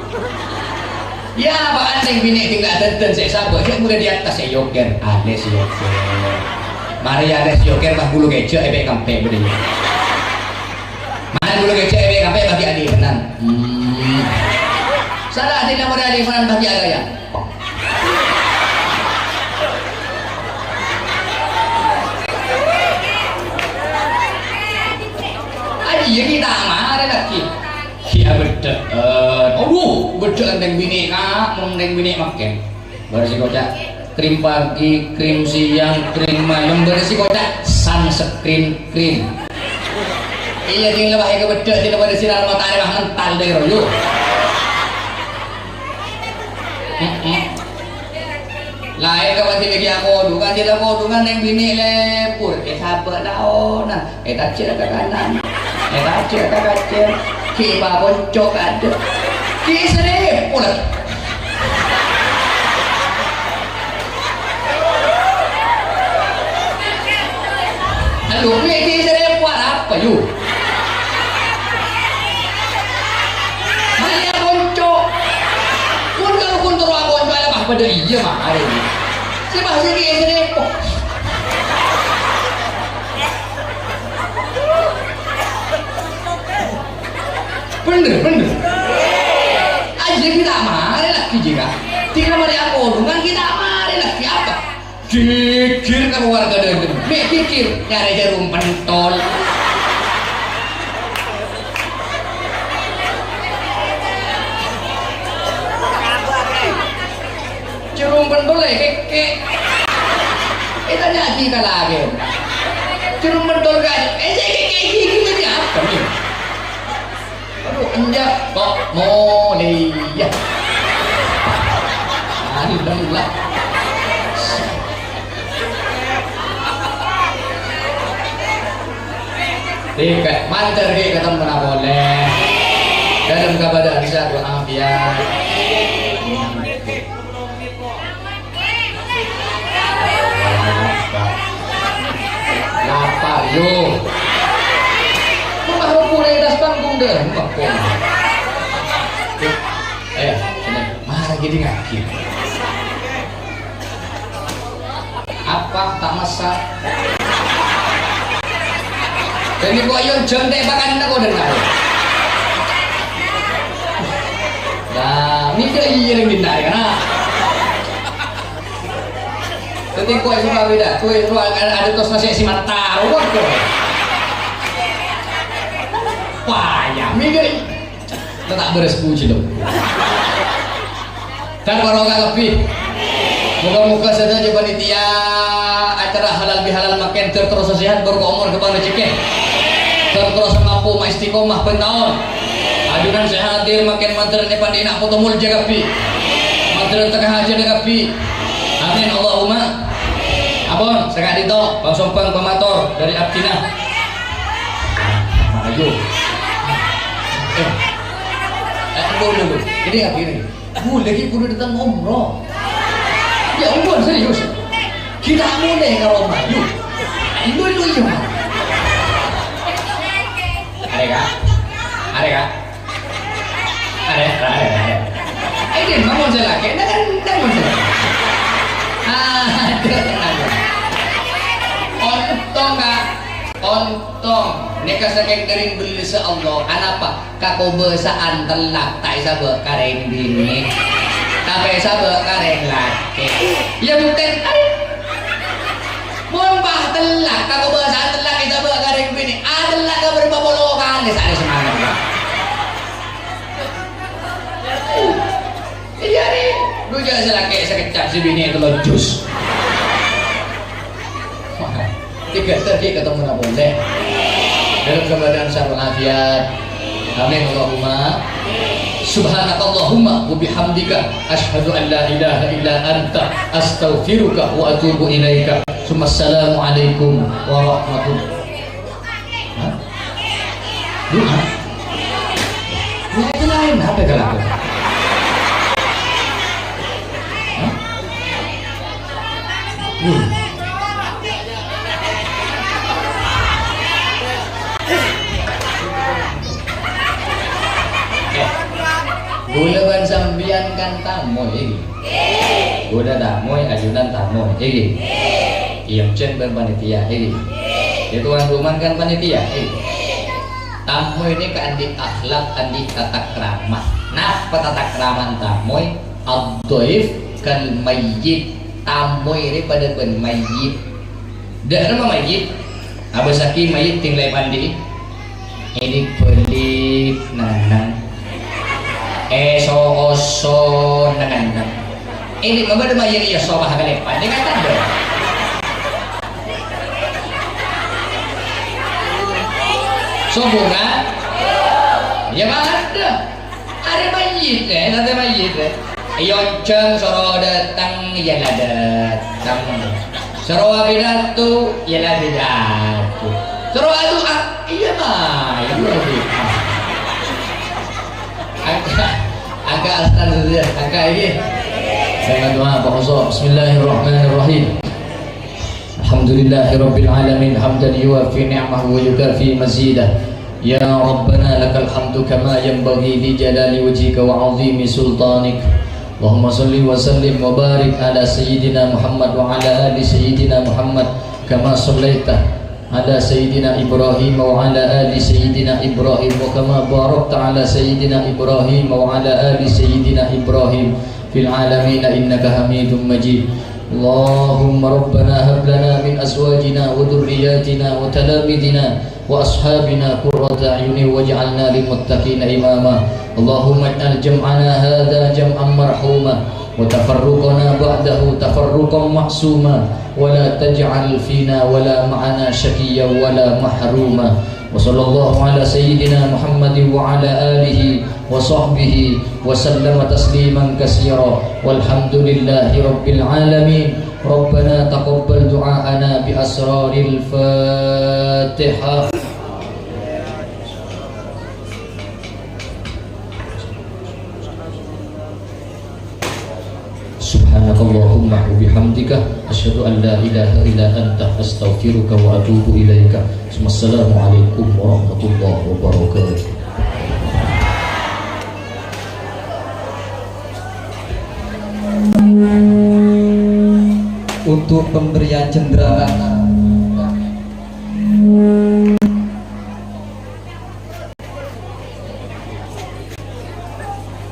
Yâ, apaan neng-binè' tinggal adâttan sè sabâ', sè bulâ di atas sè yoker, alès yoker. Marè alès yoker, pas bulu kèjhâ' èpè'-kampè' bâdâ. Maèn bulu kèjhâ' èpè'-kampè' bâgi alè'ènan. Hmm. Sala dina marè alè'ènan bâgi agaya. Aji, yâ, ghi' ta' marè lagi. Ghi' abheddhâ'ân. Adhu, bheddhhâ'ân neng-binè', Ka'. Mon neng-binè' makkè. Bârâs sè koca' krim pagi, krim siang, krim malem, bârâs sè koca' sunscreen cream. Iyâ, ding la bâ'na èkabheddhâ', ding la bâdâ sinar matahari bâ' mental dâ' rowa. Heeh. Laèn ka pati lagi akodhungan, ding la kodhungan neng-binè' lebur, èsabâ' laonan. Ètajjhâ' ka kanan, ètajjhâ' ka kacèr, ghi' pakonco' kadâ', ghi' sèrèpo lagi. Aduh, mè' ghi' sèrèpo arapa, yu? Marè akonco'. Mon karo kontoro akonco', ala pas padâ iyâ, marè. Sè pas ghi' sèrèpo. Bhender, bhender. Aji ghi' ta' marè lagi, jhi, Ka'. Dina marè akodhungan ghi' ta' marè lagi apa? Ghighir ka warga dâlem. Mè' ghighir, nyarè jhârum pentol. Jhârum pentol, eh, kèkkè'. Eh, tanya lagi ka lagi. Jhârum pentol, Ka'. Eh, kèkkè', kèkkè', kèkkè', apa nih? Aduh, enjâ' kok molèya. Alhamdulillah. Rèka, mandhâr ghi' ka temma'na polè. Dâlem kabâdâ'ân sehat wal afiat. Lapar, yo. Kok tahu mulai atas panggung deh, panggung. Eh, sini. Mari kita ngaji. Apa tak masak? Dhâddhi kok iyâ jhân tè' pakanna kok dhengngar. Lah, mènta iyâ rèng dhinna' kana'. Dhâddhi kok iyâ suka bhidhâ, kok iyâ suka ada, ada tos nasi si mata, rowa kok. Wah, ya, mènta iyâ. Lo ta' bârâs pojhi, lo. Dhân barokah kabbhi. Moga-moga sadhâjâ panitia acara halal bihalal mangkèn dhâr terros sehat, barokah omor, ghâmpang rejhekkè. Dhâr terros mampu ma' istiqomah bân taon. Ajunan sè hadir mangkèn mandhâr nè pandhina poto molja kabbhi. Mandhâr teka hajâna kabbhi. Amin, Allahumma. Ampon, saka'dinto, pang-sombhâng pamator dhâri abdhina. Ayo. Eh. Eh, dulu, dulu. Ini lagi ini. Bulâ ghi' kodhu dâteng umroh. Ya ampon, serius. Kita mulai ka Roma, yuk. Dulu, yuk. Arè, Kak. Arè, Kak. Arè, arè, arè. Ini bangun saya lagi. Ini kan, ini bangun saya. Aduh, aduh. Ontong, Kak. Ontong. Nèka sakèng ghâring bellâ sa Allah. Anapa? Kakobâsa'an tellak ta' èsabâ' ka rèng binè', tapè èsabâ' ka rèng lakè'. Iyâ, bhuktèn, arè. Mon pas tellak, kakobâsa'an tellak èsabâ' ka rèng binè', atellak ka bârâmpa polo kalè saarè samalem. Iyâ, rè. Dhu jhâ' sè lakè' sakeccap, sè binè' tello jus. Tiga tadi ketemu na boleh. Dalam keadaan sehat walafiat. Amin, Allahumma. Subhanakallahumma wa bihamdika, asyhadu an la ilaha illa anta, astaghfiruka wa atubu ilaika. Summa assalamualaikum warahmatullahi. Hah? Duha? Ya, itu lain. Apa itu lain? Hah? Hmm. Eh, kaulâ bân sampèyan kan tamoy, ènggi? Kaulâ tamoy, ajunan tamoy, ènggi? Iyâ, jhân bân panitia, ènggi? Yâ, tuan rumah kan panitia, ènggi? Tamoy nèka andi' akhlak, andi' tata krama. Napa tata krama tamoy? Ad-dhaif kal mayyit. Tamoy rè padâ bân mayyit. Dâ' napa mayyit? Abâssaghi mayyit tènglâi pandi'i. Ènè bâlik nang-ennang. Èso-oso nang-ennang. Ènè mabâdâ mayyit iyâ soba kalèpan. Nèka tandhâ. Sombongan? Yâ padâ. Arè mayyit, eh, nanti mayyit, eh. Èyonjhâng soro dâteng, yâ la dâteng. Soro apidato, yâ la apidato. Soro adu'a, iyâ mayu adu'a. Angka, angka astan dulu yâ, angka ini. Saya doa, Pak Oso. Bismillahirrahmanirrahim. Alhamdulillahirabbil alamin, hamdan yuwafi ni'amahu wa yukafi mazidah. Ya Rabbana, lakal hamdu kama yanbaghi li jalali wajhika wa 'azimi sultanik. Allahumma shalli wa sallim wa barik ala sayyidina Muhammad wa ala ali sayyidina Muhammad, kama shallaita ala sayyidina Ibrahim wa ala ali sayyidina Ibrahim, wa kama barakta ala sayyidina Ibrahim wa ala ali sayyidina Ibrahim fil alamin innaka Hamidum Majid. Allahumma rabbana hab lana min azwajina wa dzurriyyatina wa talamidina wa ashabina qurrata a'yunin waj'alna lil muttaqina imama. Allahumma ij'al jam'ana hadza jam'an marhuma, wa tafarruqana ba'dahu tafarruqan ma'suma, wa la taj'al fina wa la ma'ana syaqiyyan wa la mahruma. Wa sallallahu ala sayyidina Muhammadin wa ala alihi wa sahbihi wa sallama tasliman katsira. Walhamdulillahi rabbil alamin. Rabbana taqabbal du'aana bi asraril Fatihah. Subhanakallahumma wa bihamdika, asyhadu an la ilaha illa anta, astaghfiruka wa atubu ilaika. Assalamualaikum warahmatullahi wabarakatuh. Untuk pemberian cenderamata